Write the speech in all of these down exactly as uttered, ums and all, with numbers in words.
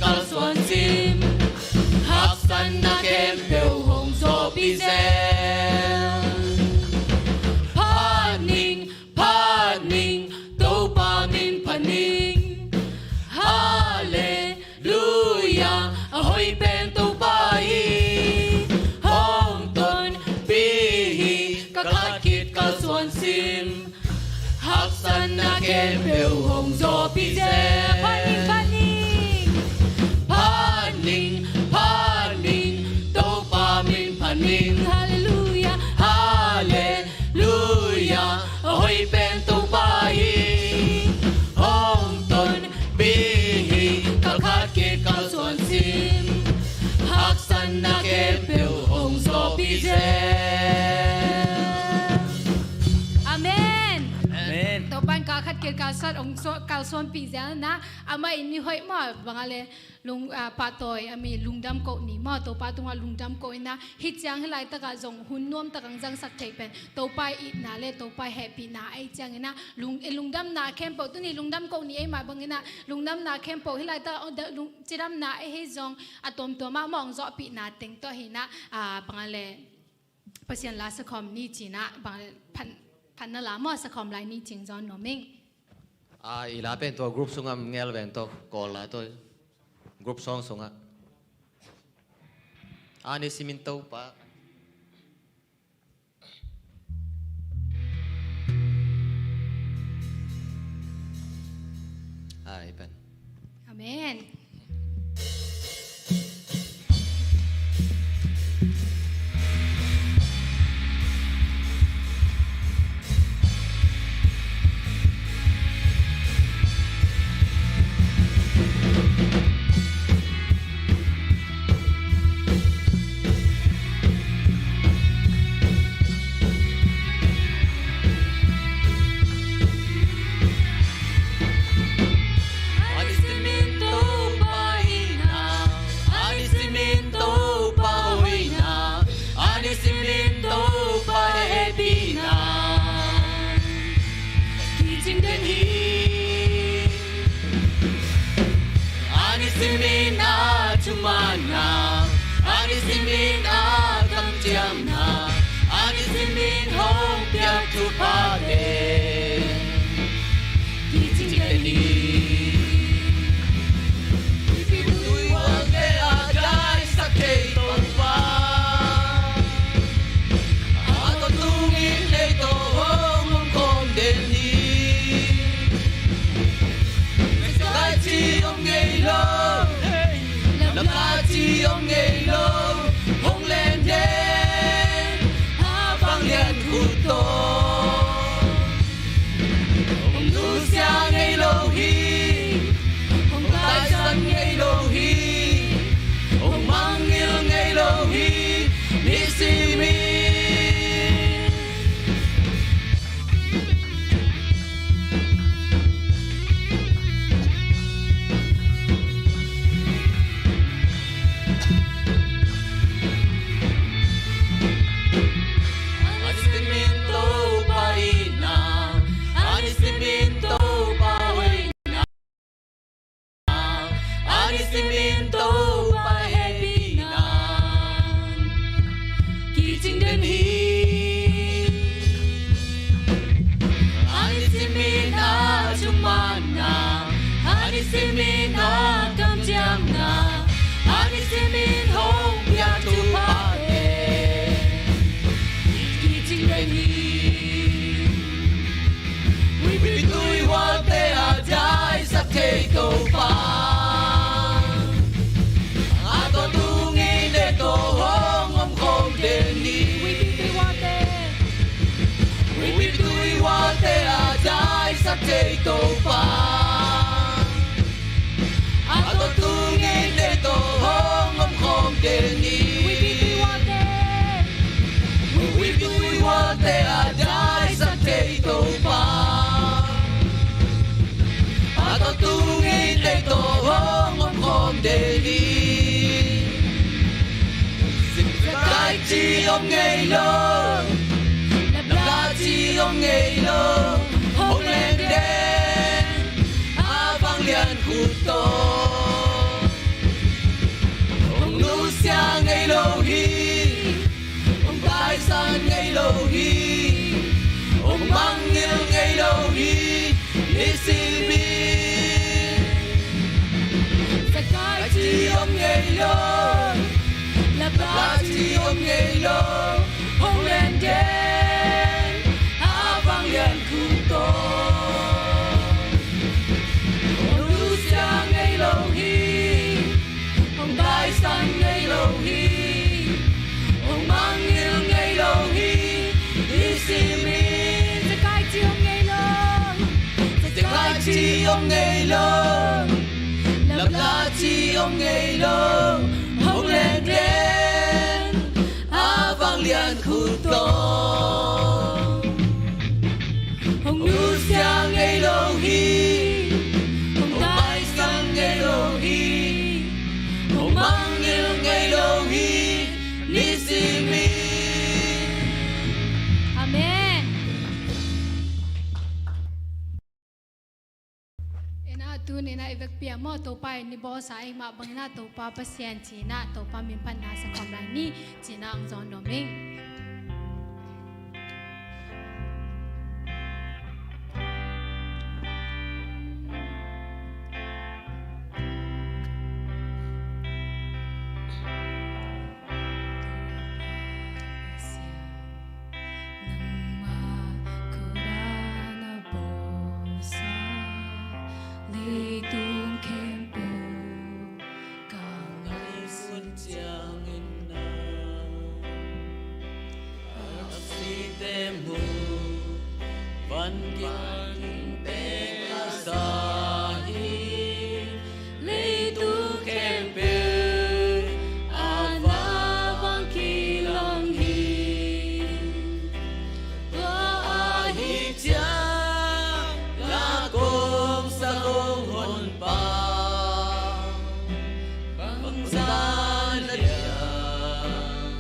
kalsuan cin, haksatna khempeuh hong zawhpih zel. Phat ning, phat ning, Topa min phat ning. Halleluia, a hoih pen Topa hi. Hong tonpih hi, ka khat khit kalsuan cin, haksatna khempeuh hong zawhpih zel. Phat ning, phat ning. Phat ning, phat ning, Topa min phat ning. Halleluia, halleluia, a hoih pen Topa hi. Hong tonpih hi, ka khat khit kalsuan cin, haksatna khempeuh hong zawhpih zel. Amen. Amen. Topa'n ka khat khit kalsuan hong zaw-, kalsuanpih zel na, amah in mi hoih mah bang a le lung, ah, pahtawi a mi lungdam koh ni maw, Topa tungah lungdam koh in ah, hih ciang hih laitakah zong hun nuamtak hong zangsak thei pen Topa i itna le Topa i hehpihna ahih ciangin ah, lung, i lungdamna khempeuh, tuni lungdam koh ni ei mah bangin ah, lungdamna khempeuh hih laitakah, oh, da, lung, cidamna ei hi zong a tuamtuam ah mawng zawhpihna teng tawh hi in ah, ah, bang a le Pasian la sakhawm ni ci in ah, bang a le phan, phatna la maw sakhawm lai ni cing zaw nuam ing. A, i la pen tua group sungah ngel veng tawh, Kawl la tawh, group song sungah. A, ni simin Topa. A, i pen. Amen. A ni simin Topa itna, a ni simin Topa hoihna, a ni simin Topa hehpihna kicing den hi. A ni simin a thumanna, a ni simin a kamciamna, a ni simin hong piak thuphate kicing den hi. Mipi tui hualte a daisak thei Topa, a tawh tungin ei tawh hong om khawm den hi. Tua ci om ngei lo, lamla ci om ngei lo, hong len den a vanglian khut tawh. Hong nusia ngei lo hi, hong taisan ngei lo hi, hong mangngilh ngei lo hi, ni simin. A ni simin Topa itna, a ni simin Topa hoihna, a ni simin Topa hehpihna kicing den hi. A ni simin a thumanna, a ni simin a kamciamna, a ni simin hong piak thuphate kicing den hi. Huipi tui hualte a daisak thei Topa, a tawh tungin ei tawh hong om khawm den hi. Huipi tui hualte, huipi tui hualte a daisak thei Topa, a tawh tungin ei tawh hong om khawm den hi. Huipi tui hualte, huipi tui hualte a daisak thei Topa, a tawh tungin ei tawh hong om khawm den hi. Zingzak ci om ngei lo, lamla ci om ngei lo, hong len den a vanglian khut tawh. lo, lapla ci om ngei lo, hong len den a vanglian khut tawh. Hong nusia ngei lo hi, hong taisan ngei lo hi, hong mangngilh ngei lo hi. Nisim in, zekai ci om ngei lo, zekai ci om ngei lo, lapla ci om ngei lo, hong len den a vanglian khut tawh. Hong nusia ngei lo hi, hong taisan ngei lo hi, hong mangngilh ngei lo hi. Nisim in. Amen. Ina tuni ina i vekpi a maw, Topa in i bawlsa ahih mah bangin ah Topa Pasian ci-in ah Topa min pan na sa khawm lai ni, ci-in ah hong zawn nuam ing. Nangmah khut a na bawlsa leitung khempeuh ka ngaihsut ciangin na a site mu, van gingte ka za hi. Leitung khempeuh a na vang kilang hi. Tua ahih ciang la kong sak hong honpa, bangzah na liang,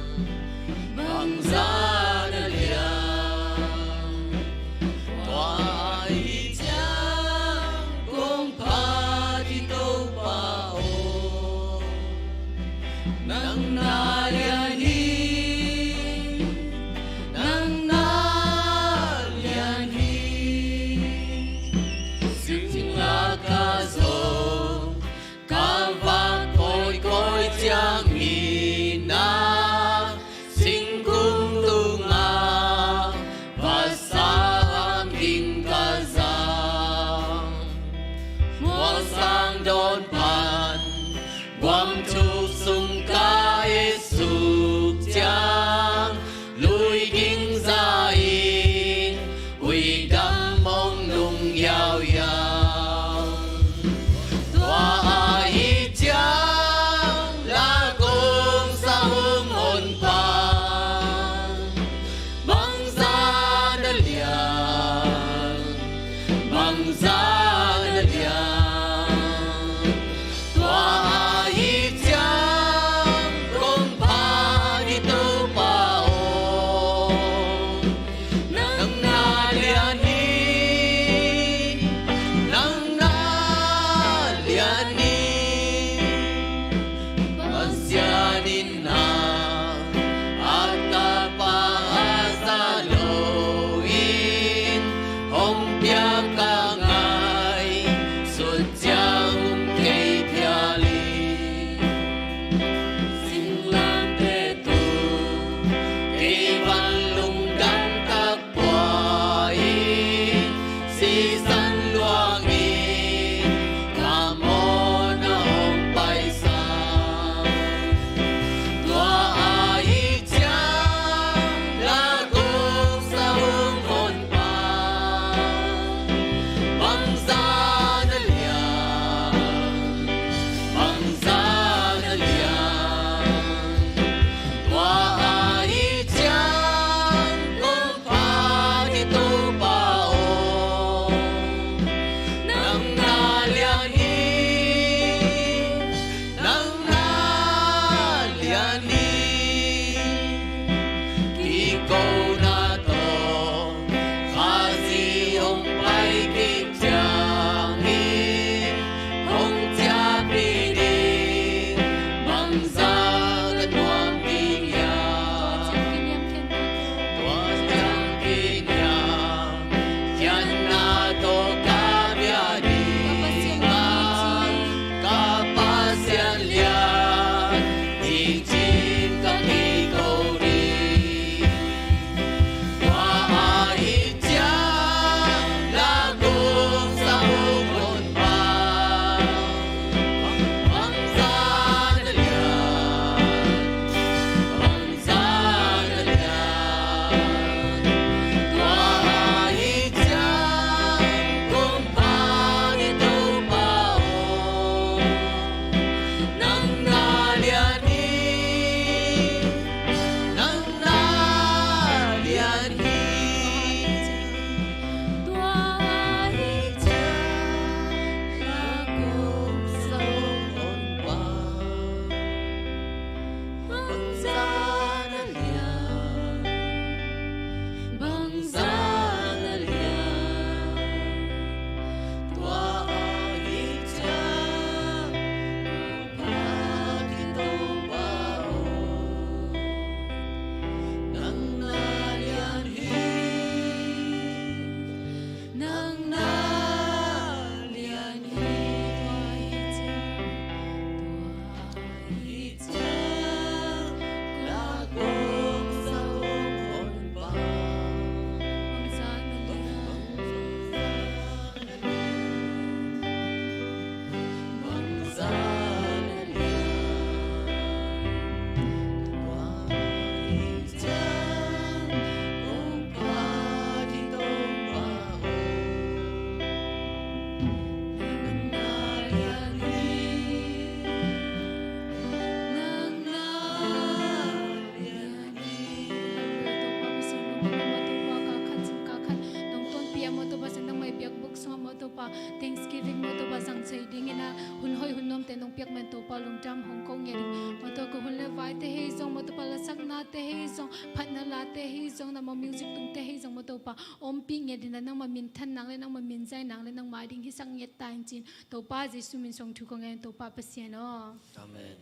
bangzah na liang. Tua ahih ciang kong phat hi Topa aw, nang na lian hi, nang na lian hi. Singla ka zong ka vak kawikawi ciangin ah, singkung tungah vasa hang ging ka za. Mual sang dawn pan guam thuk sung ka et su. Topa lungdam hong ko ngiat ing. Maw Topa ka hun le vaite hi zong, maw Topa lasaknate hi zong, phatna late hi zong, nangma music tungte hi zong, maw Topa ompih ngiat ing, nangma minthan nang le nangma minzai nang le nangma ding hisak ngiat ta in ci-in Topa Jesu min suang thu ko ngen Topa Pasian aw. Amen.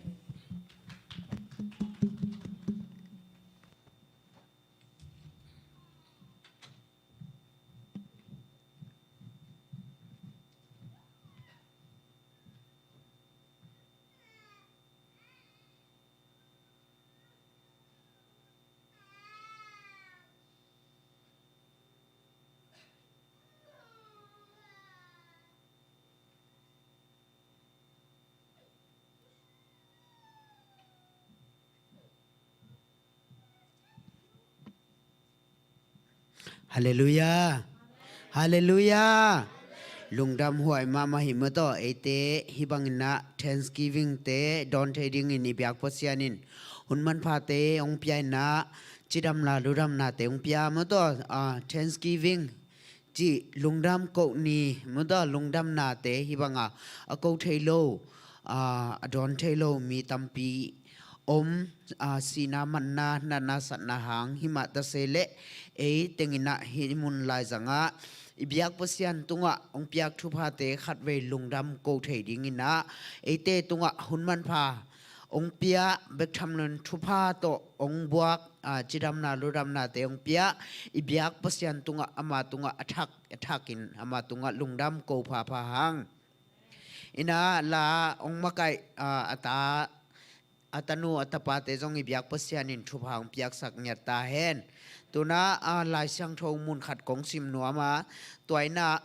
Halleluiah. Halleluiah. Lungdam huai mahmah hi maw taw, eite hih bangin ah Thanksgiving te dawn thei dingin i biak Pasian in hun manphate hong pia in ah, cidamna ludamnate hong pia maw taw, ah, Thanksgiving cih lungdam koh ni maw taw, lungdamnate hih banga a ko thei lo, ah, a dawn thei lo mi tampi om, ah, sihna, matna, natna, satna hang himah ta se leh, ei tengin ah hih mun laizangah i biak Pasian tungah hong piak thuphate khatvei lungdam ko thei dingin ah, eite tungah hun manpha hong pia bek tham loin thupha tawh hong buak, ah, cidamna ludamnate hong pia i biak Pasian tungah, ama tungah a thak, a thakin ama tungah lungdam ko phapha hang. Ina la hong makaih, ah, a ta, a tanu, a tapate zong i biak Pasian in thupha hong piaksak ngiat ta hen. Tuna, ah, Lai Siangtho mun khat kong sim nuam a, tua ina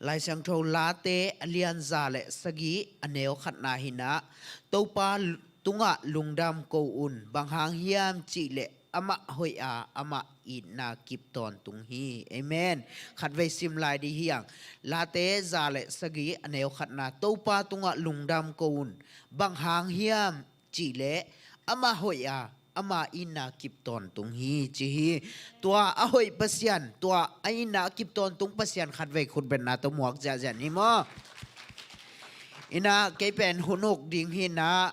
Lai Siangtho Late a lian za le sagih a neu khatna hi in ah, Topa tungah lungdam ko un, bang hang hiam cih leh amah hoih a, amah itna kip tawntung hi. Amen. Khatvei sim lai dih hi hang. Late za le sagih a neu khatna, Topa tungah lungdam ko un, bang hang hiam cih leh amah hoih a, ama itna kip tawntung hi, ci hi. Tua a hoih Pasian, tua a itna a kip tawntung Pasian khatvei khutbetna tawh muak ziahziah ni maw? Ina kei pen hun uk ding hi in ah,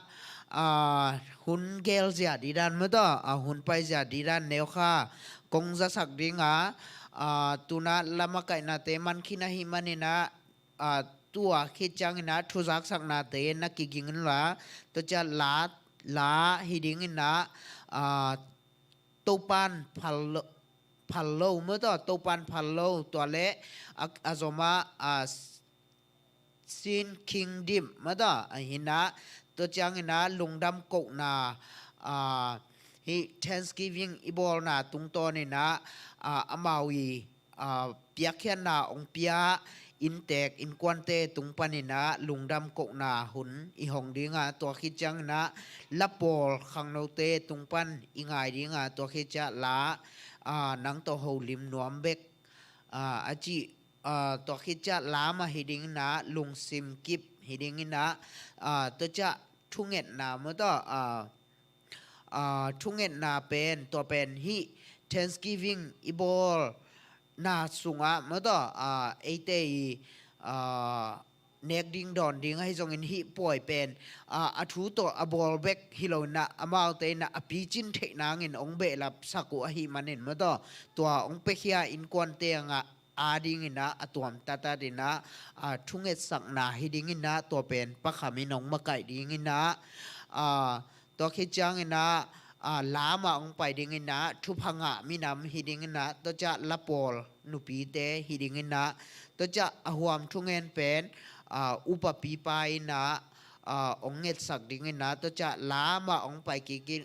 ah, hun gel ziah dih dan maw taw, ah, hun pai ziah dih dan neu kha kong zasak ding a, ah, tuna la makaihnate man khin ahih manin ah, ah, tua khit ciangin ah thuzaksaknate na kiging in la, tua ciah la, la hi dingin ah, ah, Topan phal lo, phal lo maw taw, Topan phal lo, tua le a, a zom a, ah, Sin King Dim maw taw, ahi in ah, tua ciangin ah lungdam kohna, ah, hih Thanksgiving i bawlna tungtawn in ah, ah, amau i, ah, piakkhiatna hong pia inntek innkuante tung panin ah lungdam kohna hun i hong ding a, tua khit ciangin ah la pawl khangnote tung pan i ngai ding a, tua khit ciah la, ah, nang tawh holim nuam bek, ah, a cih, ah, tua khit ciah la mah hi dingin ah lungsim kip hi dingin ah, ah, tua ciah thungetna maw taw, ah, ah, thungetna pen, tua pen hih Thanksgiving i bawlna sungah maw taw, ah, eite i, ah, nek ding dawn ding ahi zongin hih puai pen, ah, a thu tawh a bawl bek hi lo in ah, amaute in ah a picin theih nangin hong behlapsak uh ahih manin maw taw, tua hong piakhia innkuante ngah a dingin ah a tuam tatat in ah, ah, thungetsakna hi dingin ah tua pen Pa Kham in hong makaih dingin ah, ah, tua khit ciangin ah, ah, la mah hong pai dingin ah thupha ngah minam hi dingin ah, tua ciah la pawl nupite hi dingin ah, tua ciah a huam thungen pen, ah, upapipa in ah, ah, hong ngetsak dingin ah, tua ciah la mah hong pai kik in,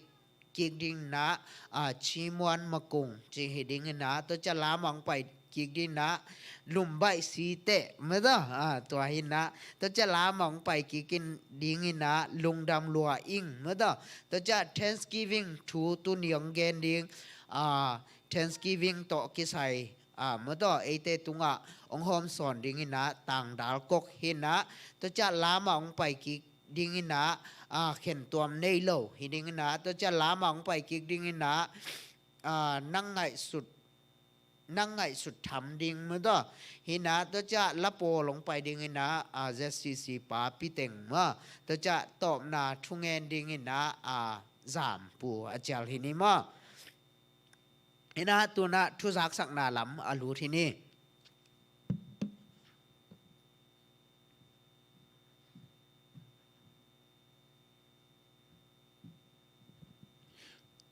kik dingin ah, ah, Cimuan Makung ci hi dingin ah, tua ciah la mah hong pai kik dingin ah, Lumbaih Siteh maw taw, ah, tua hi in ah, tua ciah la mah hong pai kik in dingin ah, Lungdam Lua Ing maw taw, tua ciah Thanksgiving thu tuni hong gen ding, ah, Thanksgiving tawh kisai, ah, maw taw, eite tungah hong hawmsawn dingin ah Tangdal Kok hi in ah, tua ciah la mah hong pai kik dingin ah, ah, Khentuam Nei Lo hi dingin ah, tua ciah la mah hong pai kik dingin ah, ah, Nang Ngaihsut na ngaihsut tham ding maw taw. Hi inah tua ciang la pawl hong pai ding inah, a, Z C C pa Pi Teng maw. Tua ciang tawpna thungen ding inah, a, Zam Pu a cial hi ni maw. Hi inah tu inah thuzaksakna lam a lut hi ni.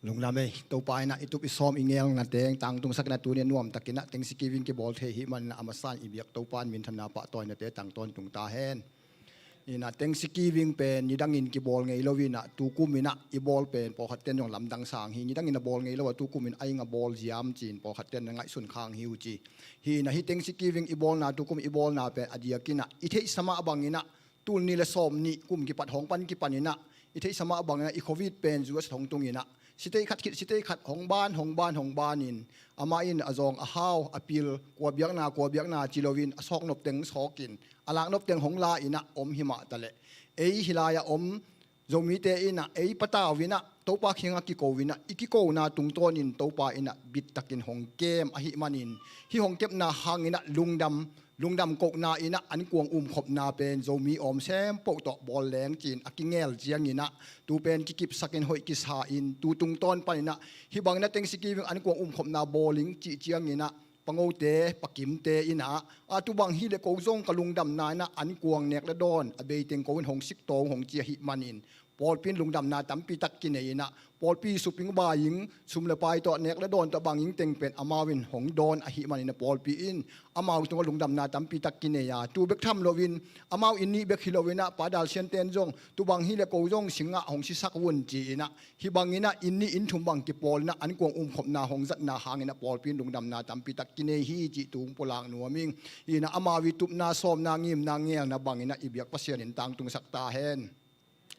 Lungdam ei, Topa inah i tup i sawm i ngelna teng tangtungsak inah tuni a nuamtak inah Thanksgiving kibawl thei hi manin a masa in i biak Topa in minthanna pahtawinate tang tawntung ta hen. Inah Thanksgiving pen nidangin kibawl ngei lo inah tukum inah i bawl pen pawlkhat ten zong lamdang sang hi. Nidangin a bawl ngei lo a tukum in a ing a bawl ziam ci-in pawlkhat ten na ngaihsun khang hi uh ci. Hi inah hih Thanksgiving i bawlna tukum i bawlna pen a diak inah i theihsa mah bang inah tul nih le sawm nih kum kipat hong pan kipan inah i theihsa mah bang inah i Covid pen zu a sa thong tung inah sitei khat khit sitei khat hong ban hong ban hong ban in amah in a zawng a hau a pil kua biakna kua biakna ci loin a sawk nop teng sawk in a lak nop teng hong la inah om hi mah taleh ei hi lai-ah om Zomite inah ei patau inah Topa kiangah kiko inah i kikona tungtawnin Topa inah bittakin hong kem ahih manin hih hong kepna hang inah lungdam lungdam kohna inah ankuang umkhopna pen Zomi awm sempoh tawh bawl leng ci-in a kingel ciang inah tu pen kikipsakin hoih kisa in tu tungtawn pan inah hih bang inah Thanksgiving ankuang umkhopna bawl ing cih ciang inah pangote pakimte inah a tu bang hi le ko zong ka lungdamna inah ankuang nek le dawn a beiteng ko in hong sik tawng hong ci ahih manin pawlpi in lungdamna tampi tak kinei inah pawlpi suping bai ing sum le pai tawh nek le dawn tawh bang ing teng pen amau in hong dawn ahih manin a pawlpi in amau tungah lungdamna tampi tak kinei a tu bek tham loin amau in nih bek hi lo inah Pa Dal Sian ten zong tu bang hi le ko zong singah hong sisak vun ci inah hih bang inah in nih in thum bang kipawl inah ankuang umkhopna hong zatna hang inah pawlpi in lungdamna tampi tak kinei hi cih tung pulak nuam ing. Inah amau i tupna sawmna ngimna ngelna bang inah i biak Pasian in tangtungsak ta hen.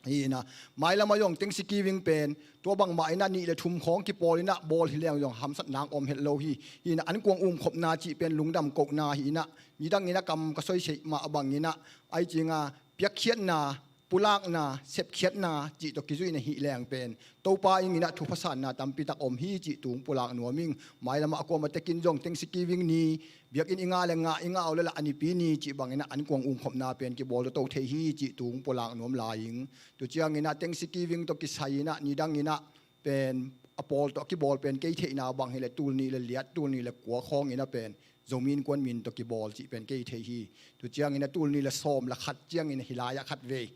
Hi inah mailam a zong Thanksgiving pen tua bangmah inah nih le thum khawng kipawl inah bawl hi leng zong hamsatna om het lo hi. Hi inah ankuang umkhopna cih pen lungdam kohna hi inah nidang inah kam ka soisei mah bang inah ai cinga piakkhiatna pulakna sepkhiatna cih tawh kizuihna hih leng pen Topa ing inah thupha sanna tampi tak om hi cih tung pulak nuam ing. Mailam ah a kuamah tekin zong Thanksgiving ni biakinn i ngah le ngah i ngah uh le lah a nipi ni cih bang inah ankuang umkhopna pen kibawl toto thei hi cih tung pulak nuam lai ing. Tu ciang inah Thanksgiving tawh kisai inah nidang inah pen a pawl tawh a kibawl pen kei theihna bang hi le tul nih le liat tul nih le kua khawng inah pen Zomi Innkuan min tawh kibawl cih pen kei thei hi. Tu ciang inah tul nih le sawm le khat ciang inah hi lai-ah khat vei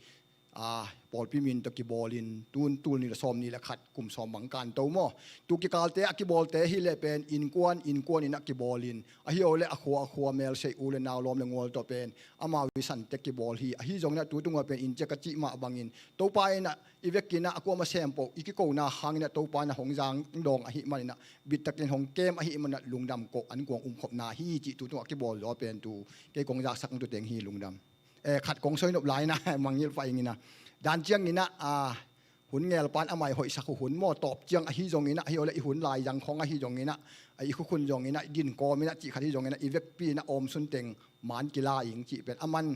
a pawlpi min tawh kibawl in tun tul nih le sawm nih le khat kum sawm bang kanto maw. Tu kikalte a kibawlte hi le pen innkuan innkuan inah kibawl in ahi o le a khua a khua mel sei u le nau lawm le ngual tawh pen amau i sante kibawl hi. Ahi zong inah tu tungah pen in ciak a cih mah bangin Topa inah i vek inah a kuamah sempoh i kikona hang inah Topa inah hong zang dawng ahih man inah bittakin hong kem ahih man inah lungdam koh ankuang umkhopna hi cih tu tungah kibawl zaw pen tu kei kong zaksak tu teng hi lungdam. Eh, khat kong soi nop lai inah mangngilh pah ing inah dan ciang inah a hun ngelpan amah i hoihsak uh hun maw tawp ciang ahi zong inah ahi o le i hun laizang khawng ahi zong inah i khukhun zong inah i din kawm inah cih khat hi zong inah i vekpi inah awm sun teng man kila ing cih pen a man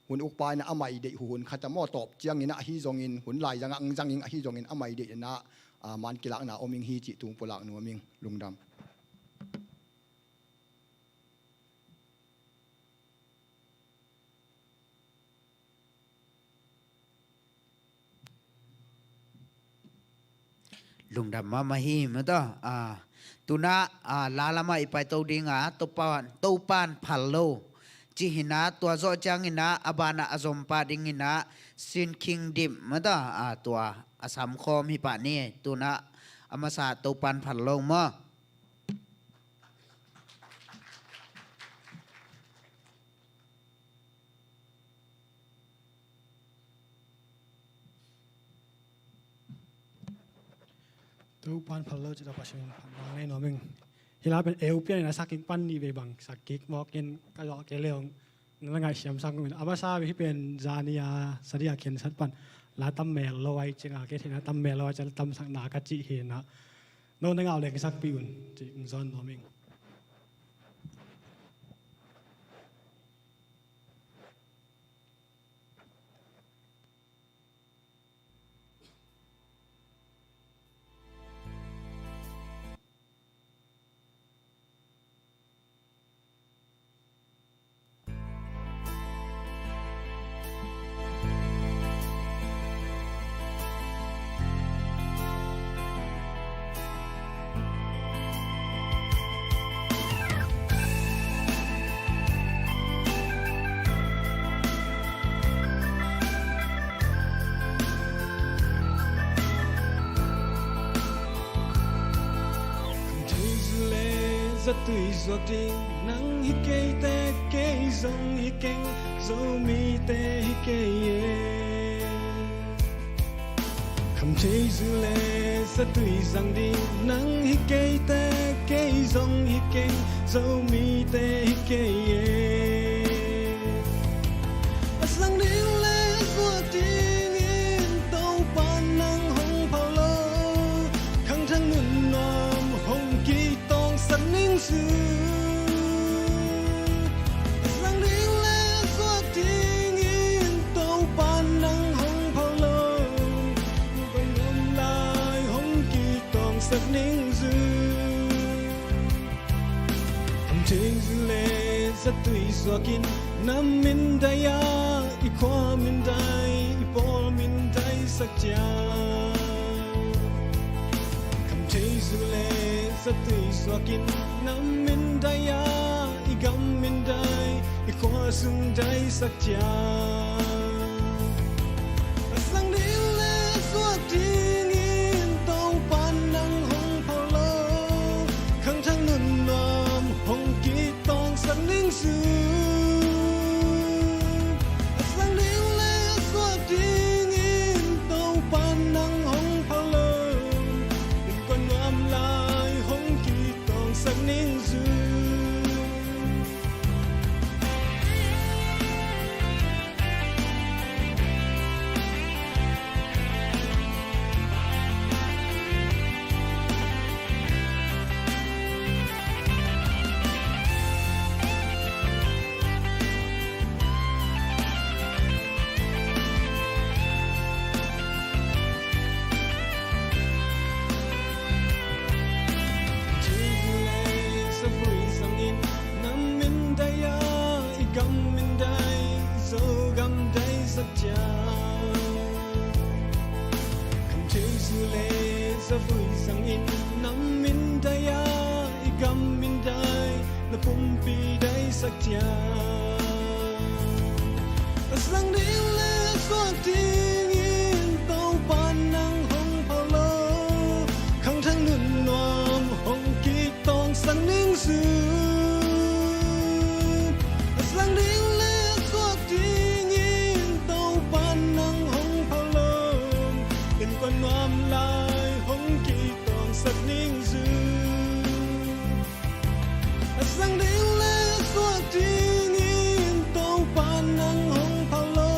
hun ukpa inah amah i deih uh hun khat a maw tawp ciang inah ahi zongin hun laizang ah ang zang ing ahi zongin amah i deih inah a man kilakna om ing hi cih tung pulak nuam ing lungdam. Lungdam mahmah hi mataw. Ah, tunah ah, la lamah i paito dinga Topan, Topan phal lo cih hi inah tua zawh ciang inah a banah a zom pah ding inah Sin King Dip mataw. Ah, tua a samkhawm hi pah ni. Tunah a masa Topan phal lo maw. Topan phal lo cih tawh Pasian phatna nei nuam ing. Hi lai pen eu pian in a sak ing pan nih vei bang sak kik mawk in ka zawh kei leng na ngaihsiam sak ung in a masa hi pen zani a sadi a khensat pan la tam mel lo ai ciang a kei theihna tam mel lo ai ciang tam sakna ka cih hi inah no na ngah leng kisakpih un cih ung zawn nuam ing. zatui zuak ding nang hi kei teh, kei zong hi keng, Zomite hi kei e. Kham thei zu le zatui zang ding nang hi kei teh, kei zong hi keng, Zomite hi kei e. A zang ding le zuak dingin Topa nang hong phal lo, khangthak nunnuam hong kitawngsak ning zu. A zang ding le zuak dingin Topa nang hong phal lo, koi nuam lai hong kitawngsak ning zu. Kham thei zu le zatui zuakin na mindai-a, i khua mindai, i pawl mindaisak ciat. Kham thei zu le zatui zuakin na mindai-a, i gam mindai, i khua sung daisak ciat. A zang ding le zuak dingin Topa nang hong phal lo, khangthak nunnuam hong kitawngsak ning zu. A zang ding le zuak dingin Topa nang hong phal lo, innkuan nuam lai hong kitawngsak ning zu. Thei zu le zavui zangin na mindai-a, i gam mindai, Zogam daisak ciat. Kham thei zu le zavui zangin na mindai-a, i gam mindai, na pumpi daisak ciat. A zang ding le zuak dingin Topa nang hong phal lo, khangthak nunnuam hong kitawngsak ning zu. A zang ding le zuak dingin Topa nang hong phal lo, innkuan nuam lai hong kitawngsak ning zu. A zang ding le zuak dingin Topa nang hong phal lo,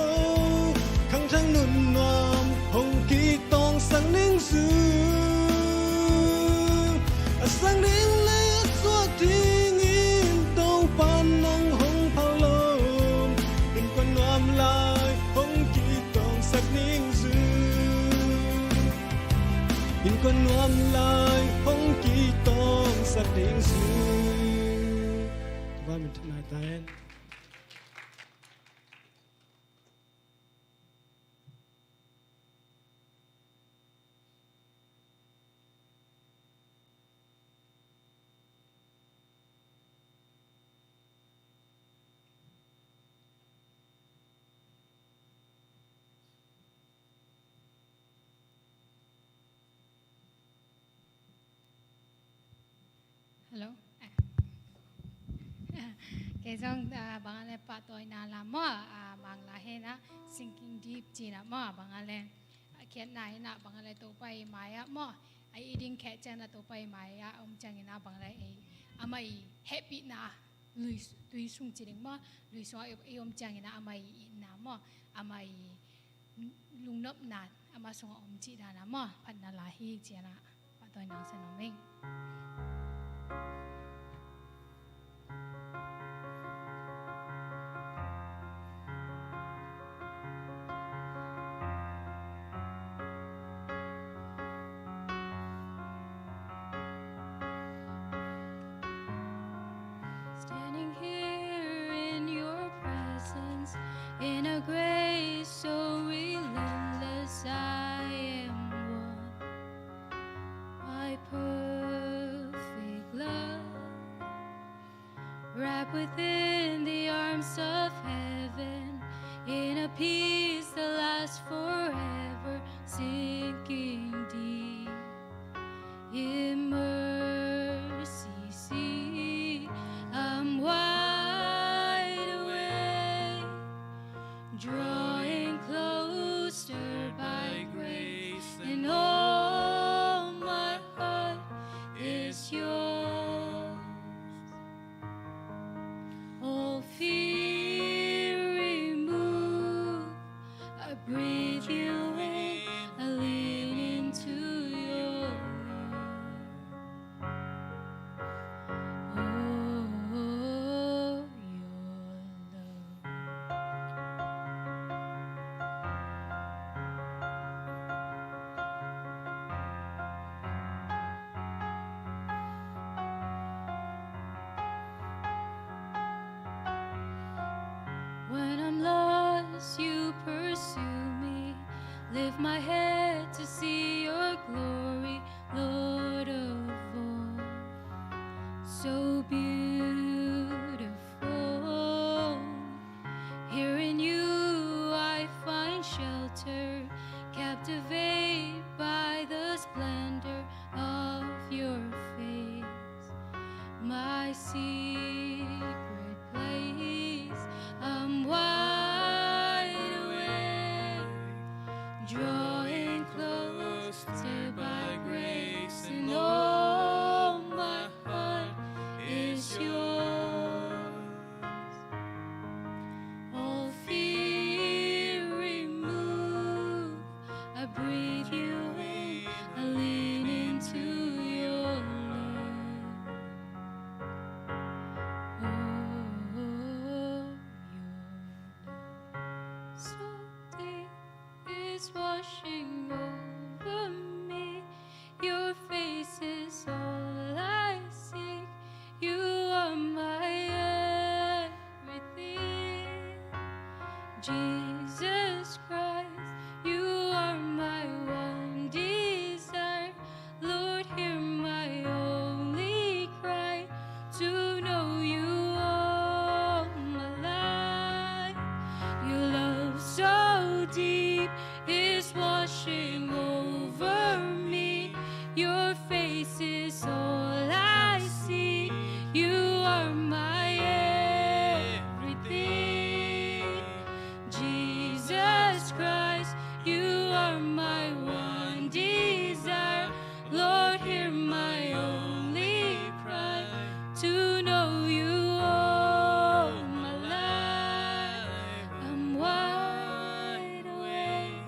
khangthak nunnuam hong kitawngsak ning zu. A zang ding le zuak dingin Topa nang hong phal lo, innkuan nuam lai hong kitawngsak ning zu. Innkuan nuam lai hong kitawngsak ding zu. Tua min thang nai ta hen. Hello. Kei zong, ah, bang a le pahtawina la maw, ah, Mangla hena, sinking deep cina maw, bang a le, ah, khiatna hena, bang a le Topa i mai-ah maw, a i ding kheh ciangin a Topa i mai-ah om ciangin a bang a le ei, amah i hehpihna, lui, tui sung ci ding maw, lui sungah i, i om ciangin a amah i itna maw, amah i lungnopna, amah sungah om cih dan a maw, phatna la hi ci-in a, pahtawi nang sa nuam ing. Standing here in your presence, in a grace so relentless, I am one. My perfect love, wrapped within the arms of heaven, in a peace that lasts forever, sinking deep in mercy, see my head to see your glory, Lord of all. So beautiful. Here in you I find shelter, captivated by the splendor of your face. My secret place, I'm wide awake, drawing closer by grace, and all my heart is yours. All fear remove, I breathe you in, I lean into your love. Oh, your love so deep is washing over me. Your face is all I seek. You are my everything. Jesus Christ, you are my one desire. Lord, hear my only cry, to know you all my life. Your love so deep is washing over me. Your face is all I see. You are my everything. Jesus Christ, you are my one desire. Lord, hear my only cry, to know you all my life. I'm wide awake,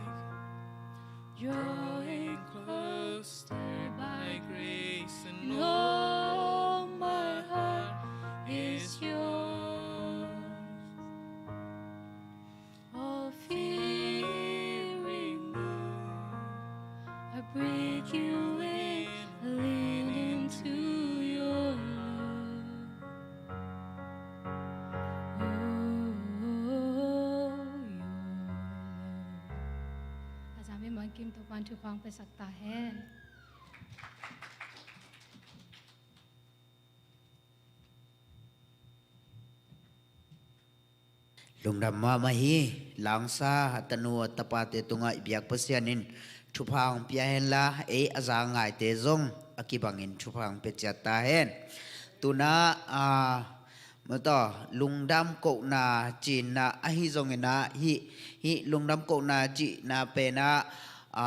drawing closer by grace, and all my heart is yours. All fear remove, I breathe you in, I lean into your love. Oh, your love. A zami mangkim Topa'n thupha hong piasak ta hen. Lungdam mahmah hi. Langsa a tanu a tapate tungah i biak Pasian in thupha hong pia henla, ei a za ngaite zong a kibangin thupha hong pia ciat ta hen. Tuna, a, mawtaw, lungdam kohna cihna ahi zongin ah, hih, hih lungdam kohna cihna pen ah, a,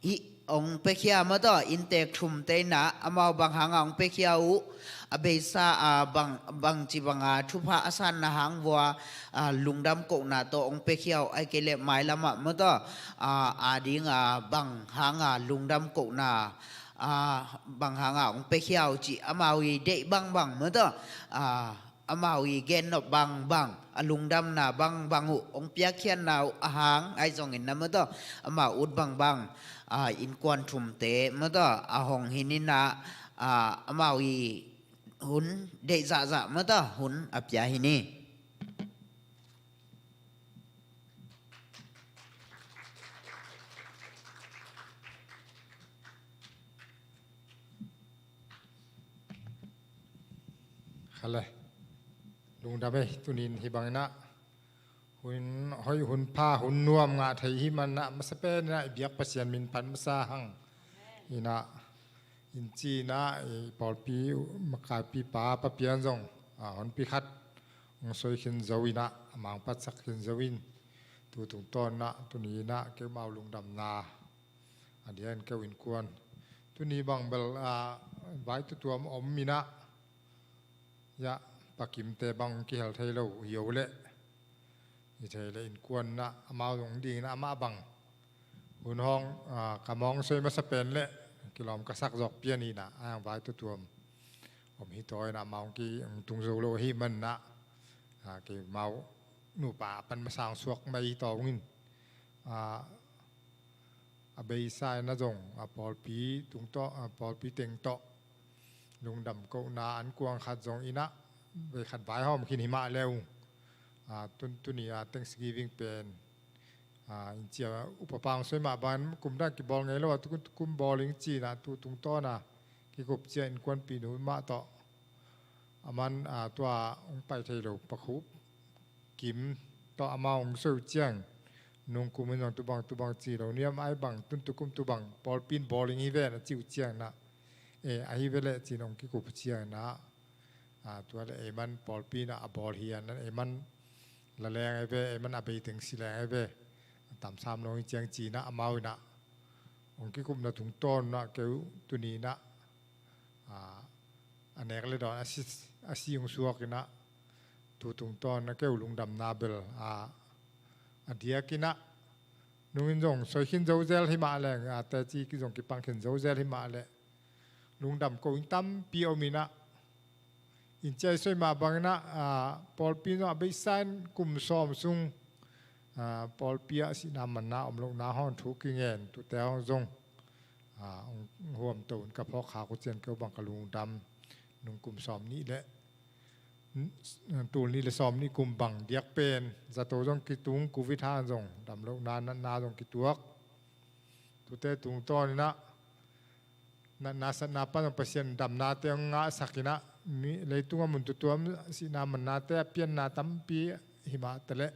hih hong piakhia mawtaw, inntek thumte in ah amau bang hanga hong piakhia uh, a beisa a bang, bangci banga thupha a sanna hang vua, a, lungdam kohna tawh hong piakhia uh, ahih kei leh mailamah mawtaw, a, a dinga bang hanga lungdam kohna, a, bang hanga hong piakhia uh cih amau i deih bangbang mawtaw, a, amau i gennop bangbang, a lungdamna bangbang uh hong piakkhiatna uh a hang ahi zongin ah mawtaw, amau ut bangbang, a, innkuan thumte mawtaw a hong hi in ah, a, amau i hun deih zahzah mawtaw hun a pia hi ni. Kha le. Lungdam ei, tuni in hih bangin ah hun hoih, hun pha, hun nuam ngah thei i hih manin ah, masa pen in ah i biak Pasian min phat masa hang. In ah, in ci in ah i pawlpi makaipipa Pa Pian zong, a, honpi khat hong soi khin zo in ah, a mang patsak khin zo in, tu tungtawn in ah tuni in ah keimau lungdamna a diakin keu innkuan, tuni bang bel, a, vai tutuam om in ah, ya, Pa Kimte bang kihel thei lo hi o leh, hi thei leh innkuan in ah amau zong dingin ah amah bang hun hong, a, ka mawng soi masa pen leh kilawm ka sak zawk pian in ah, a, vai tutuam om hi tawi in ah amau hong ki, hong tung zo lo ahih manin ah, a, keimau nupa a pan masa hong suak mai hi tawi ung in, a, a beisa in ah zong a pawlpi tung tawh, a pawlpi teng tawh lungdam kohna an kuang khat zong in ah, vei khat vaihawm khin hi mah le uh, a, tun, tuni a Thanksgiving pen, Ah, in cia upapa hong soi mah bangin kum dang kibawl ngei lo a, tukum tukum bawl ing ci-in ah tu tungtawn a kikup ciang innkuanpihnu mah tawh, aman, ah, tua hong pai thei lo Pa Khup Kim tawh amau hong soi uh ciang, nung kum in zong tu bang tu bang ci lo, niam ai bang tun tukum tu bang pawlpi in bawl ing hi ven a ci uh ciang in ah, e, ahi ve leh ci-in hong kikup uh ciang in ah, ah, tua leh ei man pawlpi in ah a bawl hi a, nan ei man la leng ei ve, ei man a bei teng si leng ei ve, a tam sam lo hi ciang ci-in ah amau in ah hong kikupna tungtawn in ah keu tuni in ah, ah, a nek le dawn a si, a si hong suak in ah tu tungtawn a keu lungdamna bel, ah, a diak in ah, nung in zong soi khin zo zel hi mah leh, ah, teci ki zong kipang khin zo zel hi mah leh, lungdam ko ing tampi om in ah, in cia i soi mah bangin ah, ah, pawlpi in zong a beisa in kum sawm sung, ah, pawlpi ah sihna manna om lohna hong thu kingen tute hong zong, ah, hong huamto in ka phawk khak uh ciang keu bang ka lungdam, nung kum sawm nih le, tul nih le sawm nih kum bang diak pen zato zong kitung, covid hang zong dam lohna natna zong kituak. Tute tungtawn in ah natna satna pan zong Pasian damnate hong ngahsak in ah, mi, leitung a mun tutuam sihna mannate a pianna tampi hi mah ta leh,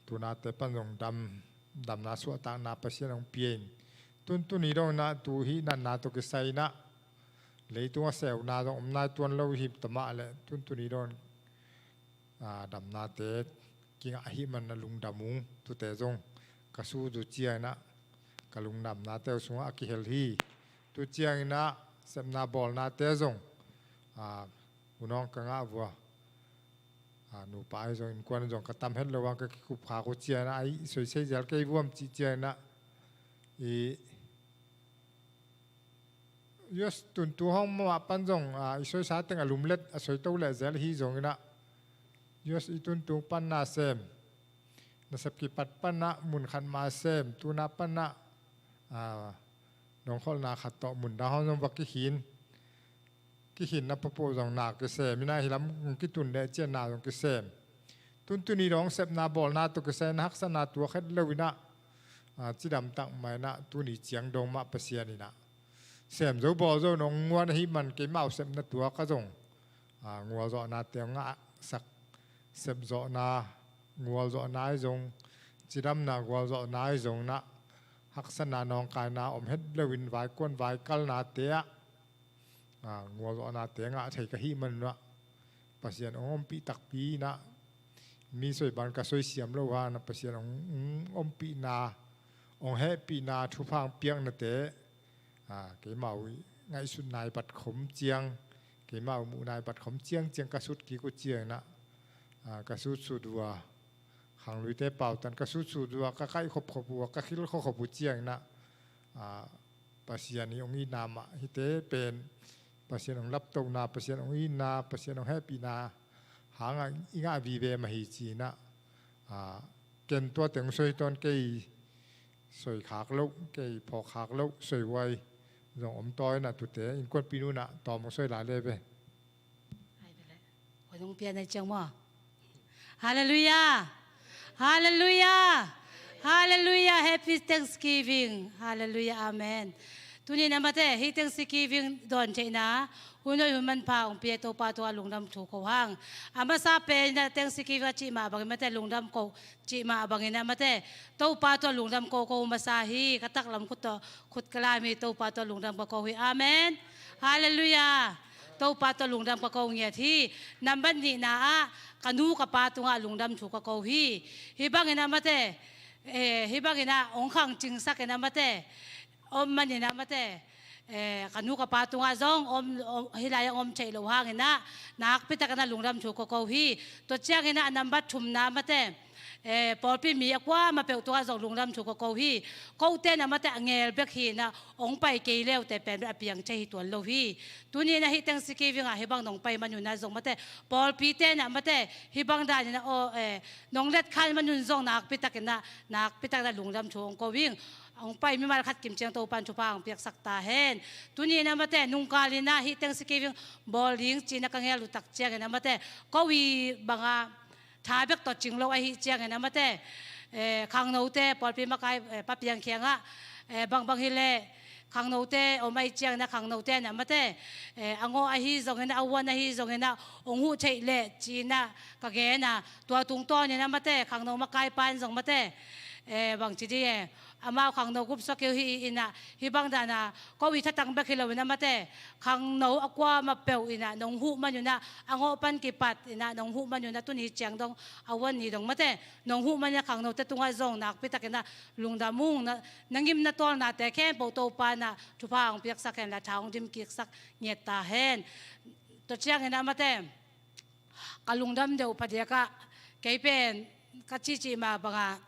tunate pan zong dam, damna suahtakna Pasian hong pia in, tuntuni dong in ah tu hih natna tawh kisai in ah leitung a seuna zong om nai tuan lo hi ta mah leh, tuntuni dong in, ah, damnate kingah ahih man a lungdam ung. Tute zong ka sut uh ciang in ah ka lungdamnate uh sungah a kihel hi. Tu ciang in ah sepna bawlnate zong, ah, unawng ka ngah vua, ah, nupa ahi zong innkuan zong ka tam het lo a, ka kikup khak uh ciang in ah, ai, i soisei zel kei vuam cih ciang in ah, i, U S tuntu hong mah pan zong, ah, i soisa teng a lumlet a soito leh zel hi zong in ah, U S i tuntu pan na sem, nasep kipat pan ah mun khat mah sem, tuna pan ah, ah, nongkholhna khat tawh mun dang hong zong va kikhin, kikhinna papo zong na kisem in ah, hi lam hong kitun leh ciang na zong kisem. Tuntuni dong sepna bawlna tawh kisai in ah haksatna tuak het lo in ah, ah, cidam tak mah in ah tuni ciang dong mah Pasian in ah sem zo bawl zo nong nguan ahih man keimau sepna tuak ah zong, ah, ngualzawhnate hong ngahsak, sepzawhna ngualzawhna ahi zong, cidamna ngualzawhna ahi zong in ah, haksatna nawngkaina om het lo in vaikuan vaikalnate ah, ah, ngualzawhnate ngah thei ka hih man un ah Pasian hong ompih takpi in ah, mi soi bang ka soi siam lo hang in ah Pasian hong, hong ompihna, hong hehpihna thupha hong piaknate, ah, keimau i ngaihsutna i bat khom ciang, keimau muhna i bat khom ciang ciang ka sut kik uh ciang in ah, ah, ka sutsut uh a, khangluite pautan ka sutsut uh a, ka kaihkhop khop uh a, ka khilkhop khop uh ciang in ah, ah, Pasian i hong itna mah hite pen, Pasian hong laptohna, Pasian hong itna, Pasian hong hehpihna hangah i ngah vive mah hi ci in ah, ah, ken tua teng soi tawn, kei soi khak loh, kei phawk khak loh, soi huai zong om tawi in ah, tute innkuanpihnu in ah tawm hong soi lai le ve. Hoi nong pian ai ciang maw. Halleluiah. Halleluiah. Halleluiah. Happy Thanksgiving. Halleluiah. Amen. Tuni in ah mate, hih Thanksgiving dawn theihna hun hoi hun manpha hong pia Topa tungah lungdam thu ko hang. A masa pen in ah Thanksgiving a cih mah bangin mate, lungdam ko cih mah bangin ah mate, Topa tungah lungdam ko ko masa hi. Ka taklam khut tawh khut ka lam hi, Topa tungah lungdam ka ko hi. Amen. Halleluiah. Topa tungah lungdam ka ko ngiat hi. Nambat nihna ah ka nu ka pa tungah lungdam thu ka ko hi. Hih bangin ah mate, eh, hih bangin ah hong khangcingsak in ah mate, om man in ah mate, eh, ka nu ka pa tungah zong om, om, hih lai-ah om theih loh hangin ah nakpi takin ah lungdam thu ka ko hi. Tua ciangin ah a nambat thumna mate, eh, pawlpi mi a kuamah peuh tungah zong lungdam thu ka ko hi. Kote in ah mate a ngel bek hi in ah, hong pai kei leute pen bek a piang thei hi tuan lo hi. Tuni in ah hih Thanksgiving ah hih bang nong pai man un ah zong mate, pawlpite in ah mate hih bang dan in ah, aw, eh, nong let khan man un zong nakpi takin ah, nakpi takin ah lungdam thu hong ko ing. Hong pai mimal khat kim ciang Topa in thupha hong piaksak ta hen. Tuni in ah mate, nungkal in ah hih Thanksgiving bawl ding ci in ah ka ngel uh tak ciangin ah mate, ko i bang a tha bek tawh cing lo ahih ciangin ah mate, Eh, khangnote, pawlpi makai, eh, Pa Piang kiangah, eh, bangbang hileh khangnote om ahih ciangin ah khangnote in ah mate, eh, a ngawh ahi zongin ah, a huan ahi zongin ah hong huh theih leh ci-in ah ka gen a, tua tungtawnin ah mate, khangno makai pa in zong mate, eh, bangci dih e, amau khangno gupsuak kei uh hi in ah, hih bang dan a ko i thatang bek hi lo in ah mate, khangno a kuamah peuh in ah nong huh man un ah, a ngawh pan kipat in ah nong huh man un ah, tuni ciang dong, a huan ni dong mate, nong huh man in ah khangnote tungah zong nakpi takin ah lungdam ung, na, na ngimna tawlnate khempeuh Topa in ah thupha hong piaksak hen la, tha hong dim kiksak ngiat ta hen. Tua ciangin ah mate, ka lungdam deuh phadiak ah, kei pen ka cihcih mah bangah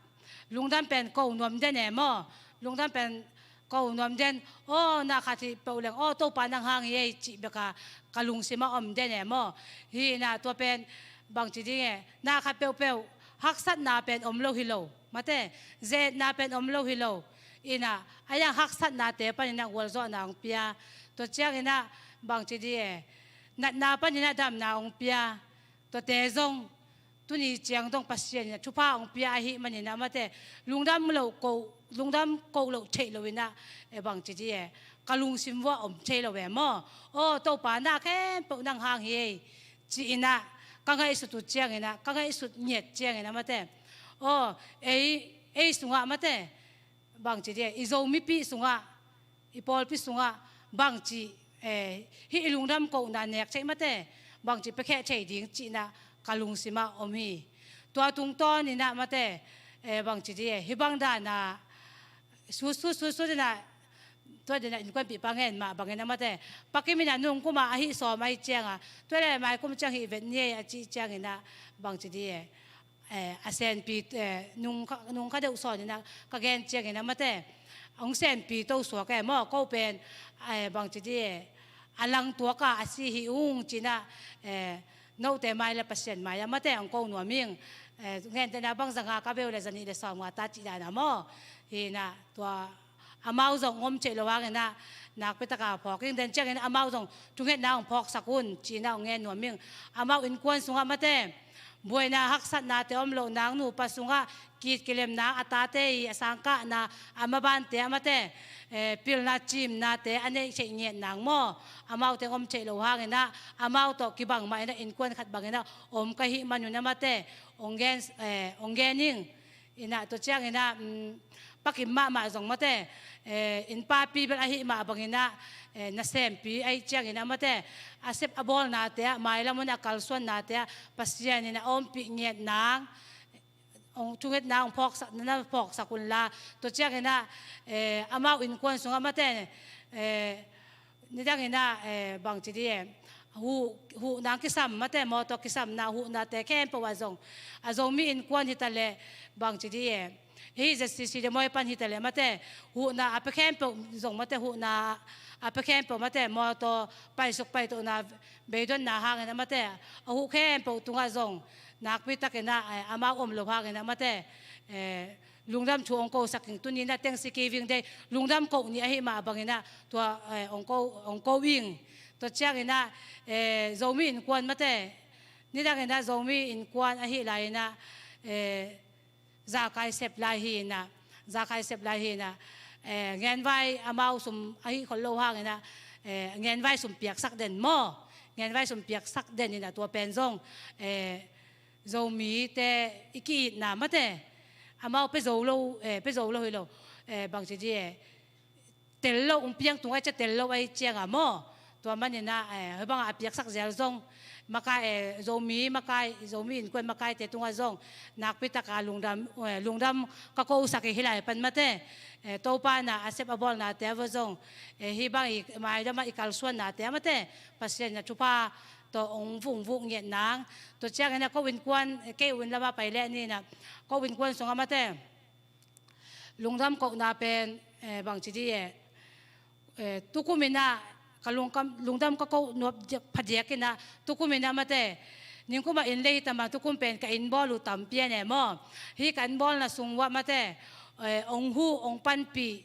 lungdam pen ko nuam den e maw. Lungdam pen ko nuam den. Aw, na khat hi peuh leng, aw, Topa nang hang hi ei cih bek a ka lungsim ah om den e maw. Hi in ah tua pen bangci dih e, na khat peuhpeuh haksatna pen om lo hi lo mate, ze-etna pen om lo hi lo. In ah a hiang haksatnate panin ah gualzawhna hong pia. Tua ciangin ah bangci dih e, natna panin ah damna hong pia. Tuate zong tuni ciang dong Pasian in ah thupha hong pia ahih manin ah mate, lungdam loh ko, lungdam koh loh theih lo in ah, eh, bangci dih e, ka lungsim vuah om thei lo e maw. Aw, Topa na khempeuh nang hang hi ei ci-in ah ka ngaihsut uh ciangin ah, ka ngaihsut ngiat ciangin ah mate, aw, ei, ei sungah mate, bangci dih e, i Zomipih sungah, i pawlpi sungah bangci, eh, hih i lungdam kohna nek theih mate, bangci piakheh thei ding cihna ka lungsim ah om hi. Tua tungtawnin ah mate, eh, bangci dih e, hih bang dan a sut sut sut sut in ah, tua dan a innkuanpihpa ngen mah bangin ah mate, Pa Kim in ah nung kum a hih sawm ahih ciang a, tua leh mai kum ciang hih vet ni ei a cih ciangin ah bangci dih e, eh, a senpi, eh, nung kha, nung kha deuh sawnin ah ka gen ciangin ah mate, hong senpi to suak e maw. Ko pen, eh, bangci dih e, a langtuak a a si hi ung ci-in ah, eh, note mai le Pasian mai ah mate hong ko nuam ing. Eh, gentehna bang, za nga ka bei uh leh za nih le sawmnga ta cih dan a maw. Hi in ah tua amau zong om theih lo hangin ah nakpi taka phawk ing. Den ciangin amau zong thungetna hong phawksak un ci-in ah hong ngen nuam ing. Amau innkuan sungah mate, buaina haksatnate om loh nang, nupa sungah kit kilem nang, a tate i a sangkahna, a mabante ah mate, eh, pilna cimnate a neih theih ngiat nang maw, amaute om theih lo hangin ah amau tawh kibang mah in ah innkuan khat bangin ah om ka hih man un ah mate, hong gen, eh, hong gen ing. In ah tua ciangin ah, um, Pa Kim mahmah zong mate, eh, innpapi bel ahih mah bangin ah, eh, nasempi ahih ciangin ah mate, a sep a bawlnate ah, mailam un a kalsuannate ah Pasian in ah a ompih ngiat nang, hong thungetna hong phawksak, na phawksak un la. Tua ciangin ah, eh, amau innkuan sungah mate, eh, nidangin ah, eh, bangci dih e, huh, huh nang kisam mate, mawtaw kisamna, huhnate khempeuh ah zong, a Zomi Innkuan hi ta leh, bangci dih e, hih Z C C de mawi pan hi ta leh mate, huhna a pia khempeuh zong mate, huhna a pia khempeuh mate, mawtaw paisuk paitohna, beidonna hangin ah mate, a huh khempeuh tungah zong nakpi takin ah, eh, amau om lo hangin ah mate, eh, lungdam thu hong kosak ing. Tuni in ah Thanksgiving Day, lungdam koh ni ahih mah bangin ah tua, eh, hong ko, hong ko ing. Tua ciangin ah, eh, Zomi Innkuan mate, nidangin ah Zomi Innkuan ahih lai-in ah, eh, zakai sep lai hi in ah, zakai sep lai hi in ah, eh, ngenvai amau sum ahih khol lo hangin ah, eh, ngenvai sum piaksak den maw, ngenvai sum piaksak den in ah tua pen zong, eh, Zomite i ki-itna mate, amau pia zo lo, eh, pia zo lo hi lo, eh, bangci dih e, tel lo, hong piang tung ahih ciang tel lo ahih ciang a maw. Tua manin ah, eh, hih bangah a piaksak zel zong makai, eh, Zomi makai, Zomi Innkuan makaite tungah zong nakpi taka lungdam, eh, lungdam ka kosak hi, hih lai pan mate, eh, Topa in ah a sep a bawlnate ah va zong, eh, hih bang i mailam ah i kalsuannate ah mate, Pasian in ah thupha tawh hong vung vuk ngiat nang. Tua ciangin ah ko innkuan, kei u inn lamah pai leh ni in ah, ko innkuan sungah mate, lungdam kohna pen, eh, bangci dih e, eh, tukum in ah ka lungkam, lungdam ka koh nuam phadiak in ah, tukum in ah mate, ningkum ah inn lei hi ta ma, tukum pen ka inn bawl uh tampi a ne maw. Hih ka inn bawlna sung uah mate, eh, hong huh, hong panpih,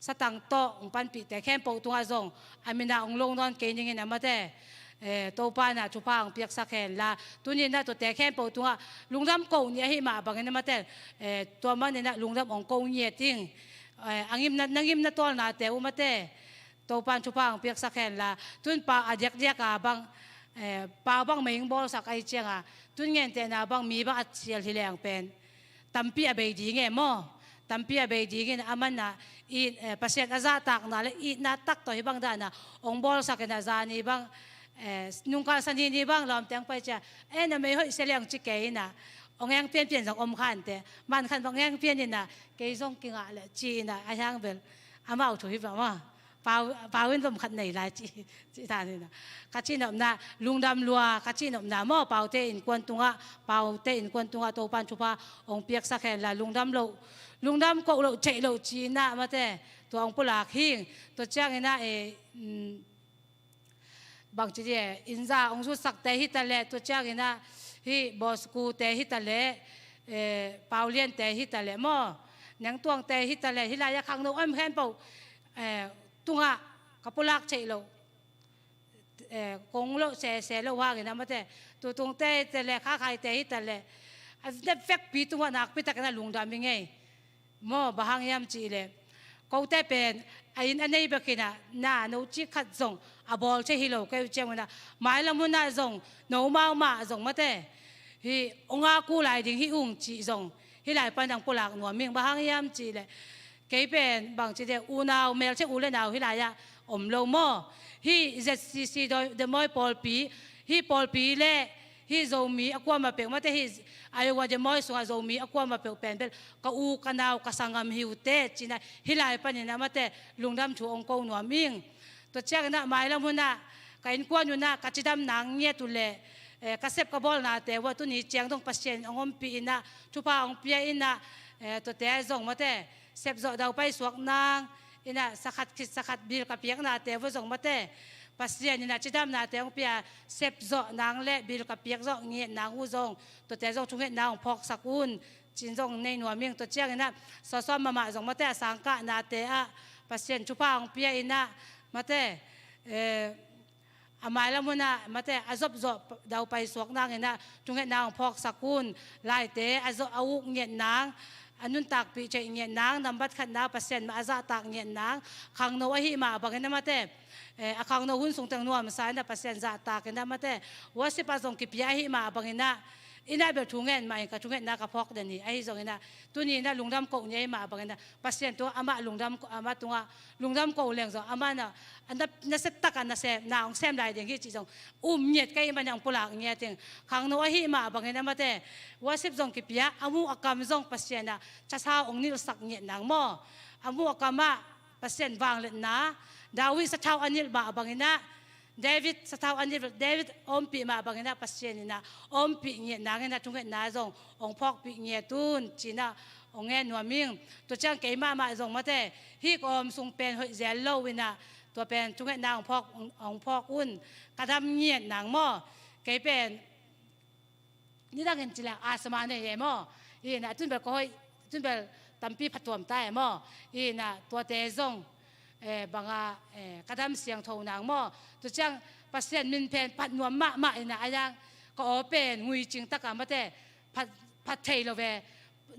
satang tawh hong panpihte khempeuh tungah zong a min ah hong lo nawn kei ning in ah mate, Eh, Topa in ah thupha hong piaksak hen la, tuni in ah tuate khempeuh tungah lungdam ko ni ahih mah bangin ah mate, eh, tua manin ah lungdam hong ko ngiat ing. Eh, a ngimna, na ngimna tawlnate uh mate, Topa in thupha hong piaksak hen la, tun pau a diakdiak a bang, eh, pau bang mah hong bawlsak ahih ciangin, tun gentehna bang mi bang a sial hi leng pen tampi a bei ding e maw? Tampi a bei dingin amah in ah it, eh, Pasian a zahtakna le itna tak tawh hih bang dan a hong bawlsak in ah zani bang, eh, nungkal sani ni bang lawmte hong pai ciang, eh, na mei hoih sia leh hong ci kei in ah, hong eng pianpian zong om kha inteh. Man khat bang eng pian in ah, kei zong kingah leh ci in ah, a hiang bel amau thu hi bang maw? Pau, pau in lom khat nei lai ci, ci ta ni na. Ka cihnopna, lungdam lua, ka cihnopna maw, paute innkuan tungah, paute innkuan tungah Topa in thupha hong piaksak hen la, lungdam loh, lungdam koh loh, ceih loh ci in ah mate, tua hong pulak hing. Tua ciangin ah, eh, mm, bangci dih, eh, innza hong zutsakte hi ta leh, tua ciangin ah hih Bawskute hi ta leh, eh, Pauliante hi ta leh maw, Nengtuangte hi ta leh, hih lai-ah khangno om khempeuh, eh, tungah ka pulak theih loh, eh, kong loh sese loh hangin ah mate, tutungte hi ta leh, khakhaite hi ta leh, a na vekpi tungah nakpi takin ah lungdam ing ei. Maw, bang hang hiam cih leh, kote pen a inn a nei bek in ah, na no cik khat zong a bawl thei hi lo, kei uh ciang un ah, mailam hun ah zong no mau mah zong mate, hih hong a ku lai ding hi ung cih zong hih lai pan hong pulak nuam ing. Bang hang hiam cih leh, kei pen bangci dih, unau, melchek u le nau hih lai-ah om lo maw? Hih Z C C Doi-, Demawi pawlpi, hih pawlpi le hih Zomi a kuamah peuh mate, hih Iowa Demawi sungah Zomi a kuamah peuh pen bel ka u, ka nau, ka sanggam hi uh teh ci in ah, hih lai panin ah mate, lungdam thu hong ko nuam ing. Tua ciangin ah mailam hun ah ka innkuan un ah ka cidam nang ngiat uh leh, eh, ka sep ka bawlnate uh ah tuni ciang dong Pasian hong ompih in ah, thupha hong pia in ah, eh, tuate zong mate, sep zawh daupai suak nang in ah, sa khat khit sa khat bil ka piaknate uh zong mate, Pasian in ah cidamnate hong pia, sep zawh nang le bil ka piak zawh ngiat nang uh zong, tuate zong thungetna hong phawksak un ci-in zong nei nuam ing. Tua ciangin ah sawsawm mahmah zong mate, a sangkahnate ah Pasian thupha hong pia in ah mate, eh, a mailam hun ah mate, a zop zawh daupai suak nangin ah thungetna hong phawksak un. Laite a zawh, a uk ngiat nang, a nuntakpih theih ngiat nang, nambat khatna Pasian mah a zahtak ngiat nang, khangno ahih mah bangin ah mate, eh, a khangno hun sung teng nuamsa in ah Pasian zahtak in ah mate, worship ah zong kipia ahih mah bangin ah, in ah bel thungen mah in, ka thungetna ka phawk den hi. Ahi zongin ah tuni in ah lungdam koh ni ahih mah bangin ah, Pasian tungah amah lungdam, amah tungah lungdam koh leng zong, amah in ah, a na, nasia takin ah na sem, na hong sem lai ding hi cih zong um ngiat ka hih manin hong pulak ngiat ing. Khangno ahih mah bangin ah mate, worship zong kipia, a muh a kam zong Pasian in ah thasau hong nilhsak ngiat nang maw? A muh a kam ah Pasian vangliatna, David sathau a nilh mah bangin ah, David sathau a nilh, David ompih mah bangin ah Pasian in ah ompih ngiat nangin ah thungetna zong hong phawkpih ngiat un ci-in ah hong ngen nuam ing. Tua ciang kei mahmah zong mate, hih ka awm sung pen hoih zel lo in ah, tua pen thungetna hong phawk, hong phawk un, ka dam ngiat nang maw? Kei pen nidangin ci leng asthma nei e maw? Hi in ah tun bel ka hoih, tun bel tampi phatuam ta e maw? Hi in ah tuate zong, eh, bang ah, eh, ka dam siangtho nang maw? Tua ciang Pasian min pen phat nuam mahmah in ah, a yang ka aw pen nguicing takin ah mate, phat, phat thei lo ve.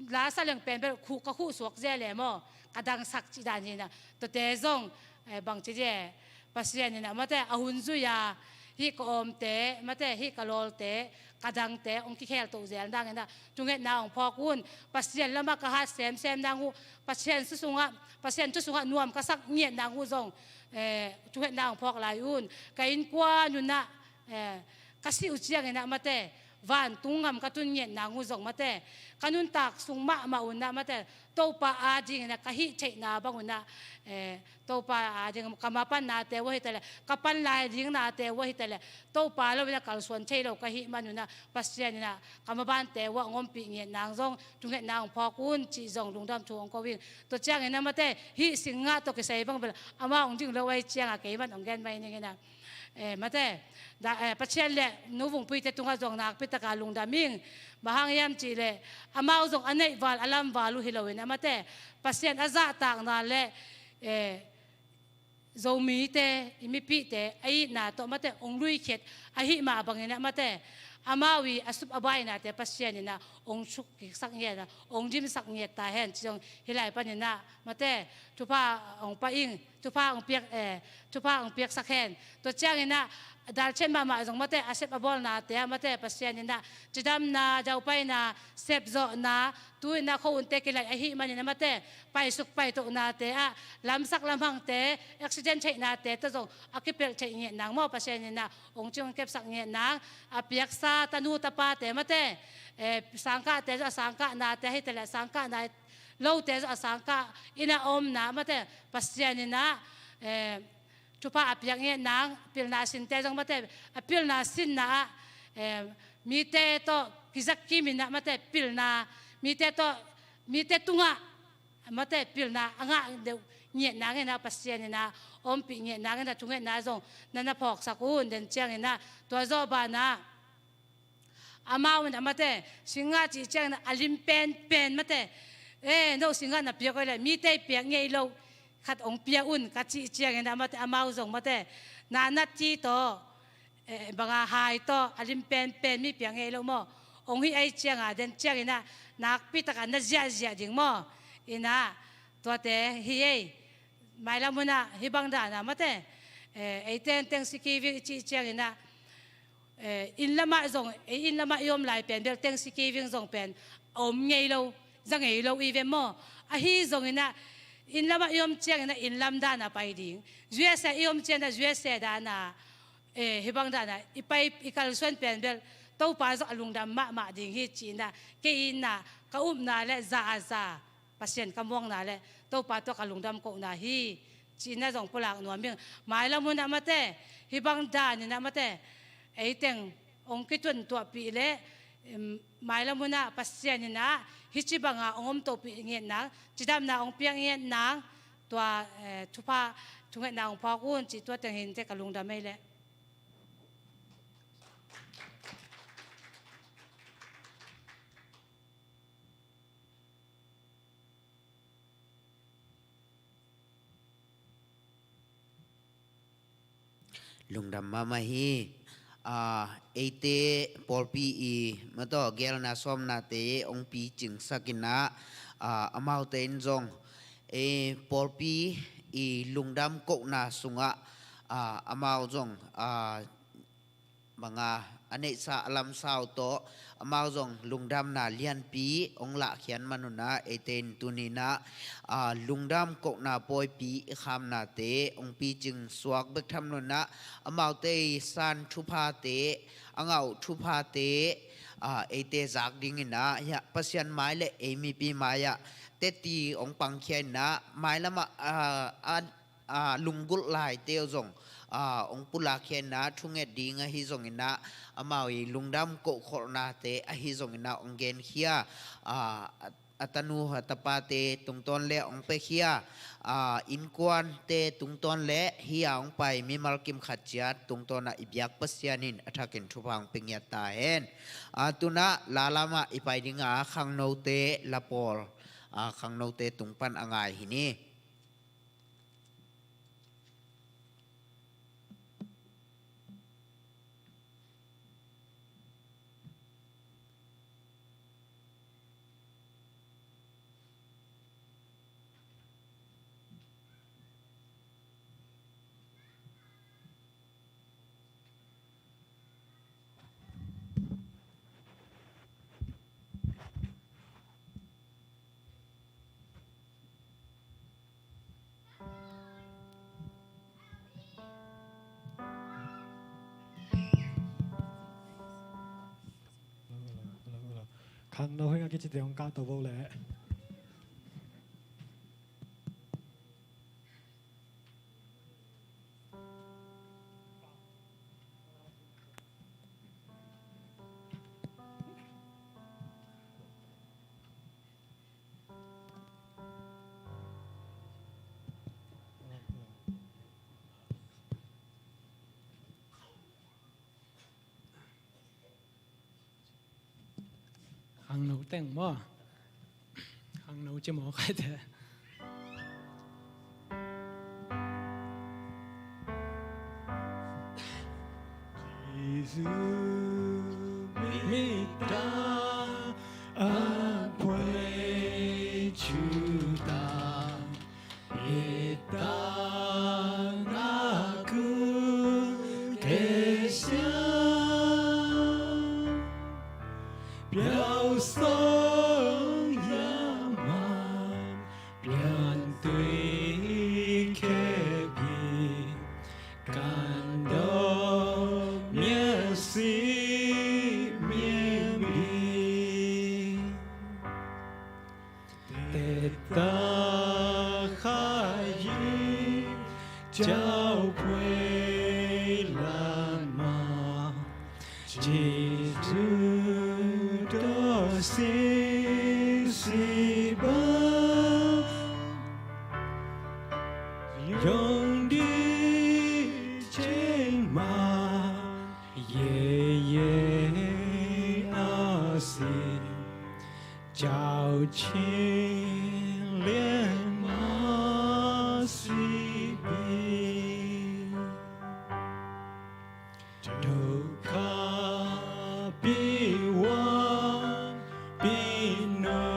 La sa leng pen bel khuh, ka khuh suak zel e maw? Ka dangsak cih dan hi in ah, tuate zong, eh, bangci dih, Pasian in ah mate, a hun zui a, hih ka awmte mate, hih ka lawlte, ka dangte hong kikhel to zel nangin ah thungetna hong phawk un. Pasian lamah ka hat semsem nang uh, Pasian thu sungah, Pasian thu sungah nuam ka sak ngiat nang uh zong, eh, thungetna hong phawk lai un. Ka innkuan un ah, eh, ka sih uh ciangin ah mate, vantung gam ka tun ngiat nang uh zong mate, ka nuntak sung mahmah un ah mate, Topa adingin ah ka hih theihna bang un ah, eh, Topa ading, ka mapannate uh ahi ta leh, ka pan lai dingnate uh ahi ta leh, Topa lo in ah kalsuan thei lo ka hih man un ah, Pasian in ah ka mabante uh ah hong ompih ngiat nang zong thungetna hong phawk un cih zong lungdam thu hong ko ing. Tua ciangin ah mate, hih singgah tawh kisai bang bel amah hong ding lo ahih ciangin, kei mah hong gen mai ning in ah, eh, mate, da, eh, Pathian le Nu Vung Pui te tungah zong nakpi takin lungdam ing. Bang hang hiam cih leh, amau zong a neih val, a lam val uh hi lo in ah mate, Pasian a zahtakna le, eh, Zomite i mipihte a itna tawh mate hong luikhiat ahih mah bangin ah mate, amau i a sup a bainate Pasian in ah hong sukkiksak ngiat ah, hong dimsak ngiat ta hen ci zong hih lai panin ah mate, thupha hong pia ing, thupha hong piak, eh, thupha hong piaksak hen. Tua ciangin ah dalciat mahmah zong mate, a sep a bawlnate ah mate Pasian in ah cidamna, daupaina, sepzawhna, tu-in ah khuahunte kilaih ahih manin ah mate, paisuk paitohnate ah, lamsak lamhangte, accident theihnate tawh zong a kipelh theih ngiat nang maw, Pasian in ah hong cing hong kepsak ngiat nang. A piaksa tanu tapate mate, eh, sangkahte zong a sangkahnate, hih taleh a sangkahna lote zong a sangkah in a omna mate, Pasian in ah, eh, thupha a piak ngiat nang. Pilna sinte zong mate, a pilna sinna ah, eh, mite tawh kizak kimin ah mate, pilna, mite tawh, mite tungah mate pilna a ngah deuh ngiat nangin ah Pasian in ah ompih ngiat nangin ah thungetna zong na na phawksak un. Den ciangin ah tua zawh banah amau in ah mate, singgah cih ciangin ah a lim penpen mate, eh, no singgah na piak uh leh mite piak ngei lo khat hong pia un ka cih ciangin ah mate, amau zong mate, na nat ci tawh, eh, banga hai tawh a lim penpen mi piak ngei lo maw, hong hih ahih cianga den ciangin ah nakpi taka na ziahziah ding maw. In ah tuate hi ei. Mailam hunah hih bang dana mate, eh, eite in Thanksgiving i cih ciangin ah, eh, inn lamah zong, ei inn lamah i om lai pen bel Thanksgiving zong pen a om ngei lo, za ngei lo i ve maw. Ahi zongin ah inn lamah i om ciangin ah inn lam dana pai ding, U S A i om ciangin ah U S A dana, eh, hih bang dana i pai i kalsuan pen bel Topa zong a lungdam mahmah ding hi ci-in ah, kei in ah ka upna le za a za, Pasian ka muakna le Topa tawh ka lungdam kohna hi ci-in ah zong pulak nuam ing. Mailam hunah mate, hih bang danin ah mate, eiteng hong kitun tuahpih le, em, mailam hunah Pasian in ah hih ci banga hong om tohpih ngiat nang, cidamna hong piak ngiat nang, tua, eh, thupha thungetna hong phawk un ci, tua teng hinte, ka lungdam ei leh. Lungdam mahmah hi. Ah, eite pawlpi i mataw gelna sawmnate hong picingsak in ah, ah, amaute in zong, eh, pawlpi i lungdam kohna sungah, ah, amau zong, ah, banga a neihsa a lamsau tawh amau zong lungdamna lianpi hong lahkhian man un ah, eite in tuni-in ah, ah, lungdam kohna pawipi i khamnate hong picing suak bek tham lo-in ah, amaute i san thuphate, a ngah thuphate, ah, eite zak dingin ah, hiah Pasian mai le ei mipi mai-ah teci hong pangkhia in ah, mailamah, ah, a a, lunggulh laite uh zong, a, hong pulakkhia in ah, thunget ding ahi zongin ah, amau i lungdam kohkholhnate ahi zongin ah hong genkhia, a, a, a tanu a tapate tungtawn le hong piakhia, a, innkuante tungtawn le hih a hong pai mimal kim khat ciat tungtawn ah i biak Pasian in a thakin thupha hong pia ngiat ta hen. A, tu-in ah la lamah i pai ding a, khangnote la pawl, a, khangnote tung pan a ngai hi ni. Khangno hi nga kici te hong kah to bo le. Khangno teng maw? Khangno ci maw, khai te. Jesu mit tawh an phuai, thu tawh et tawh na kut kei siang. 表送仰望，面对刻意，感动မျက်စိမြင်ပြီ။ သက်သာခါကြီး ကျောင်းဖွင့်လမ်းမှာ ကျေးဇူးတော်ဆင်စေပါ။ ယုံကြည်ခြင်းမှာ ရေရေအစီ ကြောက်ခြင်းလျက်မှာစီးပြီး ဒုက္ခပြေဝပြီးနုံ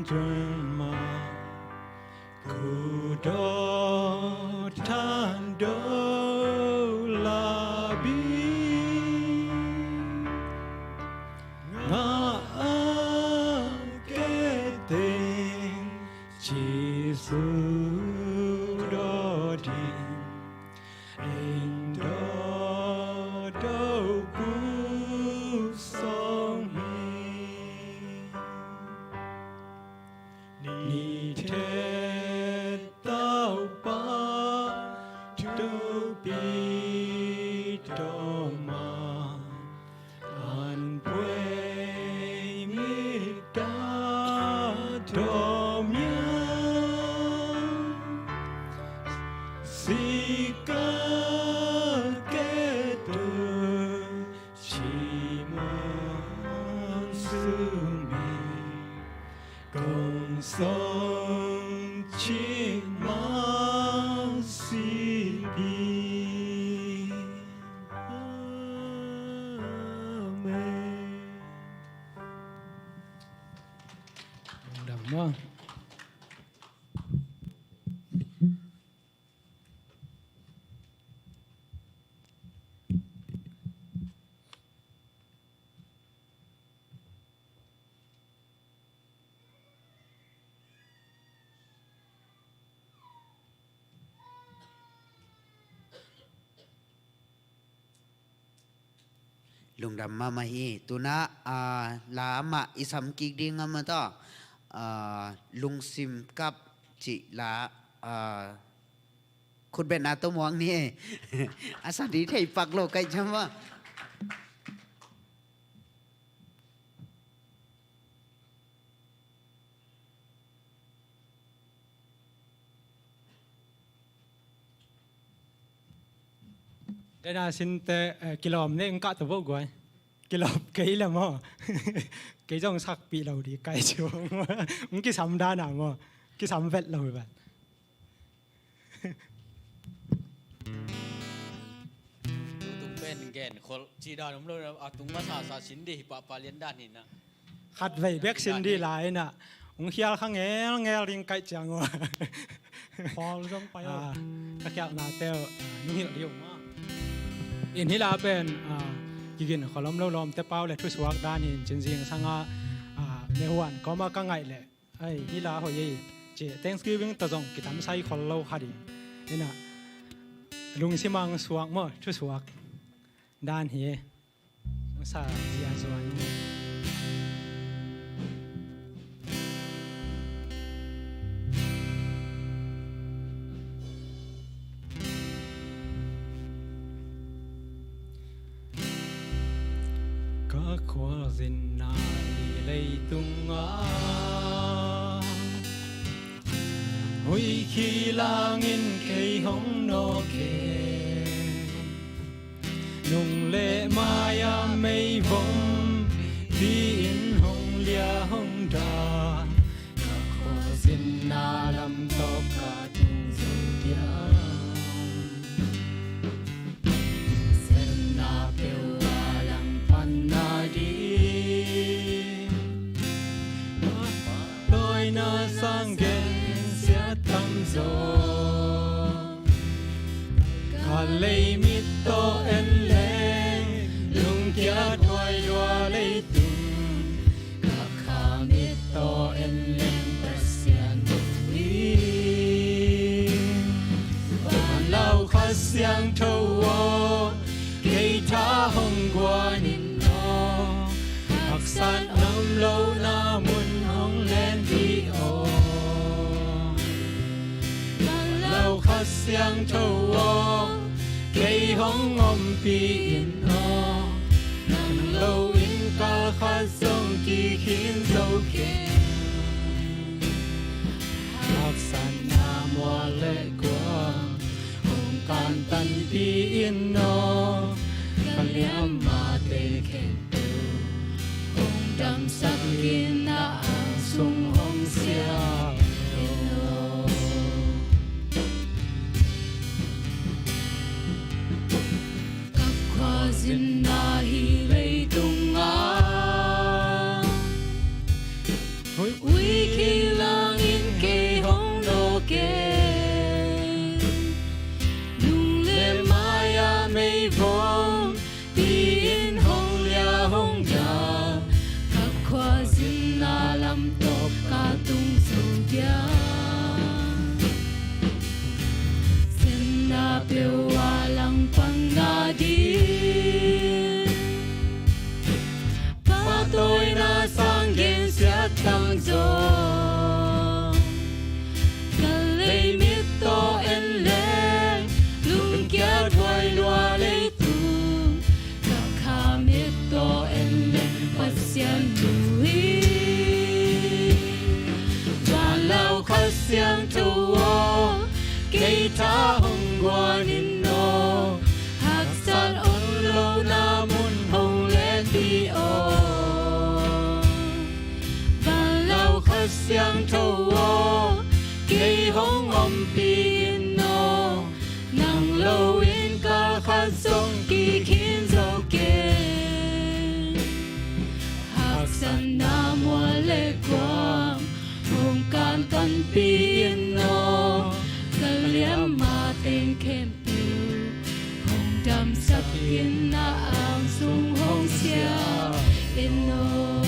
တွင်မှာ ကုသိုလ်ထံတော်လာပြီး ငါအကယ်တင် ကျေးဇူးတော်တင် အိမ်တော်သို့ပို့ဆောင်မည်။ နေ့ထက်သောက်ပါ တိုးပြီးတော့မှ အံပွဲမေတ္တာတော်များ စည်းကမ်းကဲ့သို့ ချီးမွမ်းဆုမွန် ကုန်ဆုံးချီးမွမ်းစီးပြီ။ အာမင်။ ဒါမှ Lungdam mahmah hi. Tu-in ah, ah, la mah i sam kik ding a, mah tawh, ah, Lungsim Kap cih la, ah, khutbetna tawh muak ni e. A sa ding thei pak lo kaih ciang maw. Dena sinte, eh, kilawm ne, ong kah ta bo guai. Kilawm kei le maw. Kei zong sakpih lo ding kaih ciang. Ong kisam dan a maw. Kisam vet lo hi vat. Tutung pen gen khol ci dan om lo, a tung masa sa sin ding hi pahpah lian dan hi na. Khatvei bek sin ding lai na. Ong khial kha ngelngel ding kaih ciang ua. Khawl zong pai aw. Ah, ka khialhnate uh, ah, nung hilh ding uh maw. In hih la pen, ah, kigin khol om lo lawmte pau le thusuak dan hi in cin zingsang a, ah, Meh Huan kawm a ka ngaih leh. Ai, hih la hoih ei, ci, Thanksgiving tawh zong kitamsai khol lo kha ding. Ina, lungsim a ong suak maw, thusuak dan hi. Ong sa zia zuan. Ka khualzinna hi leitungah huih khi langin kei hong nawk e. Nung le mai-ah meivompi-in hong lia hong dah, ka khualzinna lam tawh ka tung zo diam. Sepna peuh Ka leimit tawh en leng lungkiat huai lua leitung, ka khamit tawh en leng Pasian thu hi. Vanlauh Kha Siangtho aw, kei tha hong guan in aw, haksat om lohna mun hong len dih aw. Vanlauh Kha Siangtho aw, kei hong ompih in aw, nang lo in kal khat zong kikhin zo kei. Haksatna mual le guam hong kantanpih in aw, ka liammaite khempeuh hong damsak in, na ang sung hong siang in aw. Ka khuazinna hih leitung ah ui khin lang in kei hong nawk e. Nung le mai-ah meivompi in hong lia hong dal, ka khuazinna lam tawh ka tung zo dia. Siatna peuh ah langpang nading, pahtawina sang gensiat tang zong, ka leimit tawh en leng lungkiat huai lua leitung, ka khamit tawh en leng Pasian thu hi. Vanlauh Kha Siangtho aw, kei tha hong guan in aw, haksat om lohna mun hong len dih aw. Vanlauh Kha Siangtho aw, kei hong ompih in aw, nang lo in kal khat zong kikhin zo kei. Haksatna mual le guam hong kantanpih in aw, ka liammaite khempeuh hong damsak in, na ang sung hong siang in aw.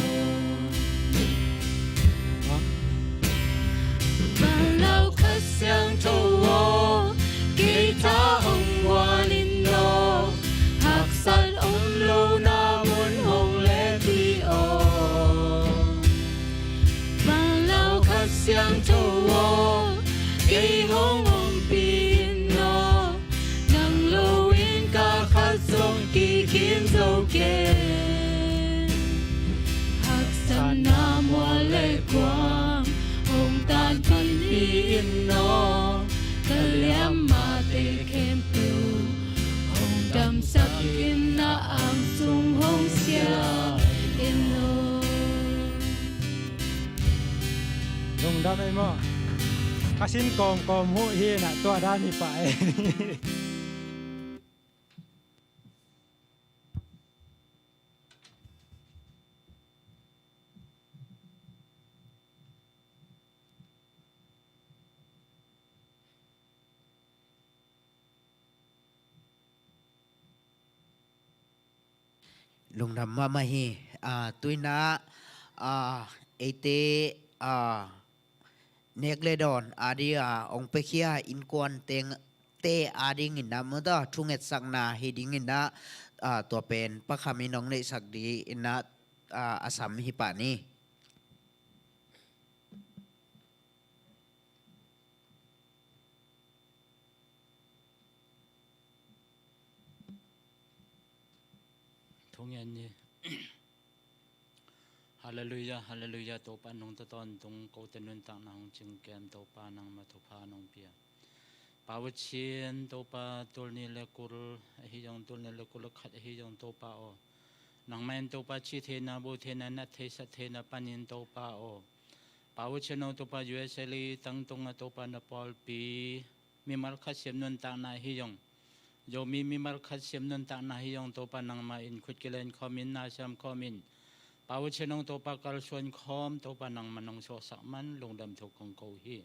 Vanlauh Kha Siangtho aw, kei tha hong guan in aw, haksat om lohna mun hong len dih aw. Vanlauh Kha Siangtho aw, kei hong ompih in aw, nang lo in kal khat zong kikhin zo kei. Haksatna mual le guam hong tantanpih in aw, ka liammaite khempeuh hong damsak in, na ang sung hong siang in aw. Lungdam ei maw? Ka sin kawmkawm huh hi na, tua dan hi pah ei. Lungdam mahmah hi. Ah, tuina, ah, eite, ah, nek le dawn a ding a hong piakhia innkuan teng te a dingin ah, mawtaw, thungetsakna hi dingin ah, ah, tua pen Pa Kham in hong neihsak dingin ah, ah, a sam hi pah ni. Thungen ni. Halleluiah, halleluiah, Topa nungta tawntung, kote nuntakna hong cingkem, Topa nangma thupha nong pia. Pa Pasian, Topa, tul nih le kul ahi zong, tul nih le kul le khat ahi zong, Topa aw, nangma in Topa ci theina, bo theina, nat thei, sat theina panin, Topa aw, Pa Pasian aw, Topa, U S A le tangtung a, Topa, na pawlpi mimal khat siam nuntakna ahi zong, Zomi mimal khat siam nuntakna ahi zong, Topa nangma in khut kilen khawmin, na siam khawmin, Pa Pasian aw, Topa kalsuan khawm, Topa nangma nong suaksak man lungdam thu kong ko hi.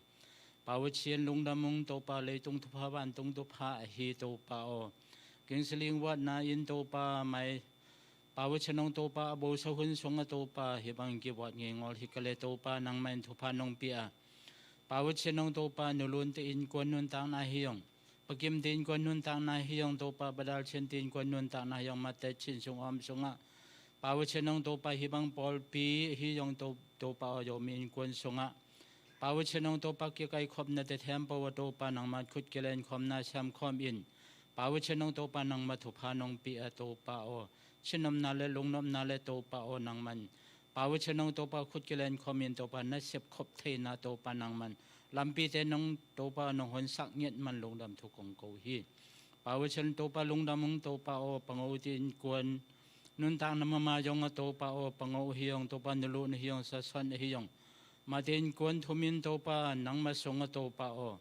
Pa Pasian lungdam ung Topa, leitung thupha vantung thupha ahi Topa aw. Kingsiling watna in Topa mai, Pa Pasian ung Topa a bosa hun sungah Topa hih bang kiwat ngeingawl hi ka le Topa nangmah in thupha nong pia. Pa Pasian ung Topa nulunte innkuan nuntakna hi ung, Pa Kimte innkuan nuntakna hi ung Topa, Pa Dal Siante innkuan nuntakna hi ung, Mate Chin sung om sungah Pa Pasian ung Topa hih bang pawlpi hi ung To- Topa aw, Zomi innkuan sungah Pa Pasian ung Topa kikaikhopna tethempo a Topa nangmah khut kilenkhawmna siamkhawm in, Pa Pasian ung Topa nangmah thupha nong pia Topa aw. Sinnopna le lungnopna le Topa aw nangman, Pa Pasian ung Topa khut kilenkhawm in Topa na sepkhop theina Topa nangman lampite nong Topa nong honsak ngiat man lungdam thu kong ko hi. Pa Pasian Topa lungdam ung Topa aw, Pa Ngo te innkuan nuntakna mama zong a Topa aw, Pa Ngo hi ung Topa, nulun hi ung, Sason hi ung, Mate innkuan thum in Topa nangmah sungah Topa aw,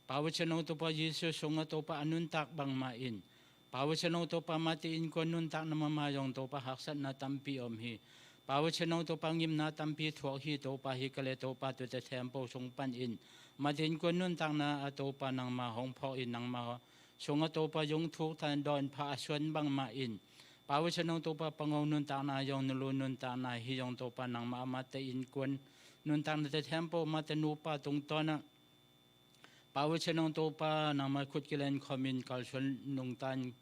Pa Pasian ung Topa Jesu sungah Topa a nuntak bangmah in, Pa Pasian ung Topa Mate innkuan nuntakna mama zong Topa haksatna tampi om hi. Pa Pasian ung Topa ngimna tampi thuak hi Topa, hi ka le Topa tute thempo sung pan in Mate innkuan nuntakna a Topa nangmah hong phawk in nangmah sungah Topa zong thuk than dawn pha a suan bangmah in, Pa Pasian ung Topa Pa Ngo nuntakna zong, nulun nuntakna hi ung Topa nangmah a Mate innkuan nuntakna tethempo, Mate nupa tungtawnah Pa Pasian ung Topa nangmah khut kilenkhawm in kalsuan nungta in,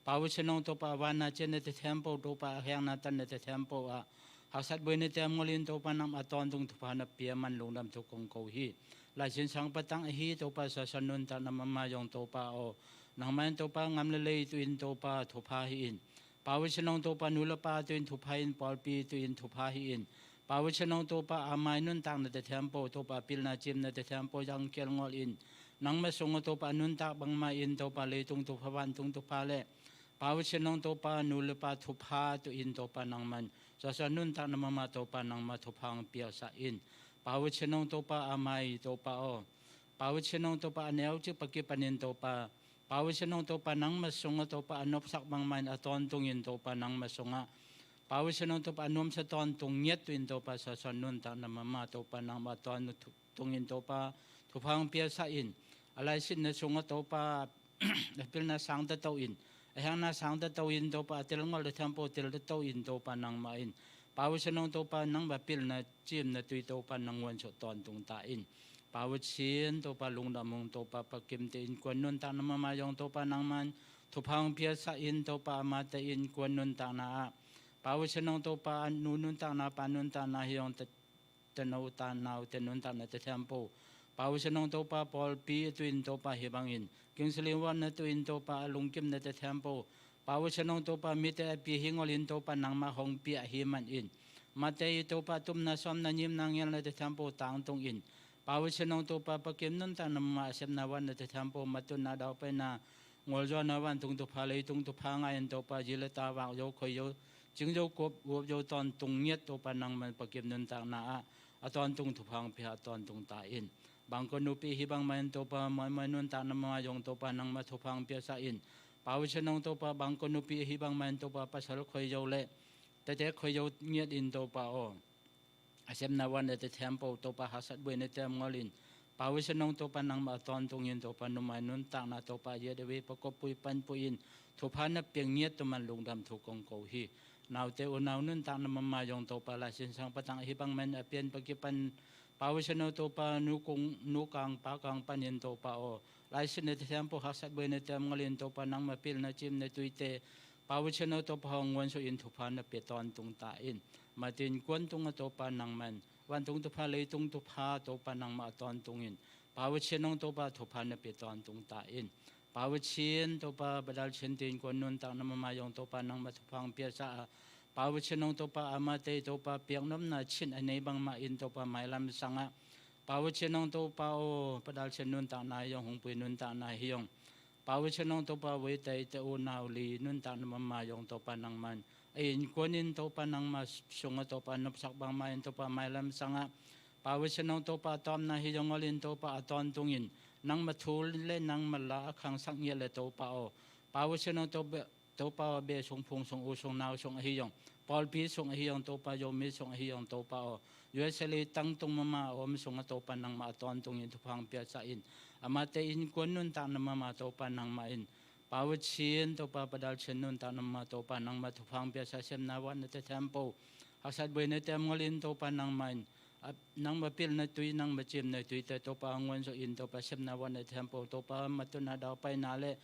Pa Pasian ung Topa vanna cianna tethempo Topa a hekna tanna tethempo ah haksat buaina tawh ngol in Topa nangmah a tawntung thupha na pia man lungdam thu kong ko hi. Laisin sang patang ahi Topa Sason nuntakna mama zong Topa aw, nangmah in Topa ngam le lei tu in Topa thupha hi in, Pa Pasian ung Topa nu le pa tu in thupha in, pawlpi tu in thupha hi in, Pa Pasian ung Topa a mai nuntakna tethempo Topa pilna cimna tethempo zang kial ngol in, nangmah sungah Topa a nuntak bangmah in Topa leitung thupha vantung thupha le Pa Pasian ung Topa nu le pa thupha tu in Topa nangman Sason nuntakna mama Topa nangmah thupha hong piaksa in, Pa Pasian ung Topa a mai Topa aw, Pa Pasian ung Topa a neu cik Pa kipan in Topa, Pa Pasian ung Topa nangmah sungah Topa a nopsak bangmah in a tawntung in Topa nangmah sungah, Pa Pasian ung Topa a nuamsa tawntung ngiat tu in Topa Sason nuntakna mama Topa nangmah a tawntung in Topa thupha hong piaksa in, a laisinna sungah Topa a pilna sang ta to in, a hekna sang ta to in Topa, a telngol tethempo tel ta to in Topa nangmah in, Pa Pasian ung Topa nangmah pilna cimna tui Topa nang nguansuah tawntung ta in, Pa Pasian Topa lungdam ung Topa, Pa Kimte innkuan nuntakna mama zong Topa nangman thupha hong piaksa in Topa a Mate innkuan nuntakna ah, Pa Pasian ung Topa a nu nuntakna pa nuntakna hi ung, ta- tano ta naute nuntakna tethempo, Pa Pasian ung Topa pawlpi tu in Topa hih bangin Kingsiling watna tu in Topa a lungkimna tethempo, Pa Pasian ung Topa mite a pia hi ngol in Topa nangmah hong pia hi man in, Mate i Topa tumna sawmna ngimna ngelna tethempo tangtung in, Pa Pasian ung Topa Pa Kim nuntakna mama a sepna watna tethempo, matunna daupaina, ngolzuana vantung thupha leitung thupha ngai in Topa zi le ta vak zo khoi zo cing zo kuap guap zo tawntung ngiat Topa nangman Pa Kim nuntakna ah a tawntung thupha hong pia a tawntung ta in, Bangkok nupi hih bangmah in Topa maimai nuntakna mama zong Topa nangmah thupha hong piaksa in, Pa Pasian ung Topa Bangkok nupi hih bangmah in Topa pasal khoi zo le tete khoi zo ngiat in Topa aw, a sepna watna tethempo Topa haksat buaina tawh ngol in, Pa Pasian ung Topa nangmah a tawntung in Topa numai nuntakna Topa ziat a vei Pa Kop Pui Pan Pui in thupha na piak ngiat tu man lungdam thu kong ko hi. Naute unau nuntakna mama zong Topa laisin sang patang ahi bangmah in a pian Pa kipan, Pa Pasian ung Topa nu kung nu kang pa kang pan in Topa aw, laisinna tethempo haksat buaina tawh ngol in Topa nangmah pilna cimna tuite, Pa Pasian ung Topa hong nguansuah in thupha na pia tawntung ta in, Mate innkuan tungah Topa nangman vantung thupha leitung thupha Topa nangmah a tawntung in, Pa Pasian ung Topa thupha na pia tawntung ta in, Pa Pasian Topa Pa Dal Siante innkuan nuntakna mama zong Topa nangmah thupha hong piaksa a, Pa Pasian ung Topa a Mate Topa piaknopna cin a nei bangmah in Topa mailam sangah, Pa Pasian ung Topa aw, Pa Dal Sian nuntakna hi ung, Hong Pui nuntakna hi ung, Pa Pasian ung Topa Voi Tai te unau li nuntakna mama zong Topa nangman a innkuan in Topa nangmah sungah Topa nopsak bangmah in Topa mailam sangah, Pa Pasian ung Topa a tawpna hi zong ngol in Topa a tawntung in, nangmah thu le nangmah la a khangsak ngiat le Topa aw, Pa Pasian ung Topa Topa aw, be sung phung sung u sung nau sung ahi zong, pawlpi sung ahi zong Topa, Zomi sung ahi zong Topa aw, U S A leitang tung mahmah a om sungah Topa nangmah a tawntungin thupha hong piaksak in. Amate innkuan nuntakna mahmah Topa nangmah in. Pa Pasian Topa, Pa Dal Chin nuntakna mahmah Topa nangmah thupha hong piaksak, sepna vuanna tethempo, haksat buaina te om ngolin Topa nangmah in. A, nangmah pilna tui, nangmah ciimna tuite Topa a nguan zawh in Topa, sepna vuanna tethempo Topa, matutna daupaina le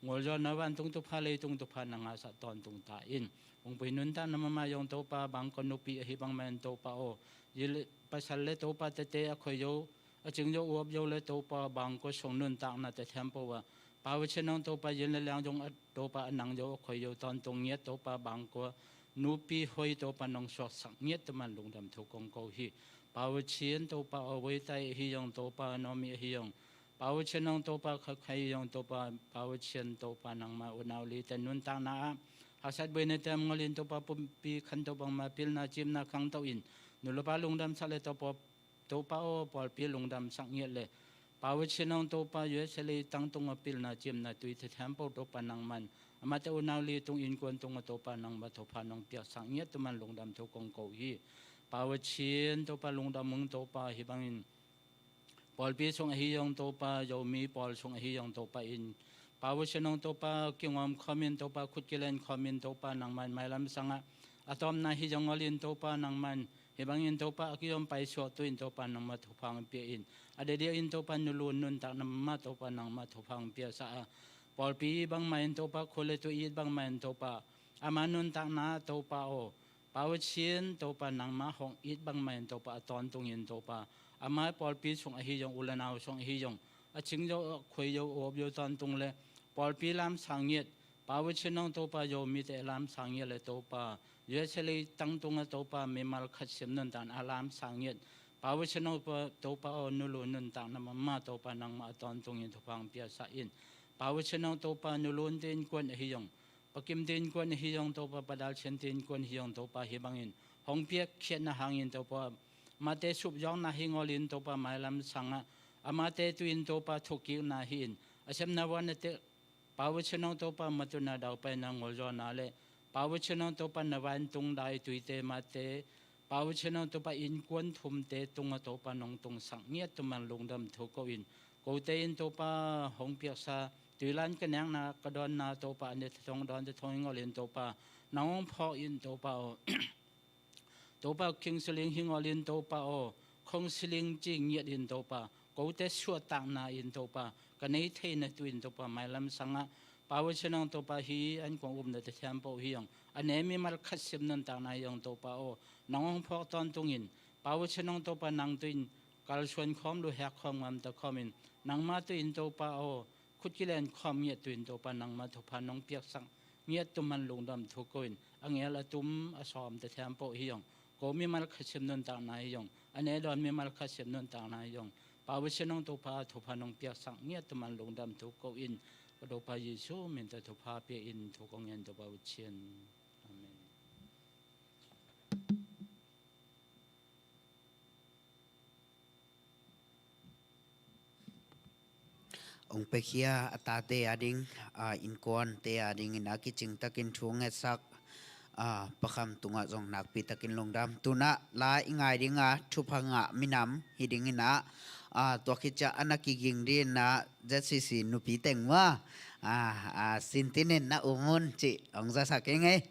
ngolzawhna, vantung thupha leitung thupha na ngahsak tawntung ta in. Hong pui nuntakna mahmah zong Topa, bangkua nupi ahi bangmah in Topa aw, zil, pasal le Topa tete a khoi zo, a cing zo, uap zo le Topa bangkua sung nuntakna tethempo a, Pa Pasian nong Topa zil le liang zong a Topa a nang zo a khoi zo tawntung ngiat Topa bangkua nupi hoi Topa nong suaksak ngiat tu man lungdam thu kong ko hi. Pa Pasian Topa aw, Voitai ahi zong Topa, Naomi ahi zong, Pa Pasian nong Topa, Khakhai zong Topa, Pa Pasian Topa nangmah unau lite nuntakna ah haksat buaina te om ngolin Topa, pumpi khanto bangmah pilna ciimna khangto in, nu le pa lungdamsak le Topa, Topa aw, pawlpi lungdamsak ngiat le, Pa Pasian nong Topa, U S A leitang tungah pilna ciimna tui tethempo Topa nangmah in, amate unau li tung innkuan tungah Topa nangmah thupha nong piaksak ngiat tu man lungdam thu kong ko hi. Pa Pasian Topa lungdam ung Topa, hih bangin pawlpi sung ahi zong Topa, Zomi pawl sung ahi zong Topa in, Pa Pasian nong Topa kingawm khawmin Topa, khut kilen khawmin Topa nangmah in, mailam sangah a tawpna hi zong ngolin Topa nangmah in, hih bangin Topa a kizom paisuak tu in Topa nangmah thupha hong pia in. A diakdiak in Topa nulun nuntakna mahmah Topa nangmah thupha hong piaksak a, pawlpi bangmah in Topa, khua le tui it bangmah in Topa, ama nuntakna Topa aw, Pa Pasian Topa nangmah hong it bangmah in Topa a tawntungin Topa, ama pawlpi sung ahi zong, u le nau sung ahi zong, a cing zo, a khoi zo, uap zo tawntung le pawlpi lamsang ngiat, Pa Pasian nong Topa Zomite lamsang ngiat le Topa, U S A leitang tungah Topa mimal khat sim nuntakna a lamsang ngiat, Pa Pasian nong Topa, Topa aw, nulun nuntakna mahmah Topa nangmah a tawntungin thupha hong piaksak in. Pa Pasian nong Topa nulunte innkuan ahi zong, Pa Kimte innkuan ahi zong Topa, Pa Dal Chinte innkuan ahi zong Topa, hih bangin hong piakkhiatna hangin Topa, amate supzawkna hi ngolin Topa, mailam sangah amate tu in Topa thukkikna hi in, a sepna vuanna te, Pa Pasian nong Topa matutna daupaina ngolzawhna le, Pa Pasian nong Topa na vantung dai tuite mate, Pa Pasian nong Topa innkuan thumte tungah Topa nong tungsak ngiat tu man lungdam thu ko in, kote in Topa hong piaksa tuilan ka nekna ka dawnna Topa a ne thong dawn te thong i ngolin Topa nang hong phawk in Topa aw. Topa counseling hi ngolin Topa aw, counseling ci ngiat in Topa, kote suahtakna in Topa, ka nei theina tu in Topa, mailam sangah Pa Pasian nong Topa, hih an kong upna tethempo hi zong, a ne mimal khat sim nuntakna hi zong Topa aw, nang hong phawk tawntungin, Pa Pasian nong Topa nang tu in kalsuan khawm, luhek khawm, ngamta khawmin, nangmah tu in Topa aw, khut kilen khawm ngiat tu in Topa nangmah thupha nong piaksak ngiat tu man lungdam thu ko in, a ngel a tum a sawm tethempo hi zong, ko mimal khat sim nuntakna hi zong, a ne dawn mimal khat sim nuntakna hi zong, Pa Pasian nong Topa thupha nong piaksak ngiat tu man lungdam thu ko in, ka Topa Jesu min tawh thupha pia in thu kong ngen Topa Pasian. Amen. Hong piakhia a tate a ding, a innkuante a dingin a kicing takin thu ngetsak, a, Pa Kham tungah zong nakpi takin lungdam. Tu-in ah la i ngai ding a, thupha ngah minam hi dingin ah, a, tua khit ciang a na kiging dingin ah Z C C nupi teng maw, a, a, sintin in na um un cih hong zasak ing ei.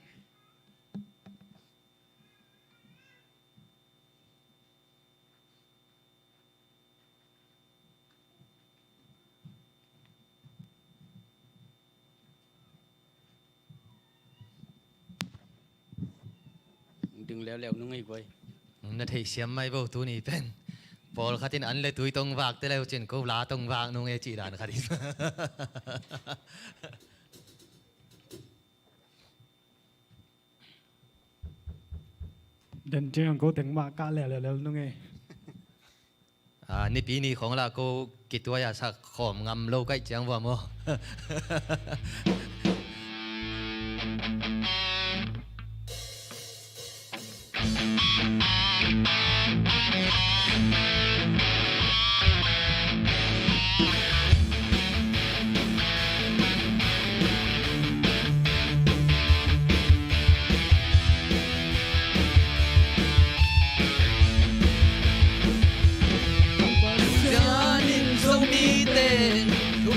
Ding leuleu nung ei guai. Na theihsiam mai vo tuni pen. Pawlkhat in an le tui tong vak te leu cin ko la tong vak nung ei cih dan khat in. Den ciang ko teng mah kah leuleu nung ei. A, Nipi ni khawng lah ko kituai a sak khawm ngam lo kaih ciang vua maw.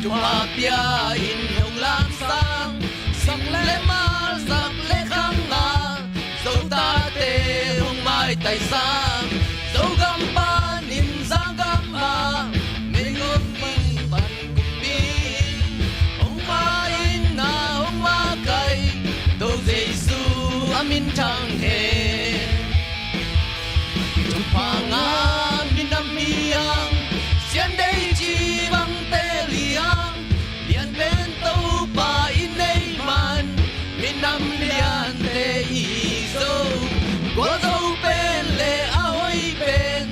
Thupha pia in hong lamsang, sing le mal, sak le khang a, Zotate hong maitai sang, Zogam panin Zangam ah, mei hong ming pan kumpi in, hong maitai in a hong makaih, To Jesu a minthang hen. Thupha ngah minam hi hang, sian dei ci bangte liang, lian pen Topa i nei man, minam liante i hi zo, gualzo pen le a hoih pen,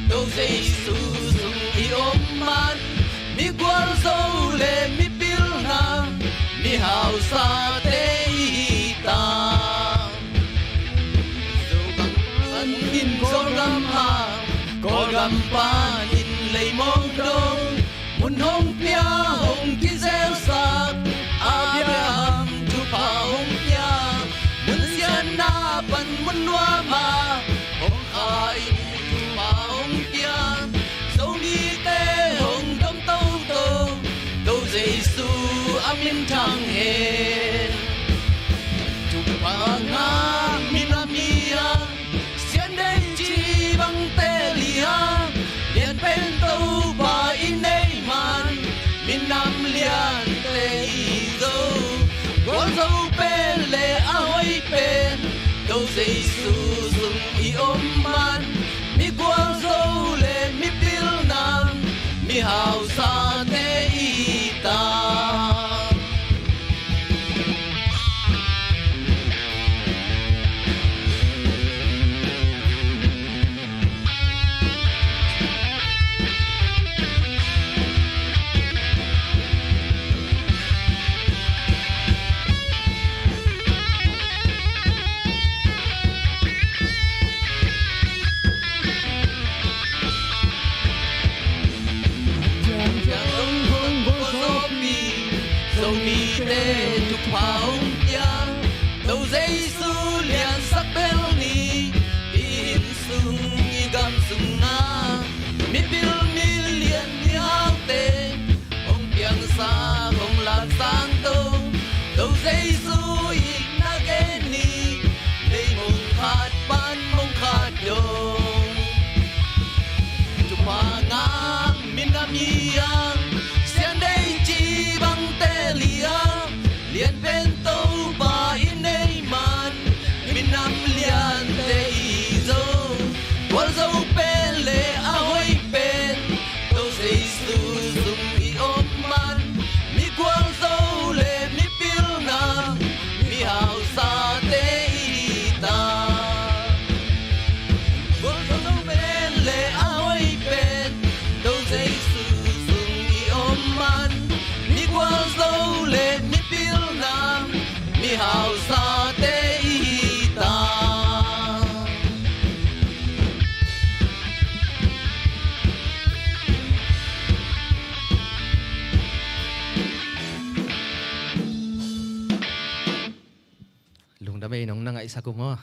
To Jesu sung i om man, mi gualzo le mi pilna, mi hausate i hi ta. Zogam panin Kawlgam ah, Kawlgam panin Leimong dong, mun hong pia hong kizelsak, Abraham thupha hong pia, mun siatna pan mun nuam ah, hong kha in thupha hong pia, Zomite hong dom toto, To Jesu a minthang hen. Thupha ngah minam hi hang, sian dei ci bangte liang, lian pen Topa i nei man, minam liante i hi zo, gualzo pen le a hoih pen, To Jesu sung i om man, mi gualzo le mi pilna, mi hausate i hi ta. Zomite thupha hong pia, To Jesu liansak bel ni, i inn sung i gam sung a, mipil milian mihaute hong piangsak hong lamsang to, To Jesu i na gen ni, Leimong khat pan mong khat dong. Thupha ngah minam hi hang, sian dei ci bangte liang, lian pen Topa i nei man, minam liante i hi zo, gualzo pen le a hoih pen, To Jesu sung i om man, mi gualzo le mi pilna, mi hausate i hi ta. Gualzo pen le a hoih pen, To Jesu sung i om man, mi gualzo le mi pilna, mi hausate i hi ta. Lungdam ei, nong na ngaihsak uh maw.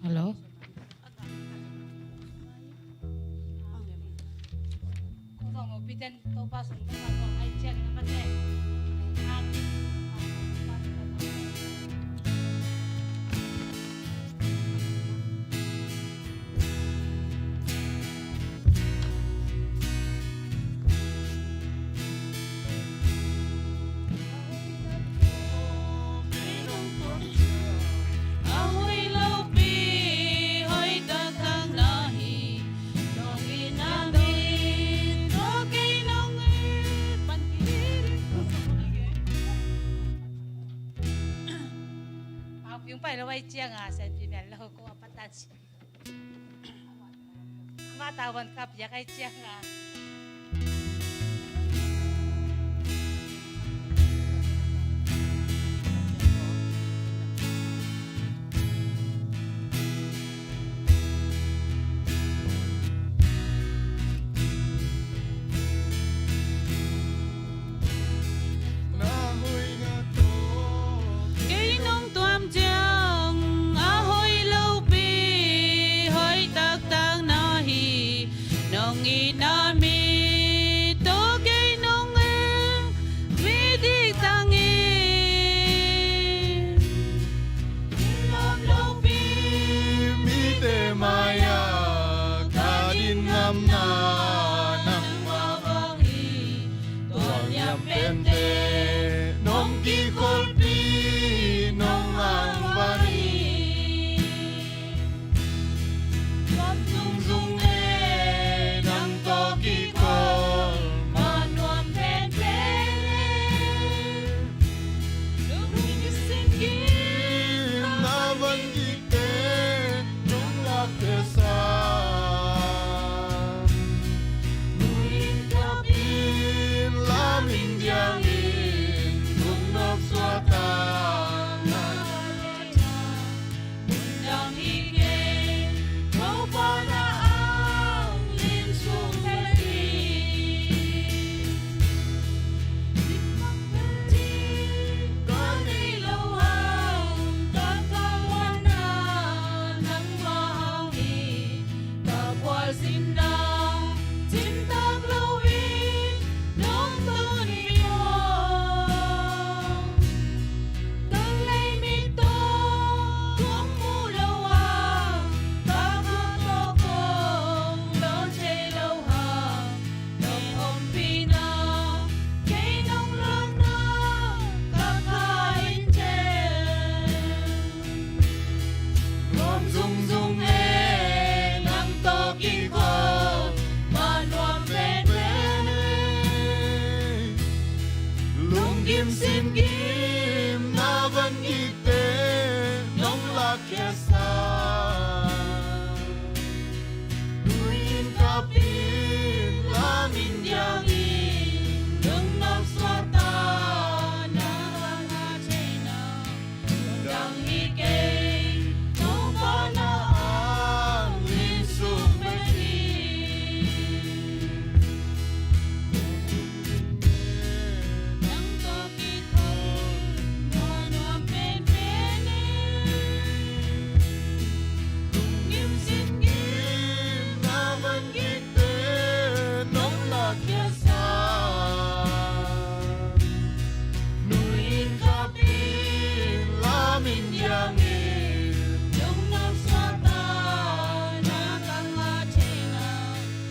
Hello. Lo ai cianga, sen pi mial lo ko a patan si. Mata wan kap yak ai cianga. Kei nong tuam ciang a hoih lopi, hoih taktak na hi. Nong itna mi tawh kei nong en mi dik tangin, lawm lopi mite mai-ah ka din ngamna nangmah bang hi. Tua niam pente nong kikholpi nong angvan hi. Nuam zungzung e nang tawh kikhol, ma nuam penpen e. Lungsim gim na van gikte nong lak khia sa. Nuin kapin lamin diangin lungnop suahta na mundang hi kei, Topa na angin sung bek hi. Ka nei lo hang, ka kawana nangmah hang hi. Ka gualzinna cimtak loin nong tun hi maw? Ka leimi tawh kong mu lo hang, ka kha tawh kong lawn thei lo hang, nong ompihna kei nong lawnna ka kha in tel. Nuam zungzung e nang tawh kikhol, ma nuam penpen e. Lunggim singgim na van gikte nong lak khia sa. Nuin kapin lamin diangin lungnop suahta na ngah theihna mundang hi kei, Topa na angin sung bek hi. Nang tawh kikhol, ma nuam penpen e. Lunggim singgim na van gikte nong lak khia sa. Nuin kapin lamin diangin lungnop suahta na ka ngah theihna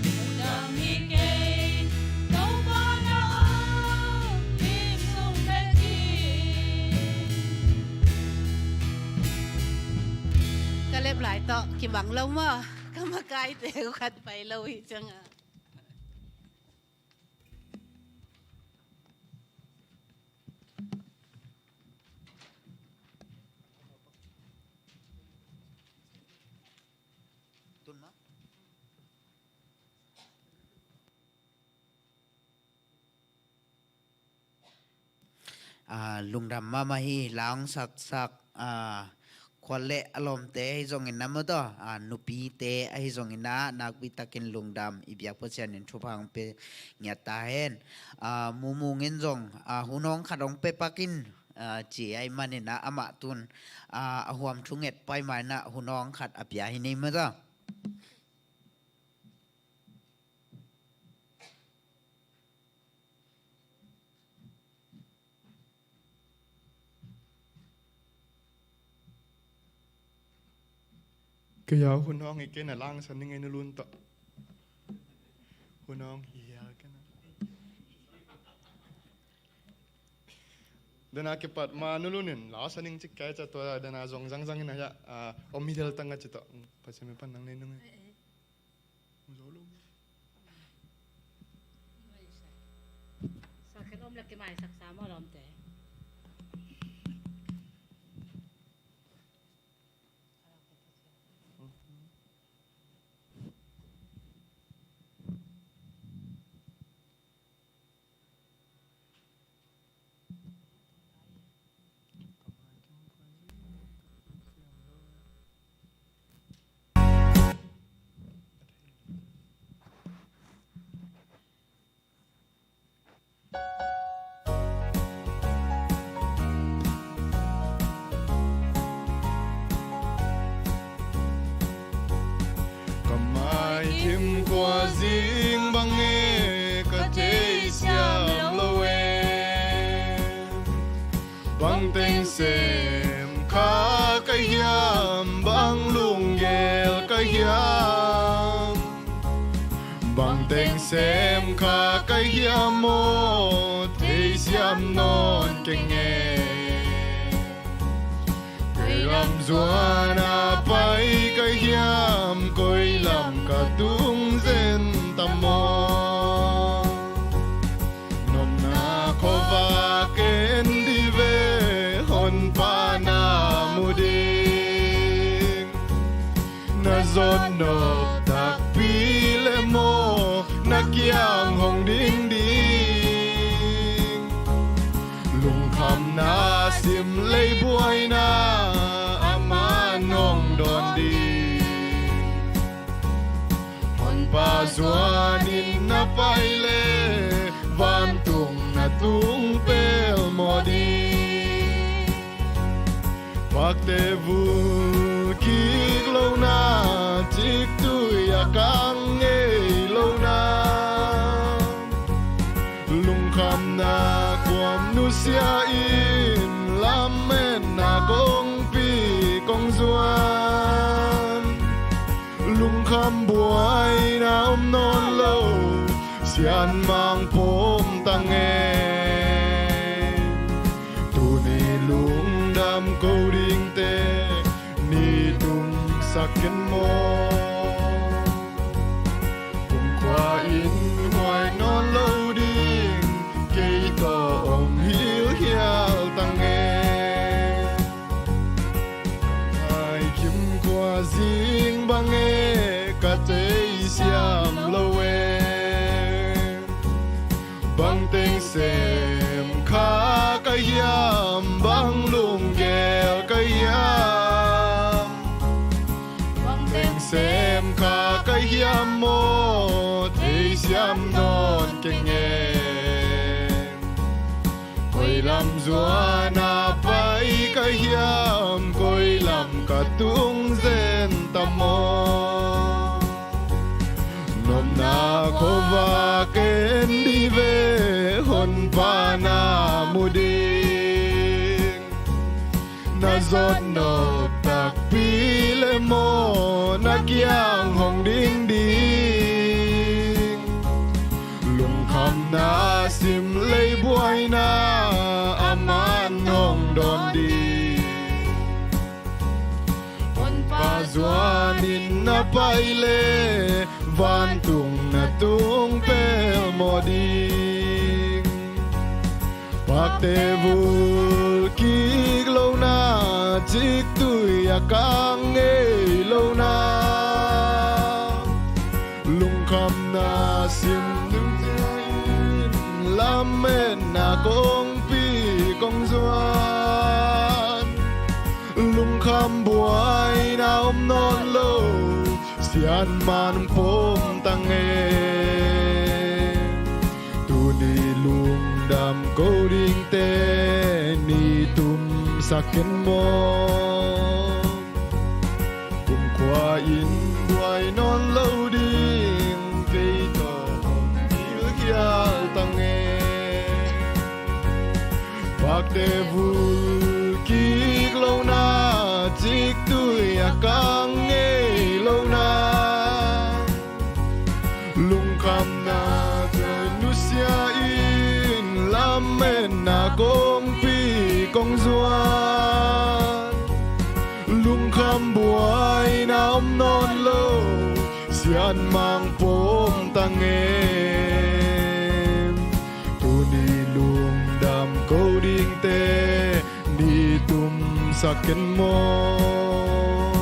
mundang hi kei, Topa na angin sung bek hi. Ka lep lai tawh kibang lo maw? Ka makaite uh khat pai lo hi cianga. Ah, lungdam mahmah hi, la hong saksak, ah, khual le a lawmte ahi zongin na maw taw, ah, nupite ahi zongin na nakpi takin lungdam, i biak Pasian in thupha hong pia ngiat ta hen. Ah, Mumung in zong, ah, hun hong khat hong pia pak in, ah, ci ahih manin na amah tun, ah, a huam thunget pai mai na hun hong khat a pia hi ni maw taw. Kei a hun hong hi kei na langsan ning ei nu Lun tawh. Hun hong hi a kei na. Dana kipat ma nu Lun in lausa ning cik kai ca tua dana zong zangzang in a hia, ah, om hi del tang a ci tawh. Pasian min pan nang nei nung e. Sa khen om la kimaisak sa maw lawmte. Kua zing bang e ka theisiam lo e. Bang teng sem kha ka hiam, bang lunggel ka hiam. Bang teng sem kha ka hiam maw, theisiam nawn keng e. Koi lam zuan a pai ka hiam, koi lam ka tung zen tam maw. Nopna khuavak en dih ve, Honpa na mu ding. Na zot nop takpi le maw, na kiang hong ding ding. Lungkhamna sim leibuaina, aman hong dawn ding. Honpa zuanin na pai le, vantung na tung pelmawh ding. Pakte vul kik lohna, ciktui a kang ngei lohna. Lungkhamna kuam nusia in, lametna kongpi kong zuan. Lungkham buaina om nawn lo, sianmang pawm tang e. Tuni lungdam ko dingte, ni tumsak ken maw. Kumkhua in huai nawn lo ding, kei tawh om hilhial tang e. Ai, kim khua zing bang e ka theisiam lo e. Bang teng sem kha ka hiam, bang lunggel ka hiam. Bang teng sem kha ka hiam maw, theisiam nawn keng e. Koi lam zuan a pai ka hiam, koi lam ka tung zen tam maw. Nopna khuavak en dih ve, Honpa na mu ding. Na zot nop takpi le maw, na kiang hong ding ding. Lungkhamna sim leibuaina, aman hong dawn ding. Honpa zuanin na pai le, vantung na tung pelmawh ding. Pakte vul kik lohna, ciktui a kang ngei lohna. Lungkhamna sim ding in, lametna kongpi kong zuan. Lungkham buaina om nawn lo, sianmang pawm tang e. Tuni lungdam ko dingte, ni tumsak ken maw. Kumkhua in buai nawn lo ding, kei tawh om hilhial tang e. Pakte vul kik lohna, ciktui a kang ngei lohna. Lungkhamna tua nusia in, lametna kongpi kong zuan. Lungkham buaina om nawn lo, sianmang pawm tang e. Tuni lungdam ko dingte, ni tumsak ken maw.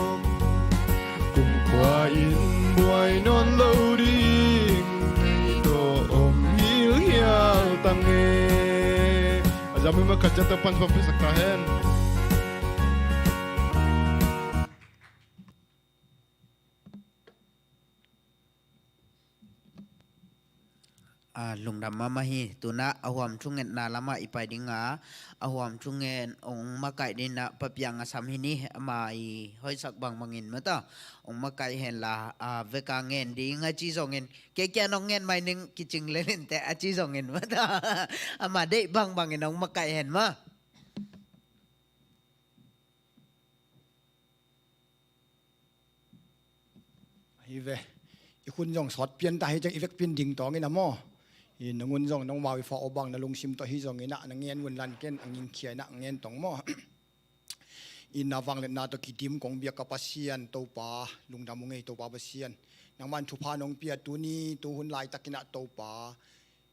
Kumkhua in buai nawn lo ding, kei tawh om hilhial tang e. A zami ma khat ciat tawh pan phampisak ta hen. Ah, lungdam mahmah hi. Tunah a huam thungetna lamah i pai ding a, a huam thungen hong makaih dingin ah Pa Piang a sam hi ni, ama i hoihsak bangbangin mata hong makaih henla, ah, veka ngen ding a ci zongin, kei kia nong ngen mai ning kicing lelin teh a ci zongin mata ama deih bangbangin hong makaih hen mah. Hi ve. I hun zong sawt pian ta hi ciang i vekpi in ding tawngin a maw. I nangun zong nong mau i fa aw bang na lungsim tawh hi zongin ah na ngen un lan ken a ngingkhia in ah ngen tong maw. I na vangliatna tawh kidim kong biak ka Pasian Topa, lungdam ung ei Topa Pasian. Nangman thupha nong pia tuni tuhun laitakin ah Topa,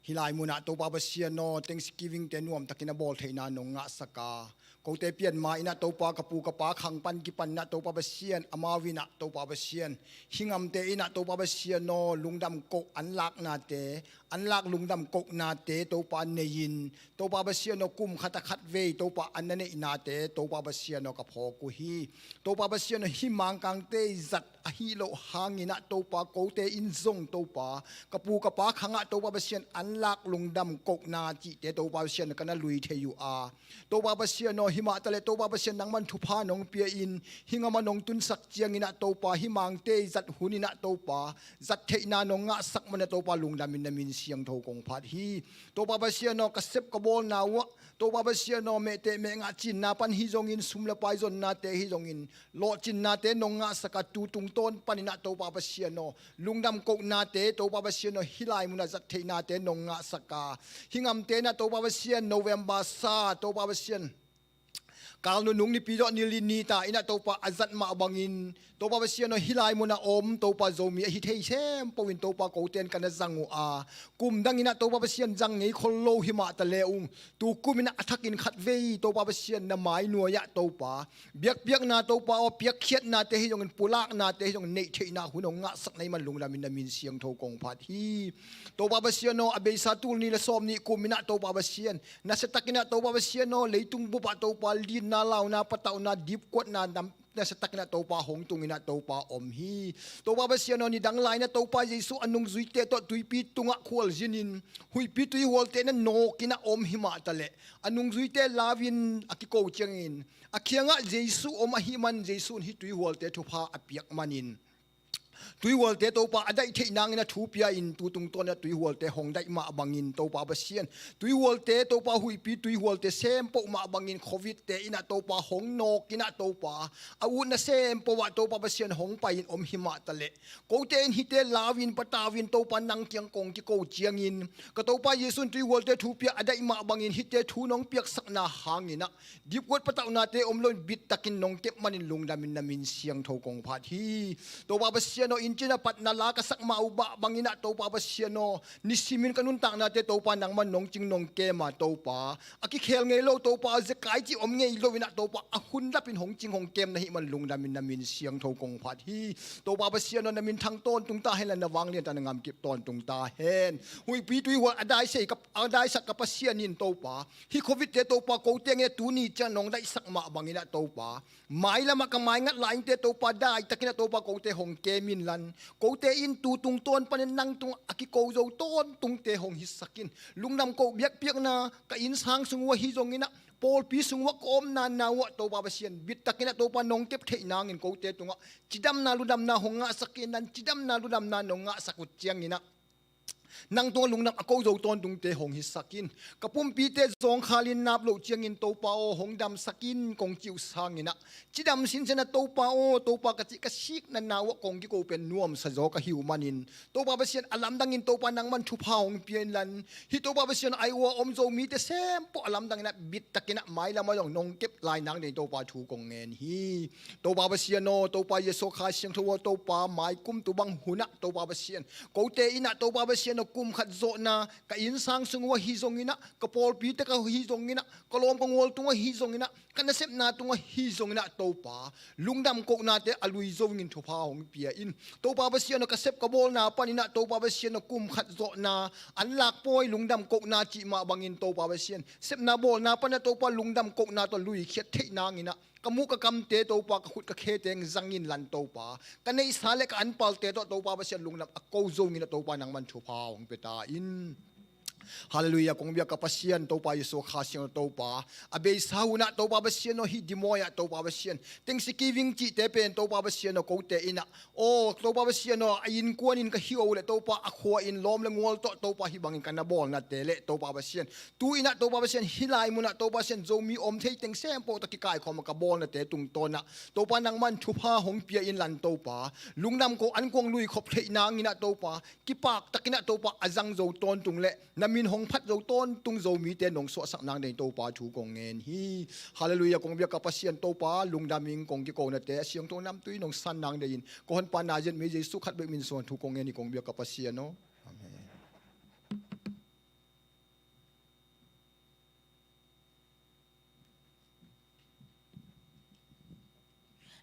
hih lai munah Topa Pasian aw, Thanksgiving te nuamtakin a bawl theihna nong ngahsak a, kote pian ma in ah Topa, ka pu ka pa khang pan kipan in ah Topa Pasian, amau in ah Topa Pasian, hih ngamte in ah Topa Pasian aw, lungdam koh an laknate, an lak lungdam kohnate Topa nei-in, Topa Pasian aw, kum khat a khat vei Topa an na neihnate Topa Pasian aw, ka phawk uh hi. Topa Pasian aw, hih Mangkangte zat ahi loh hangin ah Topa, kote in zong Topa, ka pu ka pa khangah Topa Pasian an lak lungdam kohna cihte Topa Pasian ka na lui thei uh a, Topa Pasian aw, himah taleh Topa Pasian nangman thupha nong pia in, hih ngam a nong tunsak ciangin ah Topa, hih Mangte zat hun in ah Topa, zat theihna nong ngahsak man ah Topa, lungdam in na min siangtho kong phat hi. Topa Pasian aw, ka sep ka bawlna uh ah Topa Pasian aw, mehteh mehngah cinna pan hi zongin, sum le pai zonnate hi zongin, lawhcinnate nong ngahsak a, tu tungtawn panin ah Topa Pasian aw, lungdam kohnate Topa Pasian aw, hih lai munah zat theihnate nong ngahsak a, hih ngamte in ah Topa Pasian, November sa Topa Pasian, kal nunung nipi zawh ni li ni ta in ah Topa a zat mah bangin, Topa Pasian aw, hih lai munah om Topa Zomi ahi thei sempoh in Topa kote in ka na zang uh a, kum dangin ah Topa Pasian zang ngei khol lo himah taleh ung, tu kum in ah a thakin khat vei Topa Pasian na mai nuai-ah Topa, biakpiakna Topa aw, piakkhiatnate hi zongin, pulaknate hi zongin, neih theihna hun hong ngahsak na hih man lungdam in na min siangtho kong phat hi. Topa Pasian aw, a beisa tul nih le sawm nih kum in ah Topa Pasian, nasiatakin ah Topa Pasian aw, leitung bupah Topa, linna, launa, patauhna, dipkuatna nam nasiatakin ah Topa hong tungin ah Topa om hi. Topa Pasian aw, nidang lai-in ah Topa Jesu a nungzuite tawh tuipi tungah khualzinin, huihpi tuihualte na nawkin ah om himah taleh, a nungzuite lau-in a kiko ciangin, a kiangah Jesu om ahih man Jesu in hih tuihualte thupha a piak manin, tuihualte Topa a daih theih nangin a thu pia-in, tu tungtawn in ah tuihualte hong daih mah bangin Topa Pasian, tuihualte Topa, huihpi tuihualte sempoh mah bangin Covid-te in ah Topa hong nawkin ah Topa, a utna sempoh ah Topa Pasian hong pai-in om himah taleh, kote in hihte lau-in patau-in Topa nang kiang kong kiko ciangin, ka Topa Jesu in tuihualte thu pia a daih mah bangin hihte thu nong piaksakna hangin ah dipkuat patauhnate om loin bittakin nong kep manin lungdam in na min siangtho kong phat hi. Topa Pasian aw, inn cin a patna la ka sak mah uh mah bangin ah Topa Pasian aw, nisimin ka nuntaknate Topa nangman nong cing nong kem a Topa, a kikhel ngei lo Topa, zekai cih om ngei lo in ah Topa, a hun lapin hong cing hong kem na hih man lungdam in na min siangtho kong phat hi. Topa Pasian aw, na minthang tawntung ta hen la, na vanglian ta, na ngamkip tawntung ta hen. Huihpi tuihual a daisei ka, a daisak ka Pasian in Topa, hih Covid-te Topa, kote nge tuni ciang nong daihsak mah bangin ah Topa, mailamah ka maingat lai-ingte Topa, daitakin ah Topa, kote hong kem inlan, kote in tu tungtawn panin nang tungah a kiko zo tawntungte hong hisak in. Lungdam koh biakpiakna ka innsang sung uh ahi zongin ah, pawlpi sung uh ah ka omna na uh ah Topa Pasian, bittakin ah Topa nong kep theih nangin kote tungah cidamna ludamna hong ngahsak inlan, cidamna ludamna nong ngahsak uh ciangin ah nang tungah lungdam a ko zo tawntungte hong hisak in. Ka pumpite zawngkhalin nap loh ciangin Topa aw, hong damsak in kong cih uh sangin ah, cidam sinsen ah Topa aw, Topa ka cih ka sikna na uh ah kong kiko pen nuamsa zaw ka hi uh manin, Topa Pasian, a lamdangin Topa nangman thupha hong pia inlan, hih Topa Pasian ai uh a om Zomite sempoh a lamdangin ah bittakin ah mailam ah zong nong kep lai nang dingin Topa thu kong ngen hi. Topa Pasian aw, Topa Jesu Kha Siangtho aw, Topa mai kum tu bang hun ah Topa Pasian, kote in ah Topa Pasian aw, kum khat zawhna ka innsang sung uh ahi zongin ah, ka pawlpite ka ahi zongin ah, ka lawm ka gual tung ahi zongin ah, ka nasepna tung ahi zongin ah Topa, lungdam kohnate a lui zo dingin thupha hong pia in. Topa Pasian aw, ka sep ka bawlna panin ah Topa Pasian aw, kum khat zawhna an lak pawi lungdam kohna cih mah bangin Topa Pasian, sepna bawlna panin ah Topa lungdam kohna tawh luikhiat theih nangin ah, ka muh ka kamte Topa, ka khut ka khete hong zang inlan Topa, ka neihsa le ka anpalte tawh Topa Pasian, lungdam a ko zo dingin ah Topa nangman thupha hong pia ta in. Halleluiah, kong biak ka Pasian, Topa Jesu Kha siang Topa. A beisa hunah Topa Pasian aw, hih dimawi ah Topa Pasian, Thanksgiving cihte pen Topa Pasian aw, kote innah, aw Topa Pasian aw, a innkuan in ka hih uh leh Topa, a khua in lawm le ngual tawh Topa hih bangin ka na bawlnate leh Topa Pasian, tu innah Topa Pasian, hih lai munah Topa Pasian, Zomi om thei teng sempeuh tawh kikaikhawm a ka bawlnate tungtawnah Topa nangman thupha hong pia inlan Topa, lungdam ko an kong lui khop theih nanginah Topa, kipaktakinah Topa a zang zo tawntung leh na min hong phat zo tawntung Zomite nong suahsak nang deihin Topa thu kong ngen hi. Halleluiah, kong biak ka Pasian Topa, lungdam ing, kong kikonate a siangtho namtui nong san nang deihin ko honpa Nazareth mi Jesu khat bek min suang thu kong ngen hi, kong biak ka Pasian aw. Amen.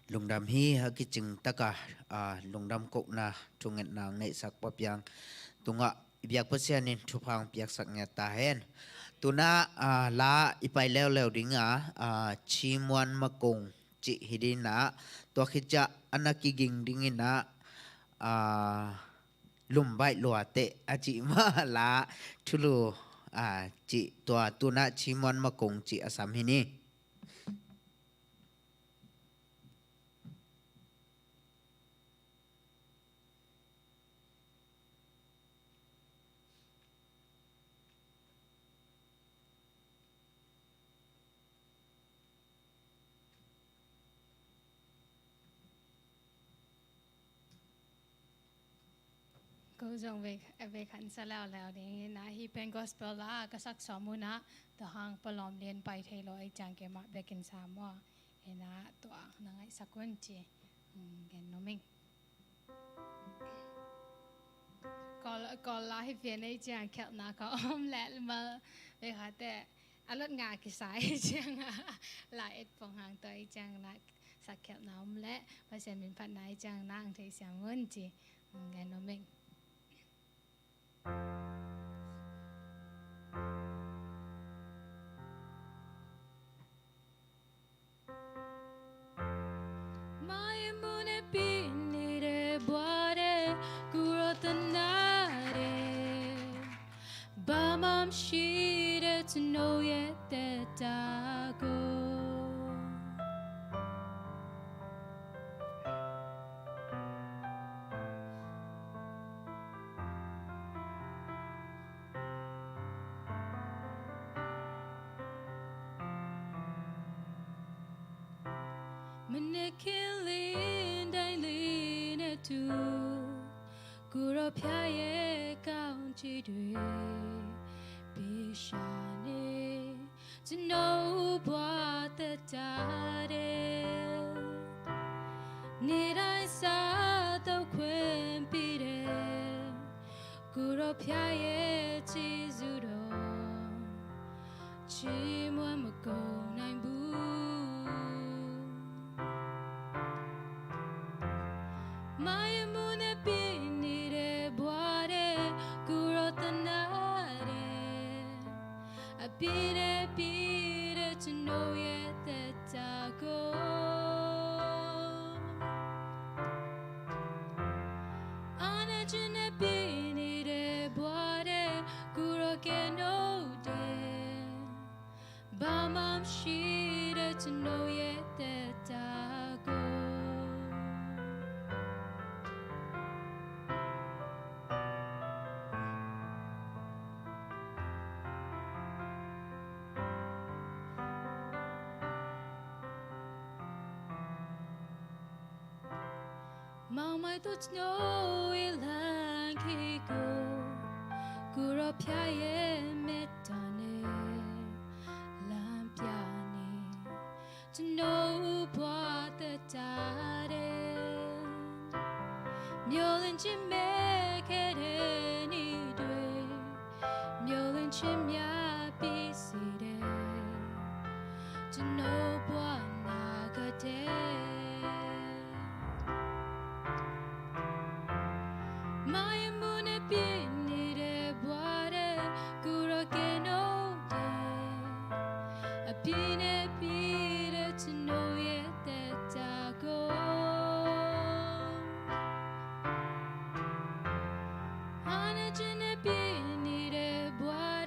Lungdam hi. A kicing taka, a, lungdam kohna thungetna hong neihsak Pa Piang tungah i biak Pasian in thupha hong piaksak ngiat ta hen. Tunah, a, la i pai leuleu dinga, a, Cimuan Makung cih hi dinah, tua khit ciah a na kiging dinginah, a, Lumbaih Luateh a cih mah la thulu, a, cih tua tunah Cimuan Makung cih a sam hi ni. Ko zong vei, vei khan sa leuleu ding in ah, hih pen gospel la ka sak sawm un ah, tua hang palawm lian pai thei lo ei ciang keimah bekin sa maw. Ina tua na ngaihsak un ci. Hmm, gen nuam ing. Kawl, Kawl la hi pian ei ciang khelhna ka om leh mal vei kha teh a lot nga kisa ei ciang a la et pong hang tua ei ciang na sak khelhna om leh Pasian min phatna ei ciang na ang thei siam un ci. Hmm, gen nuam ing. Mai mun e pin ni de bua de kuro tana de. Ba mam shi de tano ye te ta go. Mene kilin dai line tu kuro pia ye kaun ci dui pishane. Tano bua ta ta de. Ni dai sa tau kuen pi de. Kuro pia ye ci zu do. Ci muan ma ko nai bu. Mai mun e pin ni de bua de kuro tana de. A pire pire tano ye te ta go. Ana jene pini de bua de kuro ke no de. Ba mam shi de tano ye te ta go. Mang mai to tano i lang ki go. Kuro pia ye me ta ne. Lam pia ne. Tano bua ta ta de. Myo lin chi me ke de ni dui. Myo lin chi mya pi si de. Tano bua na ka de. Mai mun e pini de bua de kuro ke no de. A pine pire tano ye te ta go. Ana jene pini de bua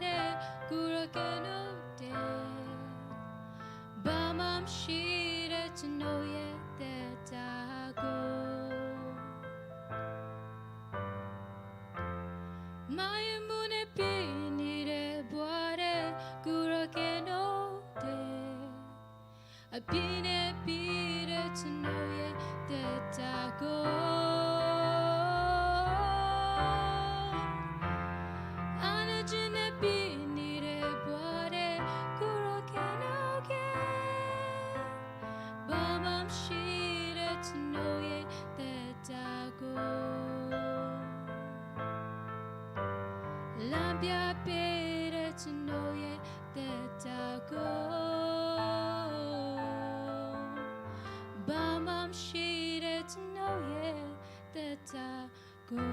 ပြပေးတဲ့ကျွန်တော်ရဲ့သက်တာကို ဘာမှမရှိတဲ့ကျွန်တော်ရဲ့သက်တာကို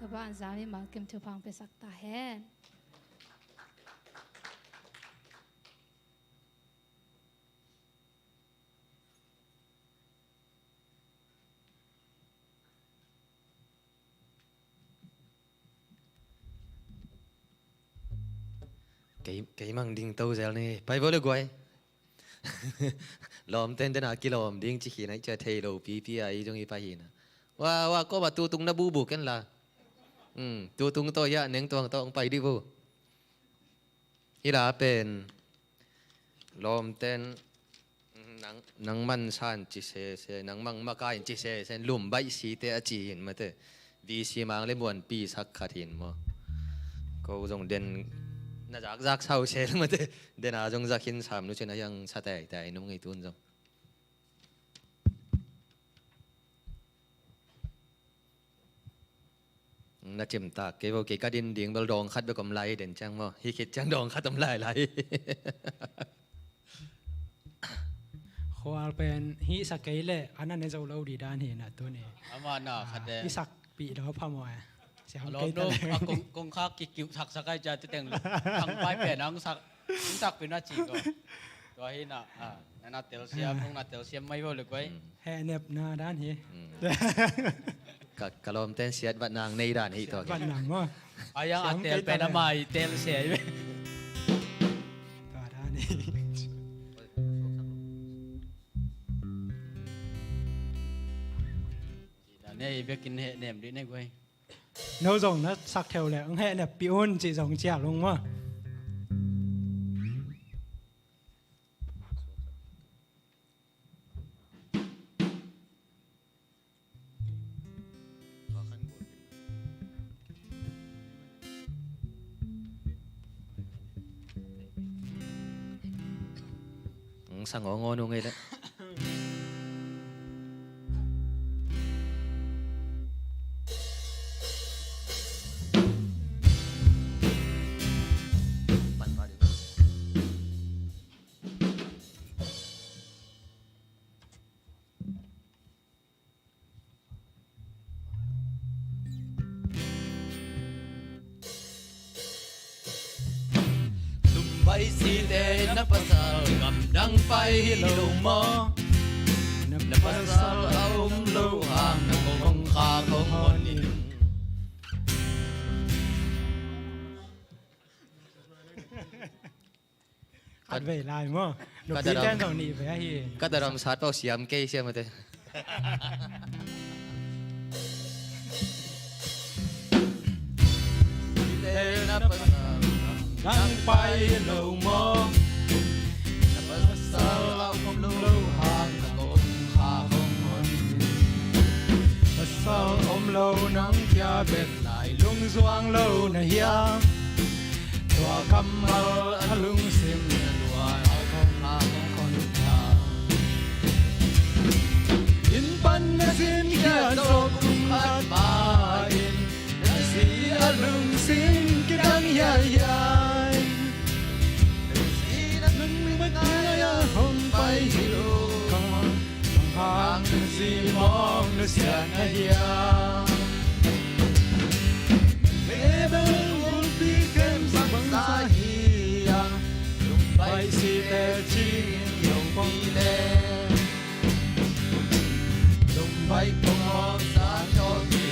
ကမ္ဘာ့ဇာတ်ရေးမှာ ကင်ထုဖောင်ပေးစက်တာဟဲ Kei, kei mang ding to zel ni. Pai vo le guai. Lawmten den a kilawm ding ci khin a i cia thei lo pipi a i zong i pai hi na. Wa, wa, ko ba tutung na bubu ken la. Hmm, tutung to ya neng tuang to ong pai di vo. I la pen lawmten nang, nang man san ci sese, nang mang makain ci sese, lum baih site a ci hin mate. V C mang le muanpi sak khat hin maw. Ko zong den na zakzak sau se le mate. Den a zong zak hin sam nu cin a hiang sa taitai nung i tun zong. Na cimtak kei vo kei ka din ding bel dawng khat bek om lai den ciang maw. Hi khit ciang dawng khat om lai lai. Khual pen hih sa kei leh a na ne zo lo di dan hi na tuni. Ama na khat de. I sak pi daw pha maw e. Siam kei ta le. A kong, kong khak kikiu sak sak ai ca ti teng lo. Thang pai pen ang sak. Sak pi na ci ko. Tua hi na, a, na na telsiam, nung na telsiam mai vo le koi. Hehnepna dan hi. Ka, ka lawmten siat vat nang nei dan hi tua. Vat nang maw. Ayang a tel pen a mai telsiam. Tua dan hi. Nei bekin hehnem di nei koi. No zong na sak theu le ang hehnep pi un ci zong cial ung maw. Ang sa ngawngawn ung ei le. Lumbai site na pasal gamdang pai hi lo maw? Na pasal a um lo hang na kong kha kong hon in. Khat vei lai maw? Ka daram, nupi ten zong nih vei ahi. Ka daram sat pau siam kei siam mate. Dang pai lo maw? Na pasal a um lo hang na kong kha kong hon. Pasal om lo nang kia bek lai lungzuang lo na hiam? Tua kammal a lungsim na luai a kong a kong kon ta. Inn pan na zin khia zo kum khat ma in na zi a lungsim kidang hiaihiai. Na zi na lungsim kidang hiaihiai hong pai hi lo ka. Hang na zi mawng na sian na hiam? Mebel gulpi khem bangsa hi a, lungbai site cing yong pi le. Lungbai kong mawng sa tawh ki.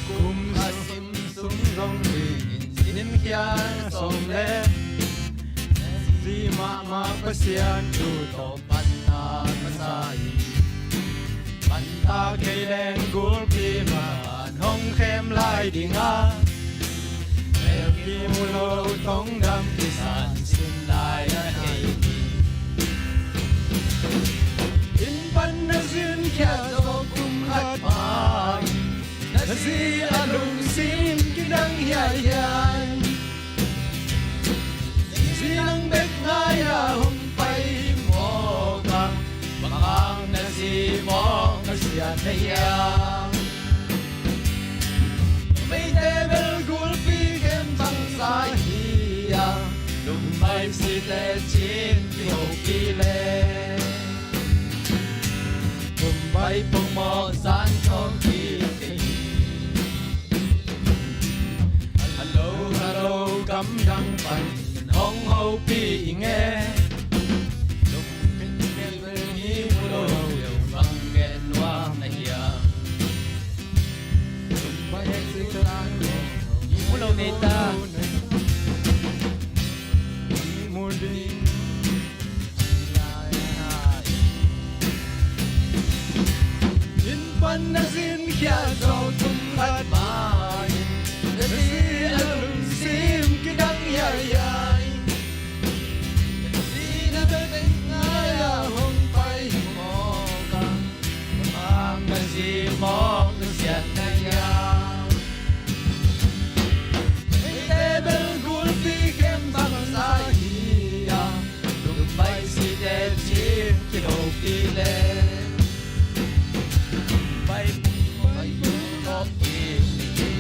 Kum a sim sung zong dingin sinkhia na sawm le. Zi mahmah Pasian thu tawh panna ka sa hi. Panta kei leng gulpi mah an hong khem lai ding a. Mel kimu lo tong dam kisan sin lai a hei hi. Inn pan na zin khia zo kum khat pan. Na zi a lungsim kidang hiaihiai. Zi nang bek ngai a hong pai mawk Na si mawk na siat na hiam? Meite bel gulpi khem bangsa hi a, lumbai site cin kihopi le, lumbai pongmawh zan thawng kik hi. Halo halo gamdang pan hong hopih ing e. Lungpi bel hi mu lo, bang gen nuam na hiam? Mu lo nei ta. Mu ding. Inn pan na zin khia zo tung khat ma in, na si a lungsim kidang hiaihiai. Na si na bek ngai a hong pai hi mawk a, bang na si mawk na siat na hiam? Meite bel gulpi khem bangsa hi a, lumbai site cin kihopi le, lumbai, lumbai pongmawh kik hi.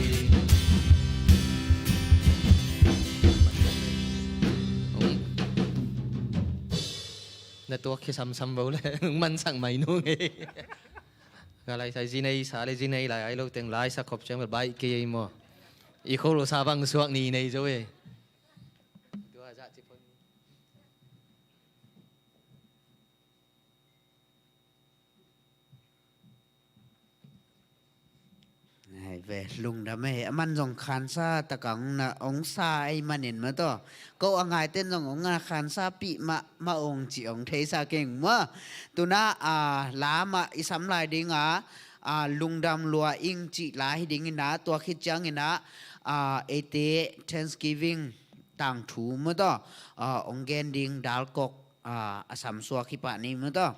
Na tuak khi samsam bo le, mansak mai nung e. Ka lai sai zinei sa le zinei lai ai lo teng lai sa khop ciang bel baih kei ei maw. I kholo sa bang suak ni nei zo e. Tua za ci phone. Ai ve, lungdam e, aman zong khansa taka hong na, hong sa ei manin maw taw. Ko a ngaiten zong hong na khansa pih mah, mah hong ci hong theisa keng maw. Tuna, a, lamah i sam lai dinga, a, lungdam lua ing cih la hi dingina, tua khit ciangina, a, eite Thanksgiving tangthu maw taw, a, hong gen ding dalkok, a, a samsuak hi pah ni maw taw.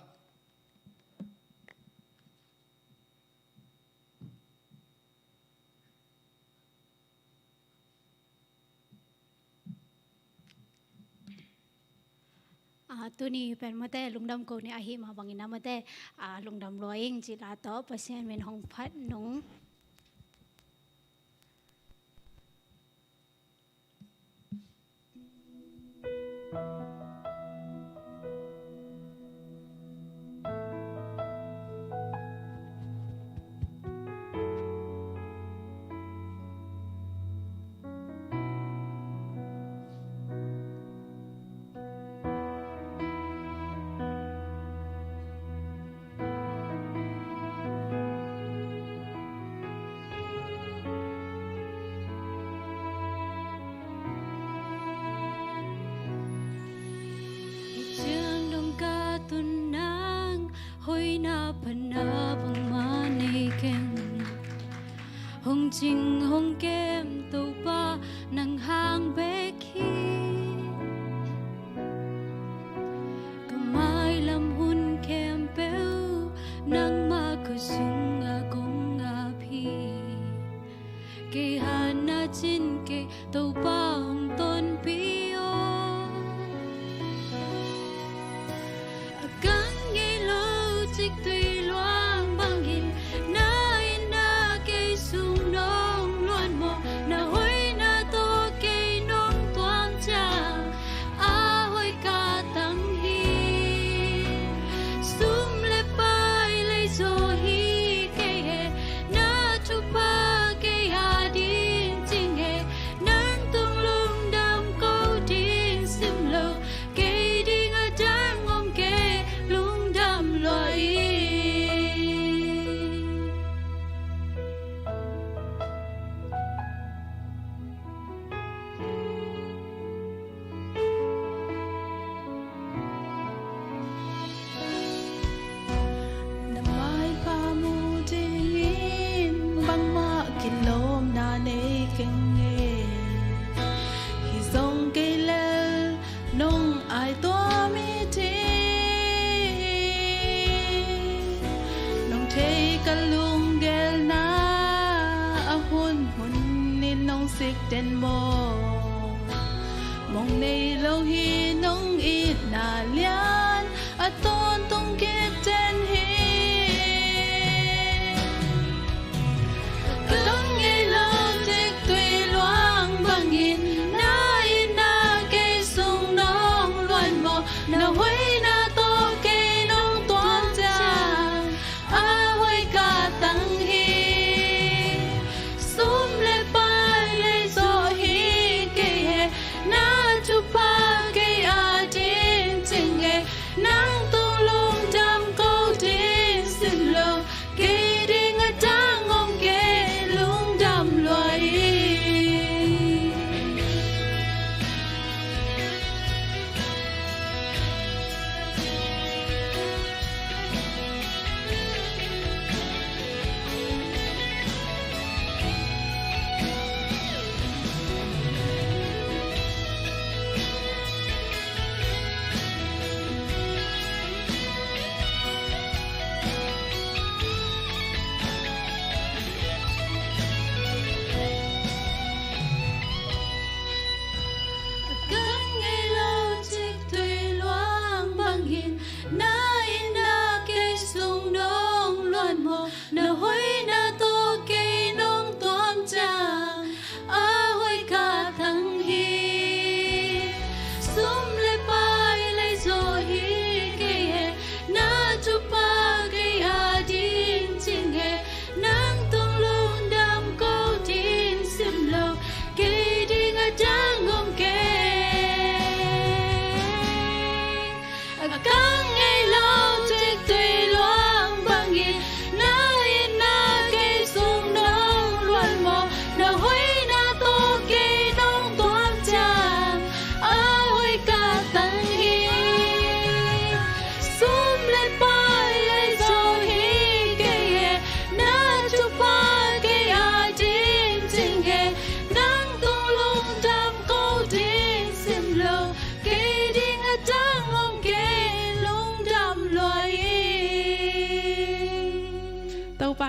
A, tuni pen mate lungdam ko ni ahi mah bangin a mate, a, lungdam lua ing cih la tawh Pasian min hong phat nung. Ciang dong ka tun nang hoihna phatna bangmah nei keng. Hong cing hong kem Topa nang hang bek hi. Ka mailam hun khempeuh nangmah khutsung ah kong ap hi. Kei hatna cin kei Topa hong tonpih aw. A kan ngei lo ciktui luang bangin na itna kei sung nong luan mawk, na hoihna tawh kei nong tuam ciang a hoih ka tang hi. Sum le pai lei zaw hi kei e, na thupha kei a ding cing e, nang tung lungdam ko ding sim lo, kei ding a dang om kei lungdam lua ing. Na maipha muh dingin bangmah kilawmna nei keng e. Hi zong kei lel nong ai tuam hi ding. Nong thei ka lunggelna a hunhun in nong sik den maw. Mong nei lo hi nong itna lian a tawntung khit den hi.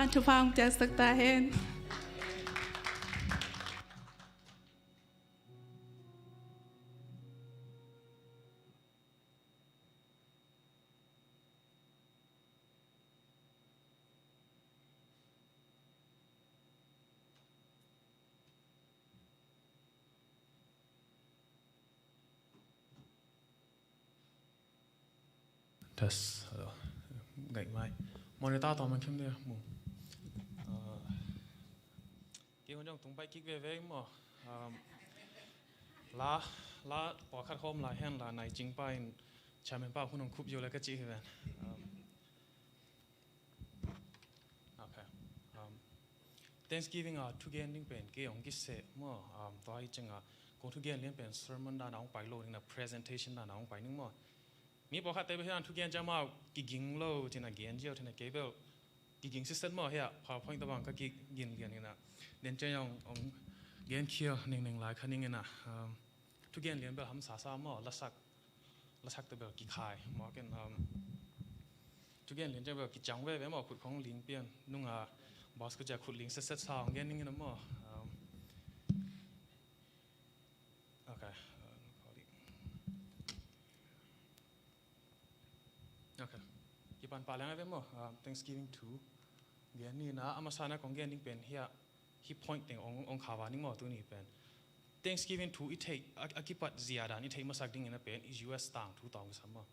Thupha hong piaksak ta hen. Test. Hello. Ngai mai. Monitor tawm a khim dia mu. Kei hun jong tung pai kik veve maw. La, la pawlkhat hawm lai hen la nai cing pa in chairman pa hun hong khup yo le ka ci hi ven. Okay. Thanksgiving a thugen ding pen kei hong kiseh maw. Tua hi ciang a kong thugen lian pen sermon dan a hong pai lo ding na, presentation dan a hong pai ding maw. Mi pawlkhatte bel hi dan thugen ciang amau kiging lo cin a gen ziau cin a kei bel kiging siset maw hi a PowerPoint tabang ka kigin gen in a. Den ciang hong gen khial ningning lai kha ning in a. Thugen lian bel hamsa sa maw, lasak, lasakte bel kikhai maw ken. Thugen lian ciang bel kicang veve maw, khut khong ling pian nung a boss ka cia khut ling siset sa hong gen ning in a maw. Okay. Okay. Kipan pah liang a ve maw. Thanksgiving thu gen ni na, a masa na kong gen ding pen hi a, hi point teng ong, ong khava ning maw tuni pen. Thanksgiving thu i theih a, a kipat zia dan i theih masak ding in a pen i U S tangthu tawm kisam maw.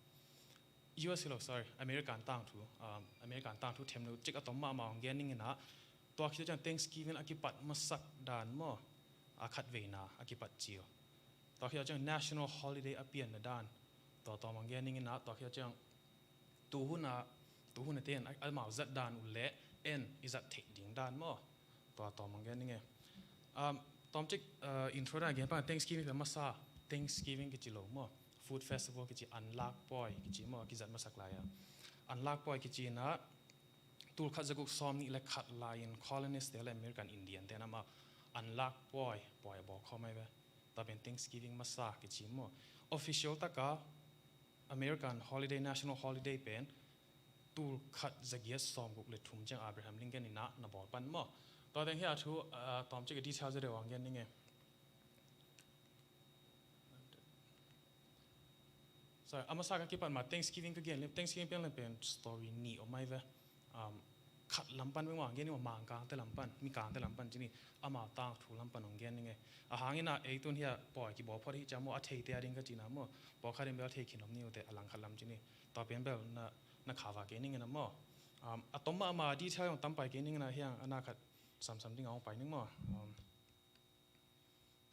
U S hi lo, sorry, American tangthu, American tangthu themno cik a tom mahmah ong gen ning in a, tua khit ciang Thanksgiving a kipat masak dan maw, a khat veina a kipat cil. Tua khit ciang national holiday a pianna dan tua tawm ong gen ning in a, tua khit ciang tuhun a, tuhun a ten amau zat dan uh le en i zat theih ding dan maw. Tua tawm ong gen ning e. Tawm cik intro dan gen pa Thanksgiving pen masa, Thanksgiving kici lo maw, food festival kici, anlak pawi kici maw, kizat masak lai a. Anlak pawi kici in a, tulkhat zaguk sawm nih le khat lai in colonist te le American Indian te in amau anlak pawi, pawi a bawl khawm ai ve. Tua pen Thanksgiving masa kici maw. Official taka American holiday, national holiday pen tulkhat zagiat sawmguk le thum ciang Abraham Lincoln in a na bawl pan maw. Tua teng hi a thu tawm cik a detail za deuh ang gen ning e. Sorry, a masa ka kipat ma Thanksgiving ka gen le, Thanksgiving pian le pen story nih om ai ve. Khat lam pan veng ong gen ning maw, Mangkangte lam pan, Mikangte lam pan ci ni, amau tangthu lam pan ong gen ning e. A hang in a ei tun hi a pawi kibawl phot hi cia maw, a theite a ding ka ci na maw. Pawlkhat in bel thei khin om ni uh te a lang khat lam ci ni. Tua pen bel na, na khava kei ning in a maw. A tom mahmah detail ong tam pai kei ning in a, hiang a na khat samsam ding a ong pai ning maw.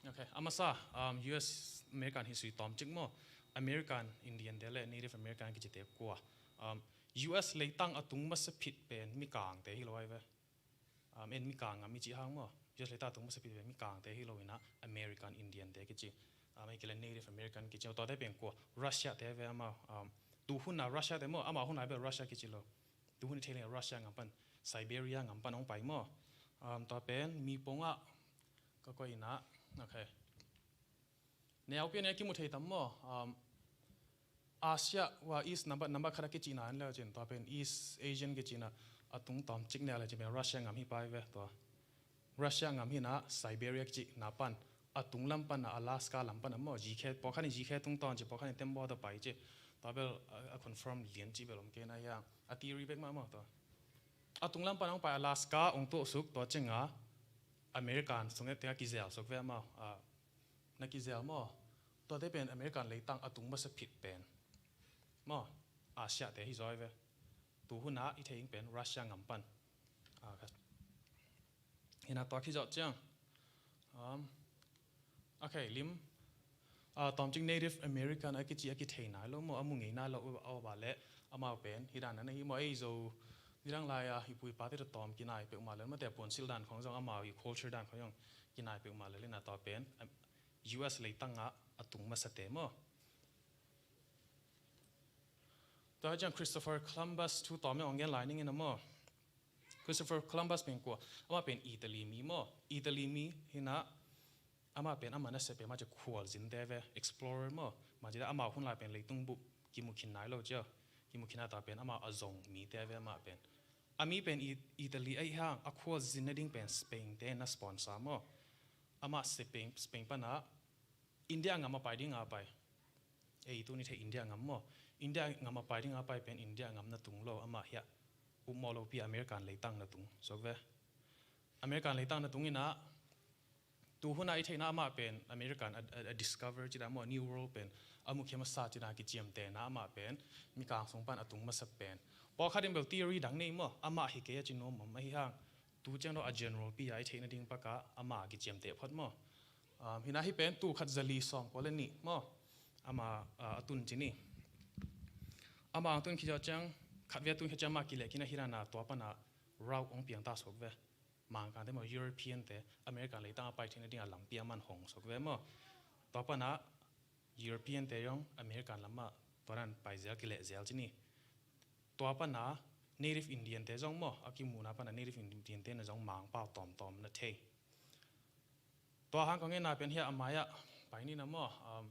Okay, a masa, U S American history tawm cik maw. American Indian te le Native American kici te kua. U S leitang a tung masa phit pen Mikangte hi lo ai ve. En Mikang ngam i ci hang maw. U S leitang a tung masa phit pen Mikangte hi lo in a, American Indian te kici. Ei kile Native American kici. Tua te pen kua, Russia te ve amau. Tuhun a Russia te maw, amau hun a bel Russia kici lo. Tuhun i thei le Russia ngam pan, Siberia ngam pan ong pai maw. Tua pen mi pong a ka koih in a, okay. Neu pian e kimu thei tam maw. Asia ua East number, number khat a kici na an le cin, tua pen East Asian kici na, a tung tawm cik neu le cin pen Russia ngam hi pai ve tua. Russia ngam hi na, Siberia kici na pan a tung lam pan a, Alaska lam pan a maw, zikhe, pawlkhat in zikhe tung tawn ci, pawlkhat in tembaw tawh pai ci. Tua bel a confirm lian ci bel om kei na hiang, a theory bek mah maw tua. A tung lam pan ong pai Alaska ong tuah suk, tua ciang a American sung e te a kizel suk ve maw. Na kizel maw. Tuate pen American leitang a tung masa phit pen maw, Asia te hi zaw ai ve. Tuhun a i thei ing pen Russia ngam pan. Hi na tua khi zawh ciang. Okay, lim. Tawm cik Native American a kici a kithei nai lo maw, a mu ngei nai lo uh a, a le amau pen hi dan na hi maw, ei Zo nidang lai a i pu i pate tawh tawm kinai peuhmah le, mate puansilh dan khong zong amau i culture dan khong zong kinai peuhmah le, lina tua pen U S leitang a a tung masate maw. Tua ciang Christopher Columbus thu tawm ong gen lai ning in a maw. Christopher Columbus pen kua, amah pen Italy mi maw. Italy mi hi na, amah pen amah na se pen amah ci khualzinte ve, explorer maw. Mah ci da amah hun lai pen leitung bup kimu khin nai lo cia. Kimu khin a ta pen amah a zong mite ve amah pen. A mi pen I-, Italy ahi hang, a khua zin nading pen Spain te na sponsor maw. Amah Spain, Spain panah India ngam a pai ding a pai. Ei, tu ni thei India ngam maw. India ngam a pai ding a pai pen India ngam na tung lo, amah hiah upmawh lopi American leitang na tung. Suak ve. American leitang na tung inah, tu hunah i theihna amah pen American a, a, a discover cih dan maw, New World pen a mukhia masa cih dan kiciamtehna amah pen mikang sung pan a tung masa pen. Pawlkhat in bel theory dang nei maw, amah hi kei a ci nuam om ahi hang. Tu ciang dong a general pi a i theihna ding pakah amah kiciamteh phot maw. Um, hinah hih pen tul khat zali sawm kua le nih maw. Amah, uh, a tun ci ni. Amah ang tun khit ciang, khat ve a tun khit ciang amah kileh kina hinah na tua panah rauh ong piang ta suak ve. Mangkangte maw, European te, American leitang a pai theihna ding a lampi a man hong suak ve maw. Tua panah European te zong American lamah tua dan pai zel kileh zel ci ni. Tua panah Native Indian te zong maw, a kimuhna panah Native Indian te na zong Mangpau tawmtawm na thei. Tua hang kong ngenna pen hiah a mai-ah pai ni na maw, um,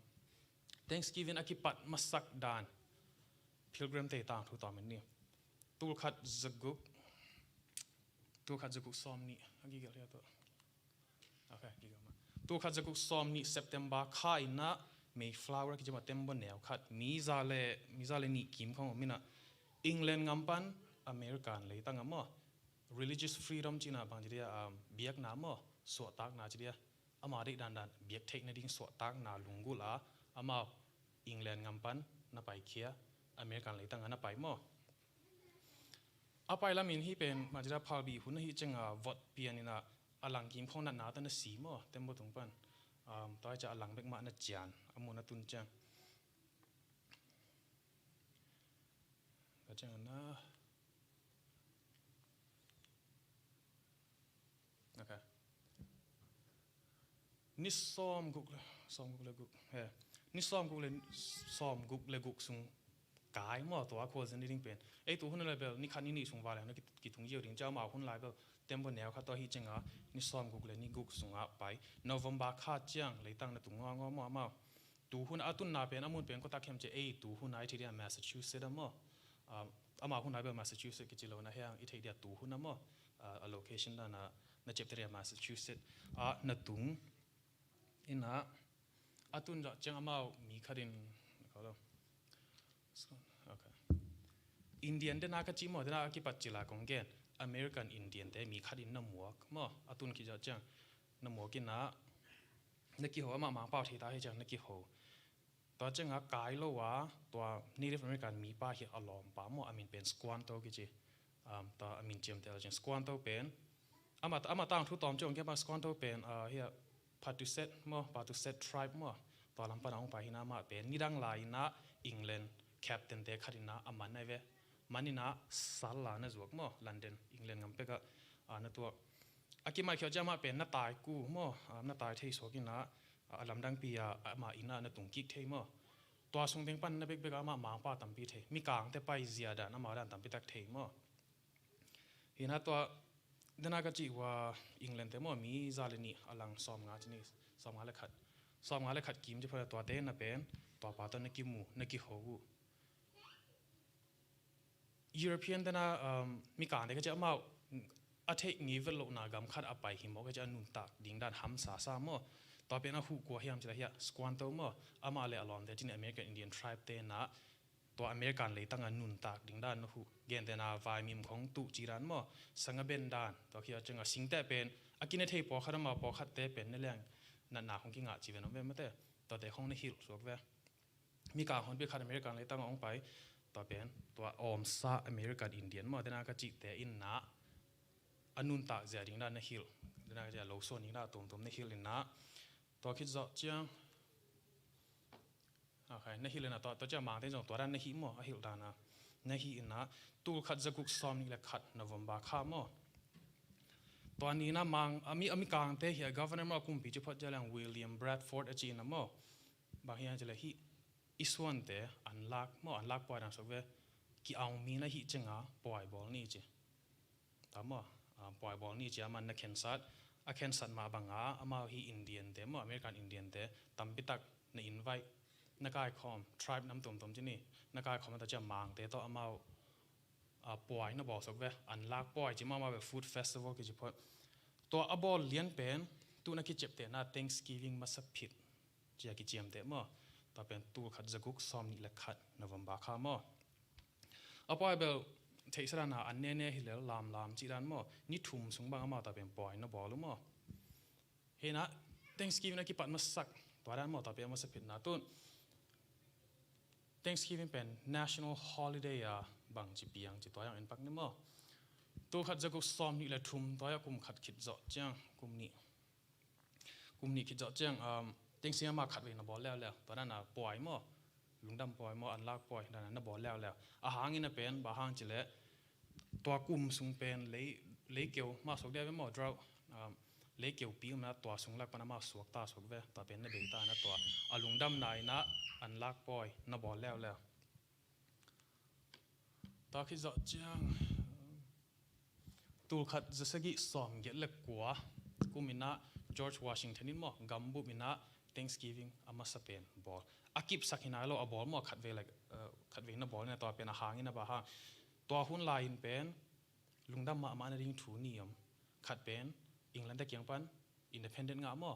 Thanksgiving a kipat masak dan Pilgrim te tangthu tawm in ni. Tul khat zaguk, tul khat zaguk sawm nih a kigelh hiah tua. Okay, kigelh mah. Tul khat zaguk sawm nih September kha inah Mayflower kici mah tembaw neu khat mi za le, mi za le nih kim khong om inah England ngam pan American leitang a maw. Religious freedom cihna bang ci dia, um, biakna maw, suahtakna ci dia. Amau deih dandan biak theih nading suahtakna lunggulh a, amau England ngam pan na paikhia, American leitang a na pai maw. A pai lamin hih pen, mah ci dia phalbi hun ahih ciang a vot pian inah a langkim khong natna tawh na si maw, tembaw tung pan. Um, tua hi ciang a lang bek mah na cian, a mun a tun ciang. Ka ciang a na. Okay. Ni sawm guk le, sawm guk le guk. He. Ni sawm guk le, sawm guk le guk sung kai maw, tua khua zin ding pen. Ei, tu hun lai bel ni khat ni nih sung va le na ki, kitung ziau ding, ciau mah hun lai bel tembaw neu khat tua hi ciang a ni sawm guk le ni guk sung a pai. November kha ciang leitang na tung ngawngaw maw amau. Tu hun a tunna pen a mun pen kua tak hiam ci ei, tu hun a i theih dia Massachusetts a maw. Um, amah hun a bel Massachusetts kici lo na hiang i theih dia tu hun a maw. Uh, a location dan a na ciamteh dia Massachusetts a na tung. Inah a tun zah ciang amau mi khat in, okay. Indian dena ka cih maw, dena a kipat cila kong gen. American Indian te mi khat in na muak maw, a tun khit zah ciang na muak inah na kiho, amah Mangpau thei ta hi ciang na kiho. Tua ciang a kai lo a, tua Native American mipa hi a lawmpa maw, a min pen Squanto kici. Um, tua a min ciamteh lo ciang Squanto pen. Amah, amah tangthu tawm ciang kei pa Squanto pen, uh, hiah Patuxet maw, Patuxet tribe maw. Tua lam pan a hong pai hi na amah pen. Nidang lai inah England captain te khat inah a man ai ve. Man inah sal a na zuak maw, London, England ngam pek ah, uh, na tuak. A kimaikhiat ciang amah pen na tai ku maw, uh, na tai thei suak inah, a lamdangpi a amah inn ah na tung kik thei maw. Tua sung teng pan na bekbek ah amah Mangpa tampi thei. Mikangte pai zia dan, amau dan tampi tak thei maw. Hi na tua, dena ka cih ua England te maw, mi za le nih a lang sawmnga ci ni, sawmnga le khat. Sawmnga le khat kim ci phot a tuate na pen, tua pa tawh na kimu, na kiho uh. European te na, um, mikangte ka ci amau a theih ngei vet lohna gam khat a pai hi mawk a ci a nuntak ding dan hamsa sa maw. Tua pen a huh kua hiam ci la hiah Squanto maw. Amah le a lawmte ci ni American Indian tribe te na tua American leitang a nuntak ding dan na huh. Gentehna vaimim khong tuh ci dan maw. Sanga ben dan. Tua khia ciang a singte pen a kine thei pawlkhat amau pawlkhatte pen na leng natna khong kingah ci ve na om ve mate. Tuate khong na hilh suak ve. Mikang honpi khat American leitang a hong pai, tua pen, tua awmsa American Indian maw, dena ka cihte in na, a nuntak zia ding na na hilh, dena ka cih a lo suan ding na tuamtuam na hilh in na, tua khit zawh ciang, okay, na hilh in na, tua, tua ciang mangte zong tua dan na hih maw, a hilh dan a, na hih in na, tul khat za guk sawm nih le khat November kha maw. Tua ni na mang, a mi, a mikangte hi a governor maw kumpi ci phot zia leng William Bradford a ci in na maw. Bang hiam cih leh hih i suante an lak maw, an lak puai dan suak ve, ki-aungmi na hih ciang a puai bawl ni ci. Ta maw, a, puai bawl ni ci a man na khensat, a khensat mah bang a, amau hih Indian te maw, American Indian te, tampi tak na invite, na kaikhawm, tribe nam tuamtuam ci ni, na kaikhawm a ta ciang mangte tawh amau a, puai na bawl sok ve, anlak puai ci mahmah ve, food festival kici phot. Tua a bawl lian pen tu na kiciamtehna Thanksgiving masa phit ci a kiciamteh maw. Tua pen tul khat za guk sawm nih le khat November kha maw. A puai bel theihsa dan a, an nene hi lel lamlam cih dan maw, ni thum sung bang amau tua pen puai na bawl uh maw. Hi na, Thanksgiving a kipat masak tua dan maw, tua pen a masa phitna tun Thanksgiving pen national holiday a bang ci piang ci tua zong en pak ni maw. Tul khat za guk sawm nih le thum tua zong kum khat khit zawh ciang, kum nih, kum nih khit zawh ciang, um, Thanksgiving amau khatvei na bawl leuleu, tua dan a puai maw, lungdam puai maw, anlak puai dan a na bawl leuleu. A hang in a pen bang hang ci leh, tua kum sung pen lei, leikeu mah suak dia ve maw, drought, um, leikeupi om na, tua sung lak pan amau suakta suak ve, tua pen na bei ta na, tua a lungdamna in a anlak puai na bawl leuleu. Tua khit zawh ciang, tul khat za sagih sawm giat le kua kum in a George Washington in maw, gambup in a Thanksgiving a masa pen bawl. A kipsak hi nai lo, a bawl maw, khatvei le, uh, khatvei na bawl in a, tua pen a hang in a bang hang. Tua hun lai in pen lungdam mahmah na ding thu nih om. Khat pen England te kiang pan independent ngah maw,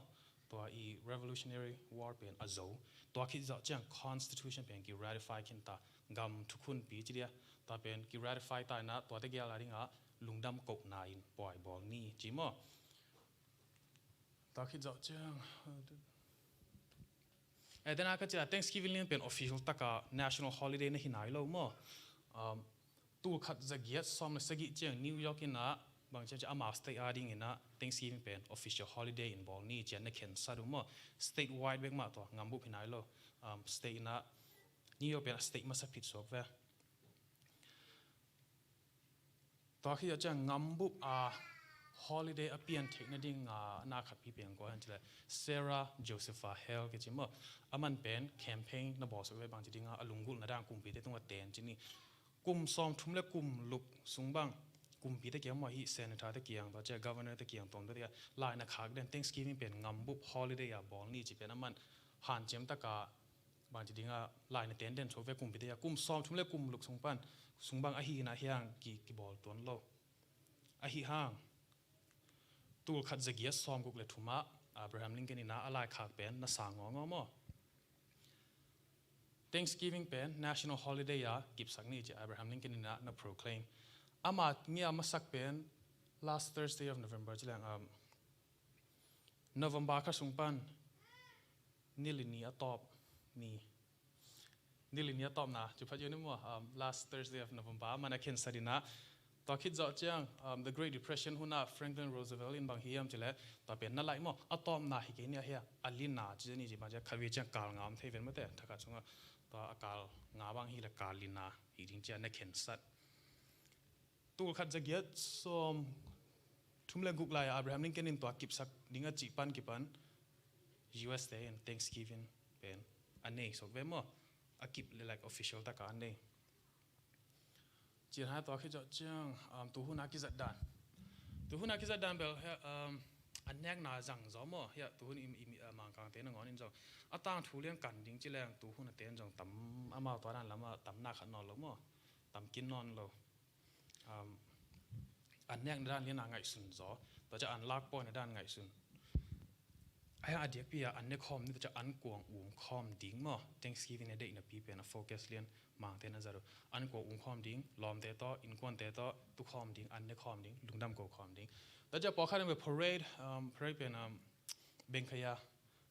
tua i Revolutionary War pen a zo. Tua khit zawh ciang Constitution pen ki ratify khin ta, gam thukhunpi ci dia. Tua pen ki ratify ta in a, tua te gial a ding a lungdam kohna in puai bawl ni ci maw. Tua khit zawh ciang, eh, den a ka ci a, Thanksgiving lian pen official tak a national holiday na hi nai lo maw. Um, tul khat za giat sawm le sagih ciang New York in a bang ciang ci a, amau state a ding in a Thanksgiving pen official holiday in bawl ni ci a na khensat uh maw. Statewide bek mah, tua gambup hi nai lo. Um, state in a, New York pen a state masa phit suak ve. Tua khit zawh ciang gambup a holiday a pian theih na ding a na khatpi pen kua hiam ci leh, Sarah Josepha Hale kici maw. Aman pen campaign na bawl suak ve, bang ci ding a, a lunggulhna dan kumpite tung a ten ci ni. Kum sawm thum le kum luk sung bang kumpite kiang maw, hi senator te kiang, tua ci a governor te kiang, tuamtuam te kiang lai na khak den, Thanksgiving pen gambup holiday a bawl ni ci pen aman hanciam tak a bang ci ding a lai na ten den suak ve kumpite a. Kum sawm thum le kum luk sung pan, sung bang ahi in a hiang ki, kibawl tuan lo. Ahi hang tul khat za giat sawm guk le thum ah Abraham Lincoln in a a lai khak pen na sang ngawngaw maw. Thanksgiving pen national holiday a kipsak ni ci Abraham Lincoln in a na proclaim. Ama ngia masak pen last Thursday of November ci leng, um, November kha sung pan ni li ni a tawp ni. Ni li ni a tawpna, ci phat yu ni maw, um, last Thursday of November, aman a khensat in a. Tua khit zawh ciang, um, the Great Depression hun ah Franklin Roosevelt in bang hi hiam ci leh, tua pen na laih maw, a tawpna hi kei ni a hia, a lina ci ni ci bang ci a, khatvei ciang kal nga om thei ven maw te, thakhat sung ah, tua a kal nga bang hi leh kal lina hi ding ci a na khensat. Tul khat za giat sawm thum le guk lai ah Abraham Lincoln in tua kipsak ding a cih pan kipan U S te in Thanksgiving pen a nei suak ve maw, a kip le, like, official tak a a nei. Ci a hai tua khit zawh ciang, um, tu hun a kizat dan. Tu hun a kizat dan bel, hia, um, an nekna zang zaw maw, hia, tu hun i, i, uh, Mangkangte nangawn in zong. A tangthu lian kan ding ci leng tu hun a ten zong tam, amau tua dan lam a tam na khat nawn lo maw, tam kin nawn lo. Um, an nekna dan lian a ngaihsun zaw, tua ciang an lakpawina dan ngaihsun. A hiang a diakpi a an ne khawm ni, tua ciang an kuang um khawm ding maw, Thanksgiving a deihna pi pen a focus lian Mangte na zat uh. An kuang um khawm ding, lawmte tawh, innkuante tawh, tu khawm ding, an ne khawm ding, lungdam ko khawm ding. Tua ciang pawlkhat in bel parade, um, parade pen, um, bengkhaya,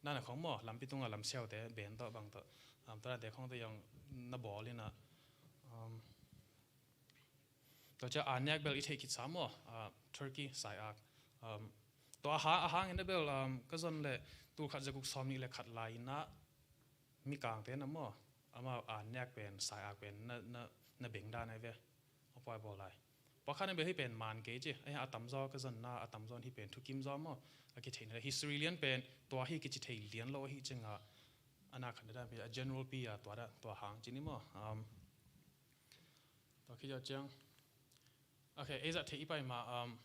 na na khawng maw, lampi tunga lamsiaute, ben tawh bang tawh, um, tua dante khawng tawh zong na bawl in a, um, tua ciang a nek bel i theih khitsa maw, ah, turkey, saiak. Um, tua a ha-, a hang in a bel, um, ka zon leh tul khat za guk sawm nih le khat lai in a Mikangte na maw, amau a nek pen, saiak pen na, na, na beng dan ai ve. A puai bawl lai. Pawlkhat in bel hih pen man kei ci, a tamzaw ka zonna, a tamzaw in hih pen thukim zaw maw, a kitheihna leh history lian pen tua hi kici thei lian lo ahih ciang a, a na khat na dan pi a general pi a tua da, tua hang ci ni maw. Um, Tua khit zawh ciang. Ok, ei zat theih i pai ma, um,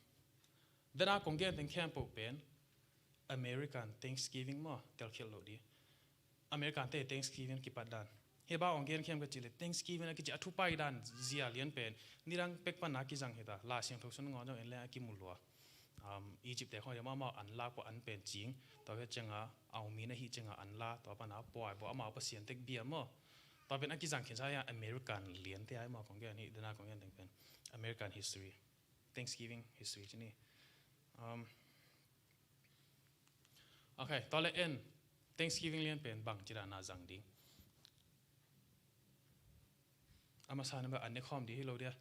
dana kong gen teng khempeuh pen American Thanksgiving maw, telkhialh loh di. American te Thanksgiving kipat dan. Hi bang hong gen khiam ka cih leh Thanksgiving a kici a thu pai dan zia lian pen nidang pek pan a kizang hi ta. Lai Siangtho sung nangawn zong en leng a kimu lua. Um, Egypt te khawng hi amau an lak pah an pen cing. Tua hi cianga au mi na hi cianga an la tua pan a puai bua amau pasian tek bia maw. Tua pen a kizang khin sa hi a American lian te ai maw kong gen hi dena kong gen teng pen American history. Thanksgiving history ci ni. Um, okay, tua le en Thanksgiving lian pen bang ci dan a zang ding. A masa na ba an ne khawm di hi lo dia.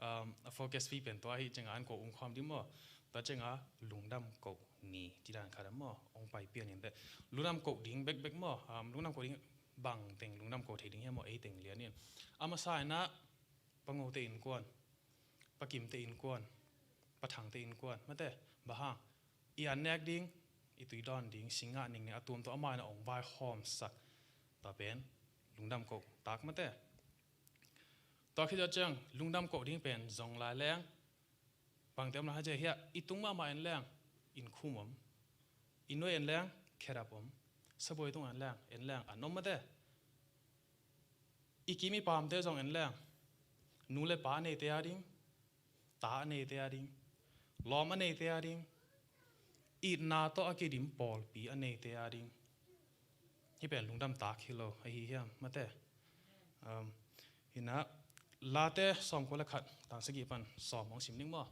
Um, a focus pi pen tua hi cianga an ko um khawm di maw. Tua cianga lungdam ko ni ci dan khat a maw. Ong pai pian in te. Lungdam ko ding bek bek maw. Um, lungdam ko ding bang teng lungdam ko thei ding hi maw ei teng lian in. A masa na pa Ngo te innkuan, pa Kim te innkuan, pa Thang te innkuan, mate, bang hang, i an nek ding, i tui dawn ding, singa ning ning a tuam tua amau in a ong vai hawm sak, tua pen, lungdam ko tak mate. Tua khit ciang, lungdam ko ding pen, zong lai leng, bang te om lai ha cia hia, i tung mahmah en leng, in khum om, i nuai en leng, kherap om, sabuai tung en leng, en leng, an om mate. I kim i pamte zong en leng, nu le pa a neite a ding, ta a neite a ding, lawm a neite a ding, itna tawh a kidim pawlpi a neite a ding. Hi pen lungdam tak hi lo, ahi hiam, mate. Um, hina, Late sawm kua le khat, tang sagih pan sawm hong sim ning maw.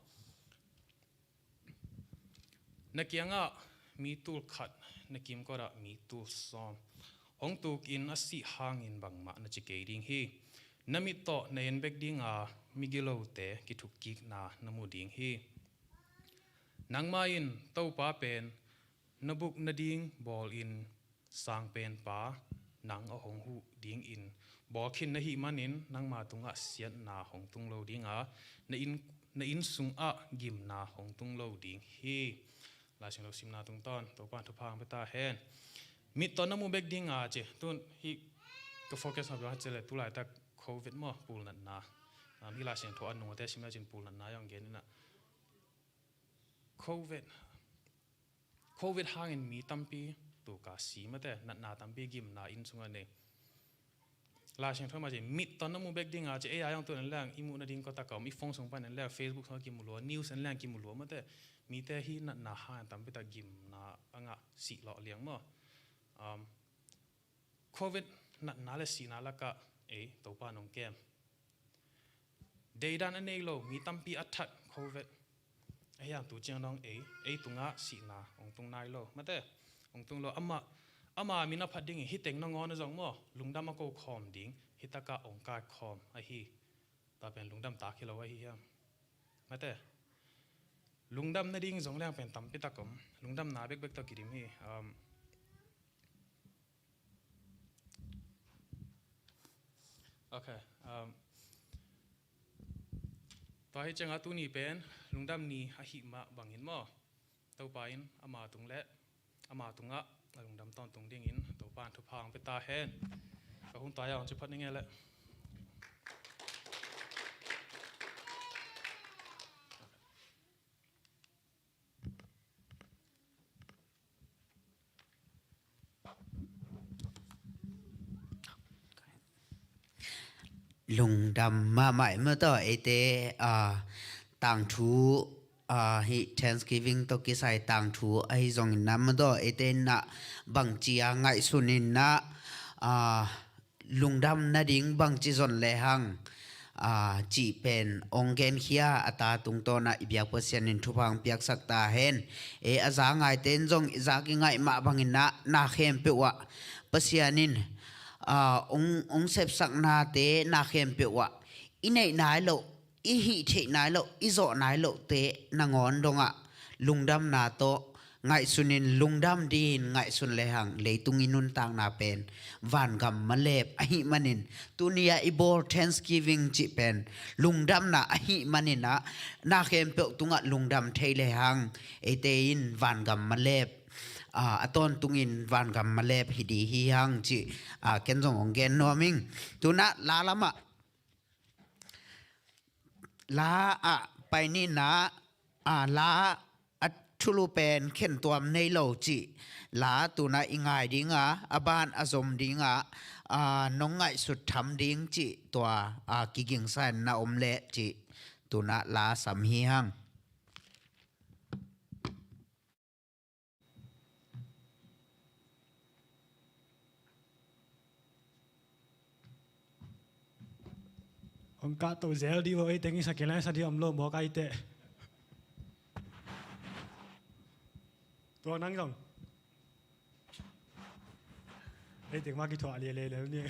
Na kiangah mi tul khat, na kimkotah mi tul sawm hong tukin a sih hangin bangmah na ci kei ding hi. Na mit tawh na en bek dinga migilote kithukkikna na mu ding hi. Nangmah in Topa pen na buk nading bawlin sangpenpa nang a hong huh dingin bawl khin na hih manin nangma tungah siatna hong tung lo dinga na inn, na inn sungah gimna hong tung lo ding hi. Lai Siangtho simna tungtawn Topa in thupha hong pia ta hen. Mit tawh na mu bek dinga ci tun hih ka focus na bia ci le tulaitak Covid maw pulnatna. Um, hih Lai Siangtho a nungte simna cin pulnatna zong gen ina. Covid Covid hangin mi tampi tuka si mate, natna tampi gimna inn sungah nei. Lai Siangtho mah ci mit tawh na mu bek dinga ci ei a zong tu en leng i muh nading kawtak a om i phone sung pan en leng Facebook sungah kimu lua, news en leng kimu lua mate. Mite hi natna hangin tampi tak gimna a ngah sih lawh liang maw. Um, Covid natna le sihna lakah ei Topa nong kem. Deidan a nei lo mi tampi a that Covid. Ahi hang tu ciang dong ei, ei tungah sihna hong tung nai lo. Mate, hong tung lo. Ama, ama min a phat dingin hih teng nangawn a zong maw lungdam a ko khawm ding, hih takah hong kai khawm ahi. Tua pen lungdam tak hi lo ahi hiam. Mate, lungdam nading zong leng pen tampi tak om. Lungdamna bekbek tawh kidim hi. Um, Okay. Um, tua hi cianga tuni pen lungdam ni ahih mah bangin maw Topa in ama tung le ama tungah a lungdam tawntung dingin Topa in thupha hong pia ta hen. Ka hun tua ya hong ci phat ning e le. Lungdam mahmah i maw tawh eite, ah, tangthu, ah, hih Thanksgiving tawh kisai tangthu ahi zongin na maw tawh eite na bangci a ngaihsun in na, ah, lungdam nading bangci zon lehang, aa, cih pen hong genkhia a ta tungtawnah i biak Pasian in thupha hong piaksak ta hen. E, a za ngaite in zong i zak i ngaih mah bangin ah na khempeuh ah Pasian in, aa, hong, hong sepsak nate na khempeuh ah i neih nai loh, i hih theih nai loh, i zawh nai lohte nangawn dongah lungdamna tawh ngaihsun in lungdam dingin ngaihsun lehang leitung i nuntakna pen vangam malep ahih manin tuni-ah i bawl Thanksgiving cih pen lungdamna ahih manin ah na khempeuh tungah lungdam thei lehang eite in vangam malep, aa, a tawntungin vangam malep hi ding hi hang cih, aa, ken zong hong gen nuam ing. Tunah la lamah la ah pai nihna, a la a thulu pen khentuam nei lo cih la tunah i ngai dinga a ban a zom dinga, a, nong ngaihsut tham ding cih tua, a, kigingsa in na om leh cih tunah la sam hi hang. Hong kahto zel dih vo, ei teng i sa kei lai sa dih om lo mawk ai teh. Tua nang zong ei teng mah kithuah lialel ni.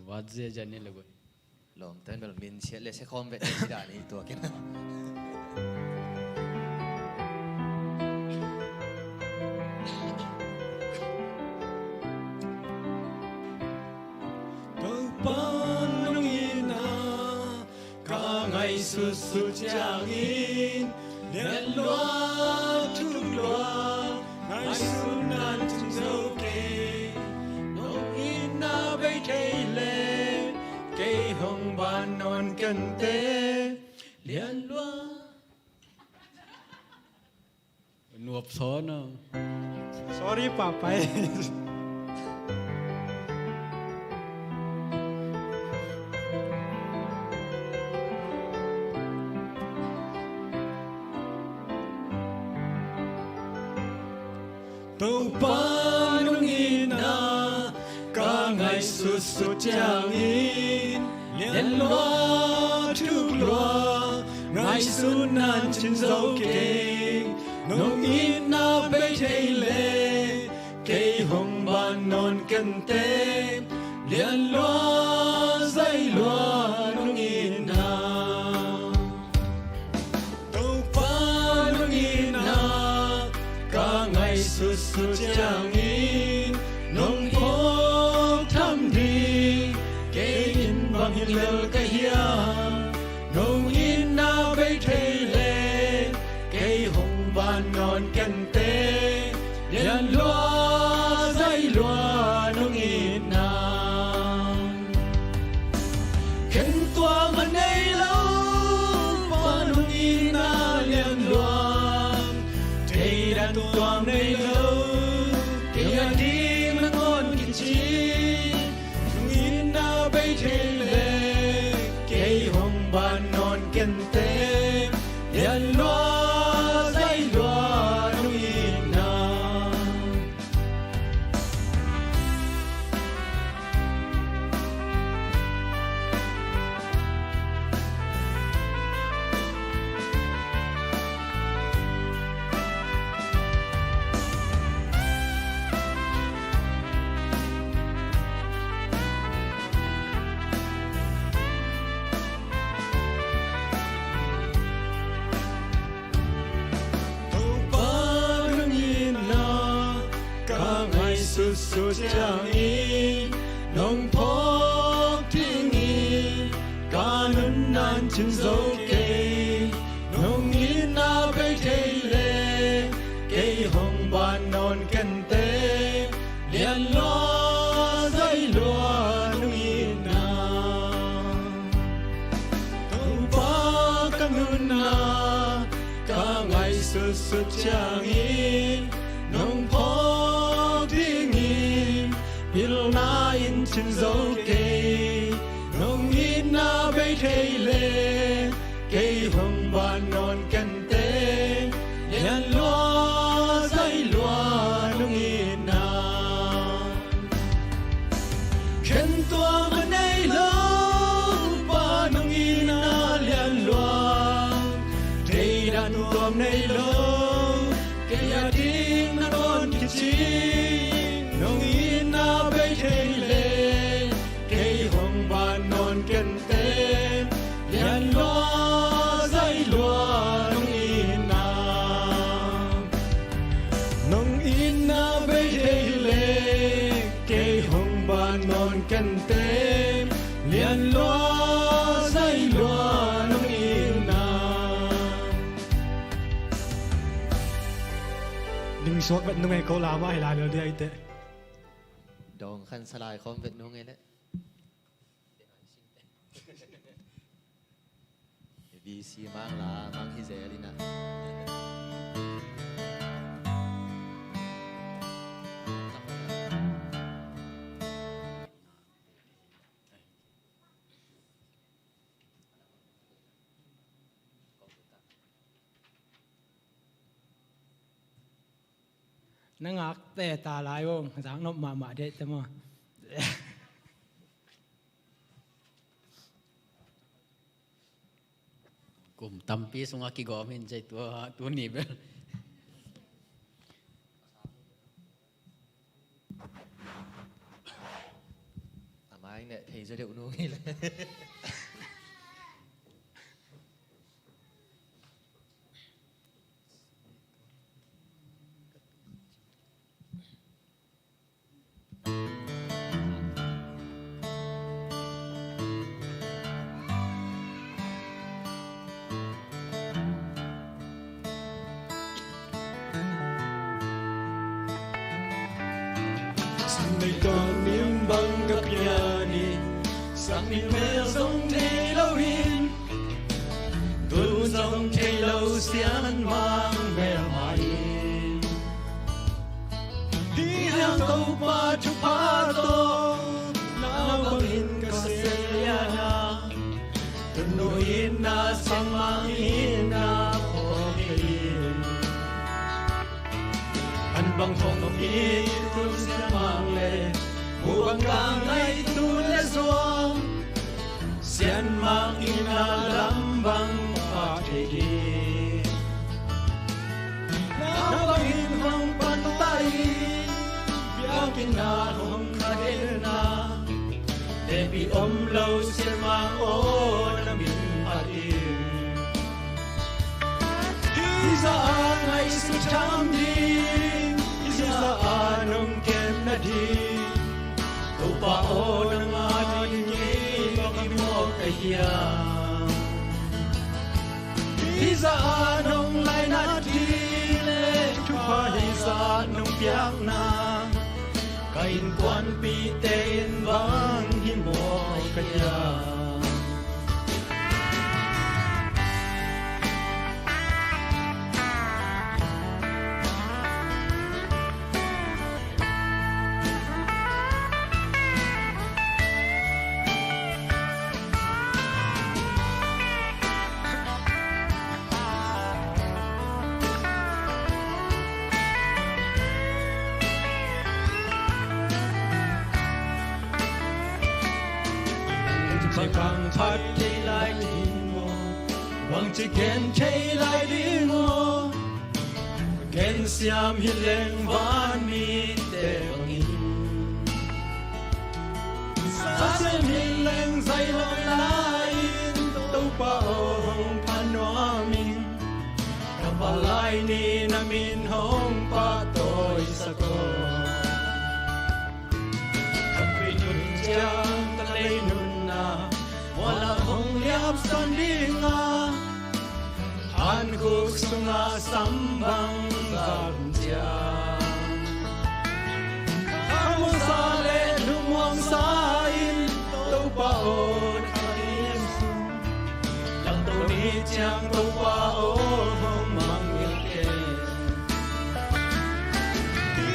Wat zia zia ni le goi. Lawmte bel min siat le sia khawm vet ni dan hi tua ken. Topa nong itna ka ngaihsutsut ciangin, lianlua thuklua ngaihsutna in cing zo kei. Nong itna bei thei leh kei hong ban nawn kei ning. Lianlua nuap sawn a. Sorry, Papa. Topa nong itna ka ngaihsutsut ciangin, lianlua thuklua ngaihsutna in cing zo kei. Nong itna bei thei leh kei hong ban nawn kei ning. Lianlua zailua nong itna. Topa nong itna ka ngaihsutsut ciangin, nong phawk tham ding kei in bang hi lel ka hiam? Nong itna bei thei leh kei hong ban nawn kei ning. Lianlua zailua nong itna. Khentuam a nei lo pa nong itna lianlua. Theidan tuam nei lo, kei a ding nangawn kici. Nong itna bei thei leh kei hong ban nawn kei ning. Lianlua zailua nong itna. Topa nong itna ka ngaihsutsut ciangin, nong phawk ding hi, ka nunna in cing zo kei. Nong itna bei thei leh kei hong ban nawn kei ning. Lianlua zailua nong itna. Topa ka nunna ka ngaihsutsut ciangin, nong phawk ding hi, pilna in cing zo kei. Nong itna bei thei leh kei hong ban nawn kei ning. Lianlua zailua nong itna. Khentuam a nei lo pa nong itna lianlua. Theidan tuam nei lo, kei a ding nangawn kici. Nong itna bei thei leh kei hong ban nawn kei ning. Lianlua zailua nong itna. Nong itna bei thei leh kei hong ban nawn kei ning. Lianlua zailua nong itna. Ding suak vet nung ei ko, la mah hi lai lo dia i teh. Dawng khan sa lai khawm vet nung ei leh. B C mang la mang hi zel in ah. Na ngak te ta lai ong, zak nop mahmah deh te maw. Kum tampi sungah kigawm in cei tua, tu ni bel. A mai ne thei zaw deuh nu ngei le. Sangdei tuak nim bang ka pian in, sang nim mel zong thei lo in, tun zong thei lo sian mang mel mah in. Hih hang Topa thupha tawh, nau bangin ka sel lian a, tun nu in na sang mang in na phawk kei in. An bang thong i tun sian mang le, mu bang ka ngaih tun le zuang, sian mang in a lam bang pha thei ding. Na bangin hong pan ta in, biakinn ah hong kha den a, tepih om lo sian mang aw na min phat in. Hih zah a ngaihsut tham ding, hih zah a nong kem nading, Topa aw nang a ding kei bang hi mawk ka hiam. Hih zah a nong lainat ding le thupha hih zah nong piakna, ka innkuanpihte in bang hi mawk ka hiam. Bang kang phat thei lai ding maw, bang ci gen thei lai ding maw? Gen siam hi leng vanmite bangin, sa siam hi leng zai lo lai-in, Topa aw hong pha nuam in. Ka palai ni na min hong pahtawi sak aw. Ka khuit nun ciang ka lei nunna, mual ah hong liap sawn ding a, hankhuk sungah sam bang zak ciang, ka muangsa le lungmuangsa in, Topa aw, ka lim sung, lamto ni ciang Topa aw hong mangngilh kei.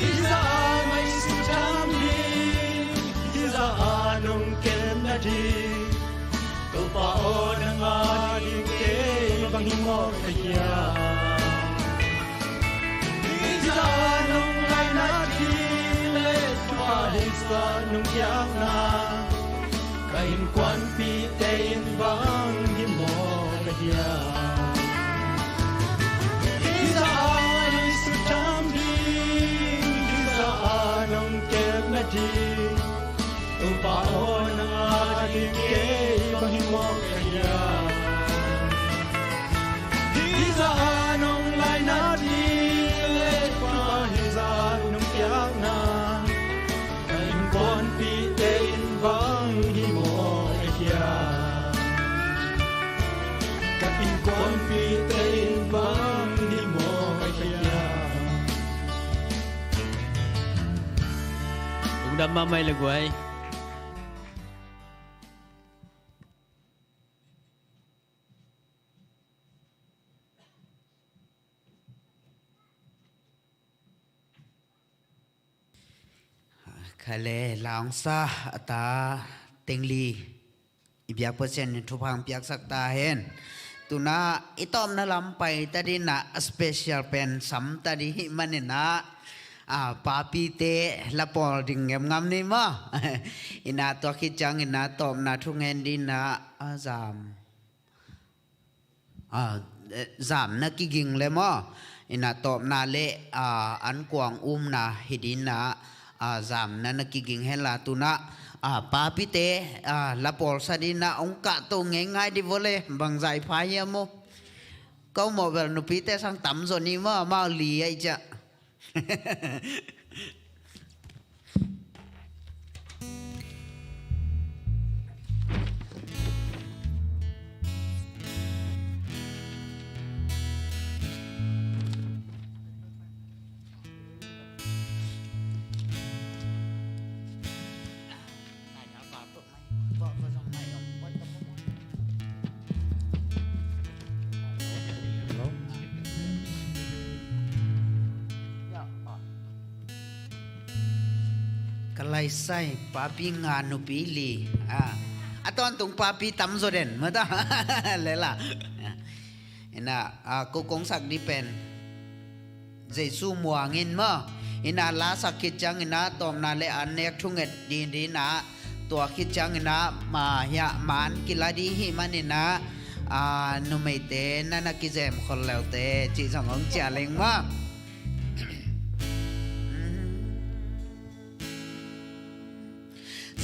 Hih zah a ngaihsut tham ding, hih zah a nong kem nading, Topa aw nang a ding kei bang hi mawk ka hiam. Hih zah a nong lainat ding le thupha hih zah nong piakna, ka innkuanpihte in bang hi mawk ka hiam. Hih zah a ngaihsut tham ding, hih zah a nong kem nading, Topa aw nang a ding kei bang hi mawk ka hiam. Hih zah a nong lainat ding le thupha hih zah nong piakna, ka innkuanpihte in bang hi mawk ka hiam. Ka innkuanpihte in bang hi mawk ka hiam. Lungdam mahmah le guai. Kha le, la hong sa a ta teng li i biak Pasian in thupha hong piaksak ta hen. Tuna i tawpna lam pai ta ding a, a special pen sam ta ding hih manin a, a, papite la pawl ding ngemngam ni maw? Ina tua khit ciangin a tawpna thungen ding a, a zam. A, eh, zamna kiging le maw? Ina tawpna le, a, an kuang umna hi ding a, a, zamna na kiging hen la tuna, a, papite, a, la pawlsa ding a hong kahto ngeingai ding vua le, bangzah i pha hiam maw? Ko mawh bel nupite sang tamzaw ni maw, amau li ahih ciang. Ka laisai papi nga nupi li. A, a tawntung papi tamzaw den mata. Lela. Ina, a, ko kong sak ding pen Jesu muang in maw? Ina la sak khit ciangin a tawpna le an nek thunget ding ding a, tua khit ciangin a ma hiah man kila ding hih manin a, a, numeite na na kizem khol leute cih zong hong ciah leng maw?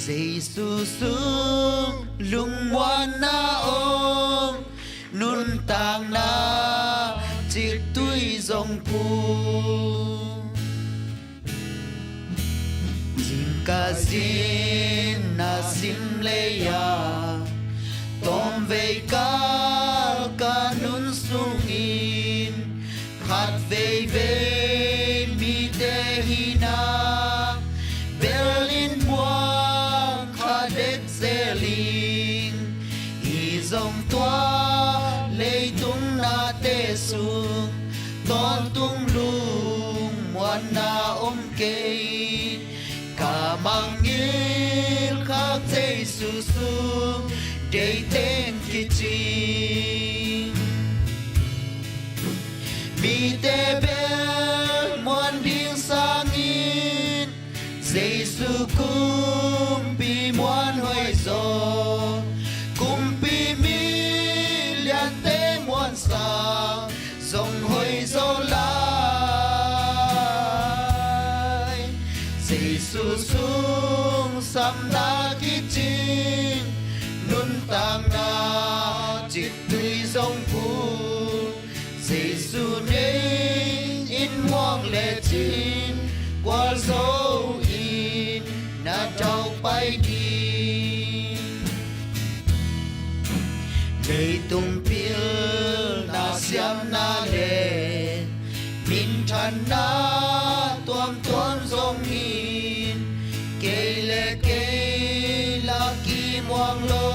Jesu sung lungmuanna om, nuntakna ciktui zong phu. Zingkal zin na sim lei-a, tawmvei kal ka nun sungin, khat veivei mite hina, bel in muang kha dek zel ing. Hi zong tua leitung nate sung, tawntung lungmuanna om kei. Ka mangngilh khak Jesu sung, deih teng kicing. Mite bel muan ding sangin, Jesu kumpi muan hoih zaw. Kumpi mi liante muan sang, zong hoih zaw lai. Jesu sung samna kicing, nuntakna ciktui zong phu. Jesu nei in muang lecin, gualzo in na daupai ding. Leitung pilna siamna le minthanna tuamtuam zongin, kei le kei la kimuang lo,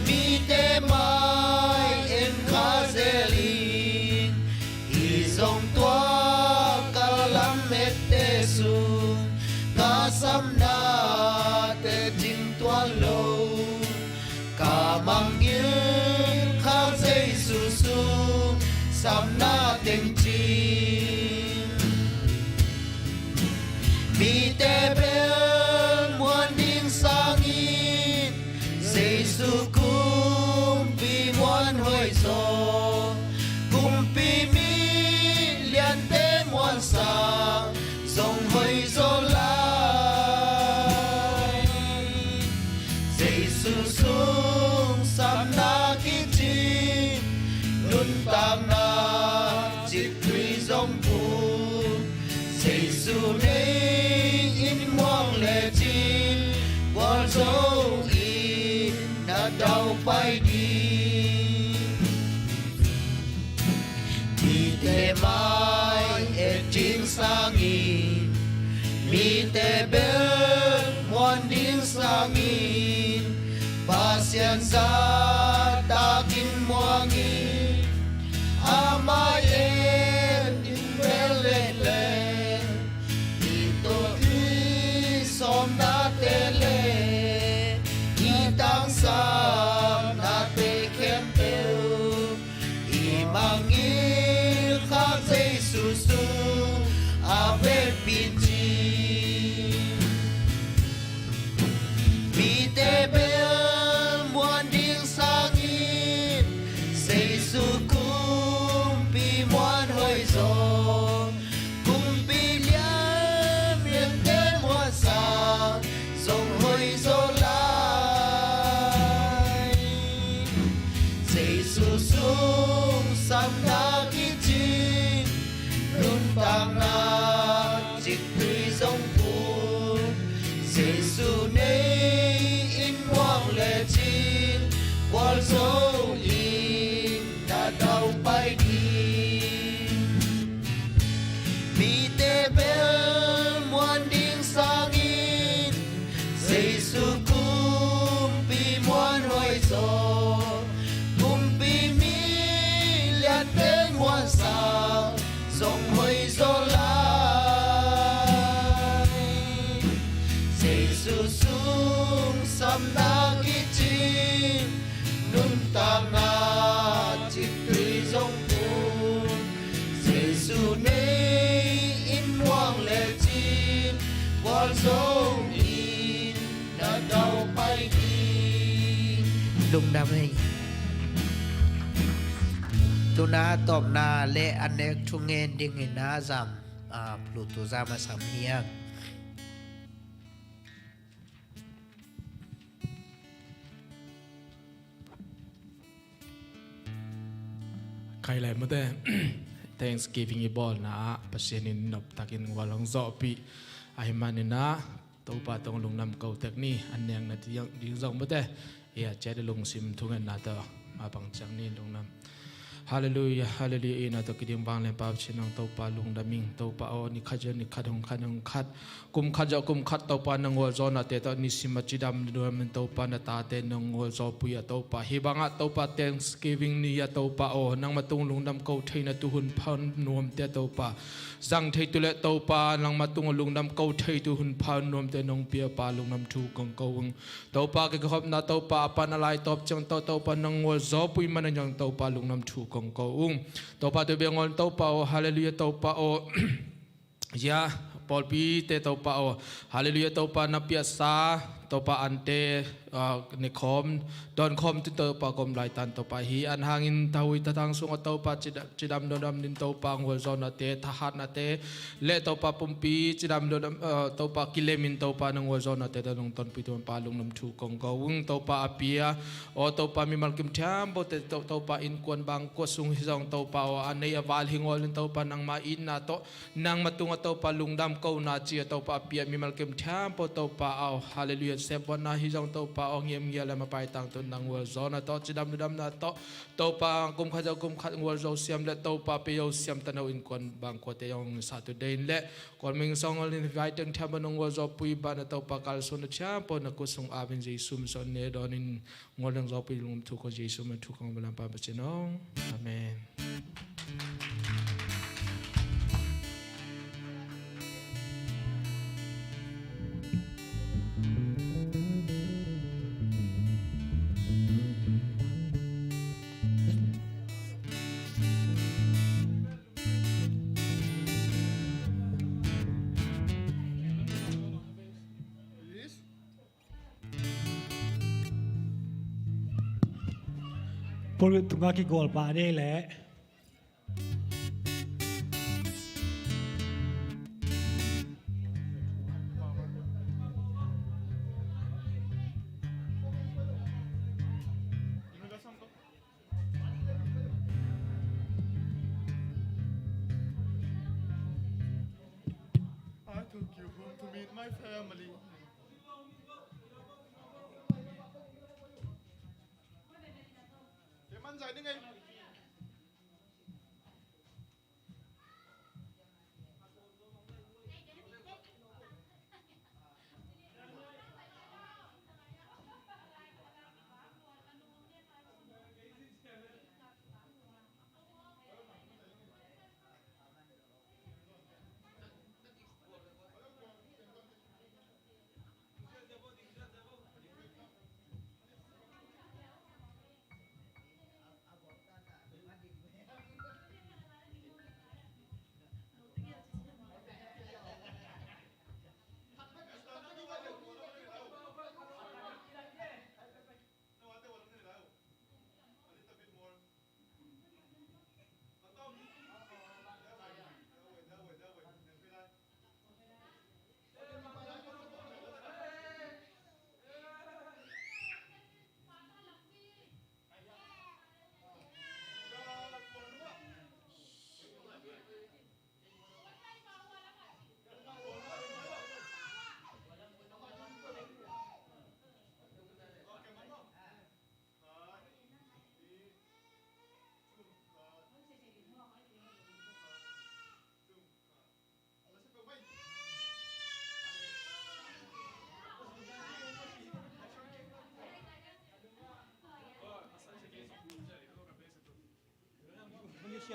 mite mai en kha zel ing. Hi zong tua ka lam ette sung, ka samnate cing tuan lo. Ka mangngilh khak Jesu sung, samna teng cing. Mite bel muan ding sangin, Jesu kumpi muan hoih zaw. Kumpi mi liante muan sang, zong hoih zaw lai. Jesu sung samna kicing, nuntakna ciktui zong phu. Jesu nei in muang lecin, gualzo in na daupai ding. Mite mai et ding sangin, mite bel muan ding sangin, Pasian zahtakin muangin, a mai en ding bel lehleh, i tawh i Jesu nei in muang lecin, gualzo in na daupai ding. Mite bel muan ding sangin, Jesu kumpi muan hoih zaw, kumpi mi liante muan sang zong hoih zaw lai. Jesu sung samna kicing, nuntakna cittui zong pun. Jesu nei in muang lecin, gualzo in na daupai ding. Lungdam hi. Tuna tawpna le a nek thungen dingin a zam, a, Plutu zam a sam hi a. Khai lai mawte, Thanksgiving i bawlna ah Pasian in noptakin gual hong zawhpih ahih manin ah Topa tawh lungdam ko tek ni. An nekna ding zong mawte, i a ciat i lungsim thungetna tawh mapang ciang ni. Lungdam. Halleluiah, halleluiah. I na tawh kiding bang leng Pa Pasian hong Topa lungdam ing. Topa aw, ni khat zong ni khat hong khat hong khat, kum khat zong kum khat Topa na gualzawhnate tawh nisim a cidam duam in Topa na tate nong gualzawhpih a Topa. Hih bangah Topa Thanksgiving ni a Topa aw, nangma tung lungdam ko theihna tu hun pha nuamte a Topa, zang thei tu le Topa nangma tung lungdam ko thei tu hun pha nuamte nong pia Pa lungdam thu kong ko ung. Topa kikhopna Topa a pan a lai tawp ciang tawh Topa nang gualzawhpih man a niang Topa lungdam thu kong ko ung. Topa tu bia gual Topa aw, halleluiah Topa aw. Ya, pawlpite Topa aw, halleluiah Topa na piahsa Topa ante, ah, nekhawm dawnkhawm tu Topa kom laitan Topa hi an hangin thahui thathang sungah Topa cida- cidam dodam din Topa gualzawhnate, thahatnate le Topa pumpi cidam dodam, ah, Topa kilemin Topa nang gualzawhnate tawh nong tonpih tu Pa lungdam thu kong ko ung. Topa a pia aw Topa mimal kim thiampote To- Topa innkuan bangkua sung hi zong Topa aw a nei a val hi gualin Topa nangma itna tawh nangma tungah Topa lungdam kona ci a Topa a pia mimal kim thiampo Topa aw, halleluiah sepbuatna hi zong Topa aw ngiamngia le mapaitang tawh nang gualzawhna tawh cidam dodamna tawh Topa kum khat zong kum khat gualzo siam le Topa pia zo siam tano innkuan bangkuate zong sa tu dein le kual ming song ol in vai teng thiam ba nong gualzawhpih bana Topa kalsuanna thiampo na kut sung avin Jesu min sawh ne dawnin gual dang zawhpih lungdam thu ko Jesu min thu kong balam Pa Pasian aw. Amen. Pulpit tungah kigol pah ni leh. I took you home to meet my family.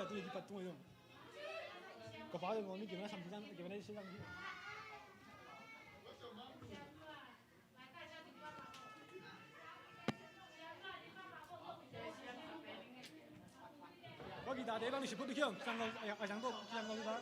Atu ni kipat tung ahi zong. Ka pa zong ni kimna sam sisan, kimna sisan. Kau kita te bang ni siput tu kiong, sang kau, sang kau, sang kau kita.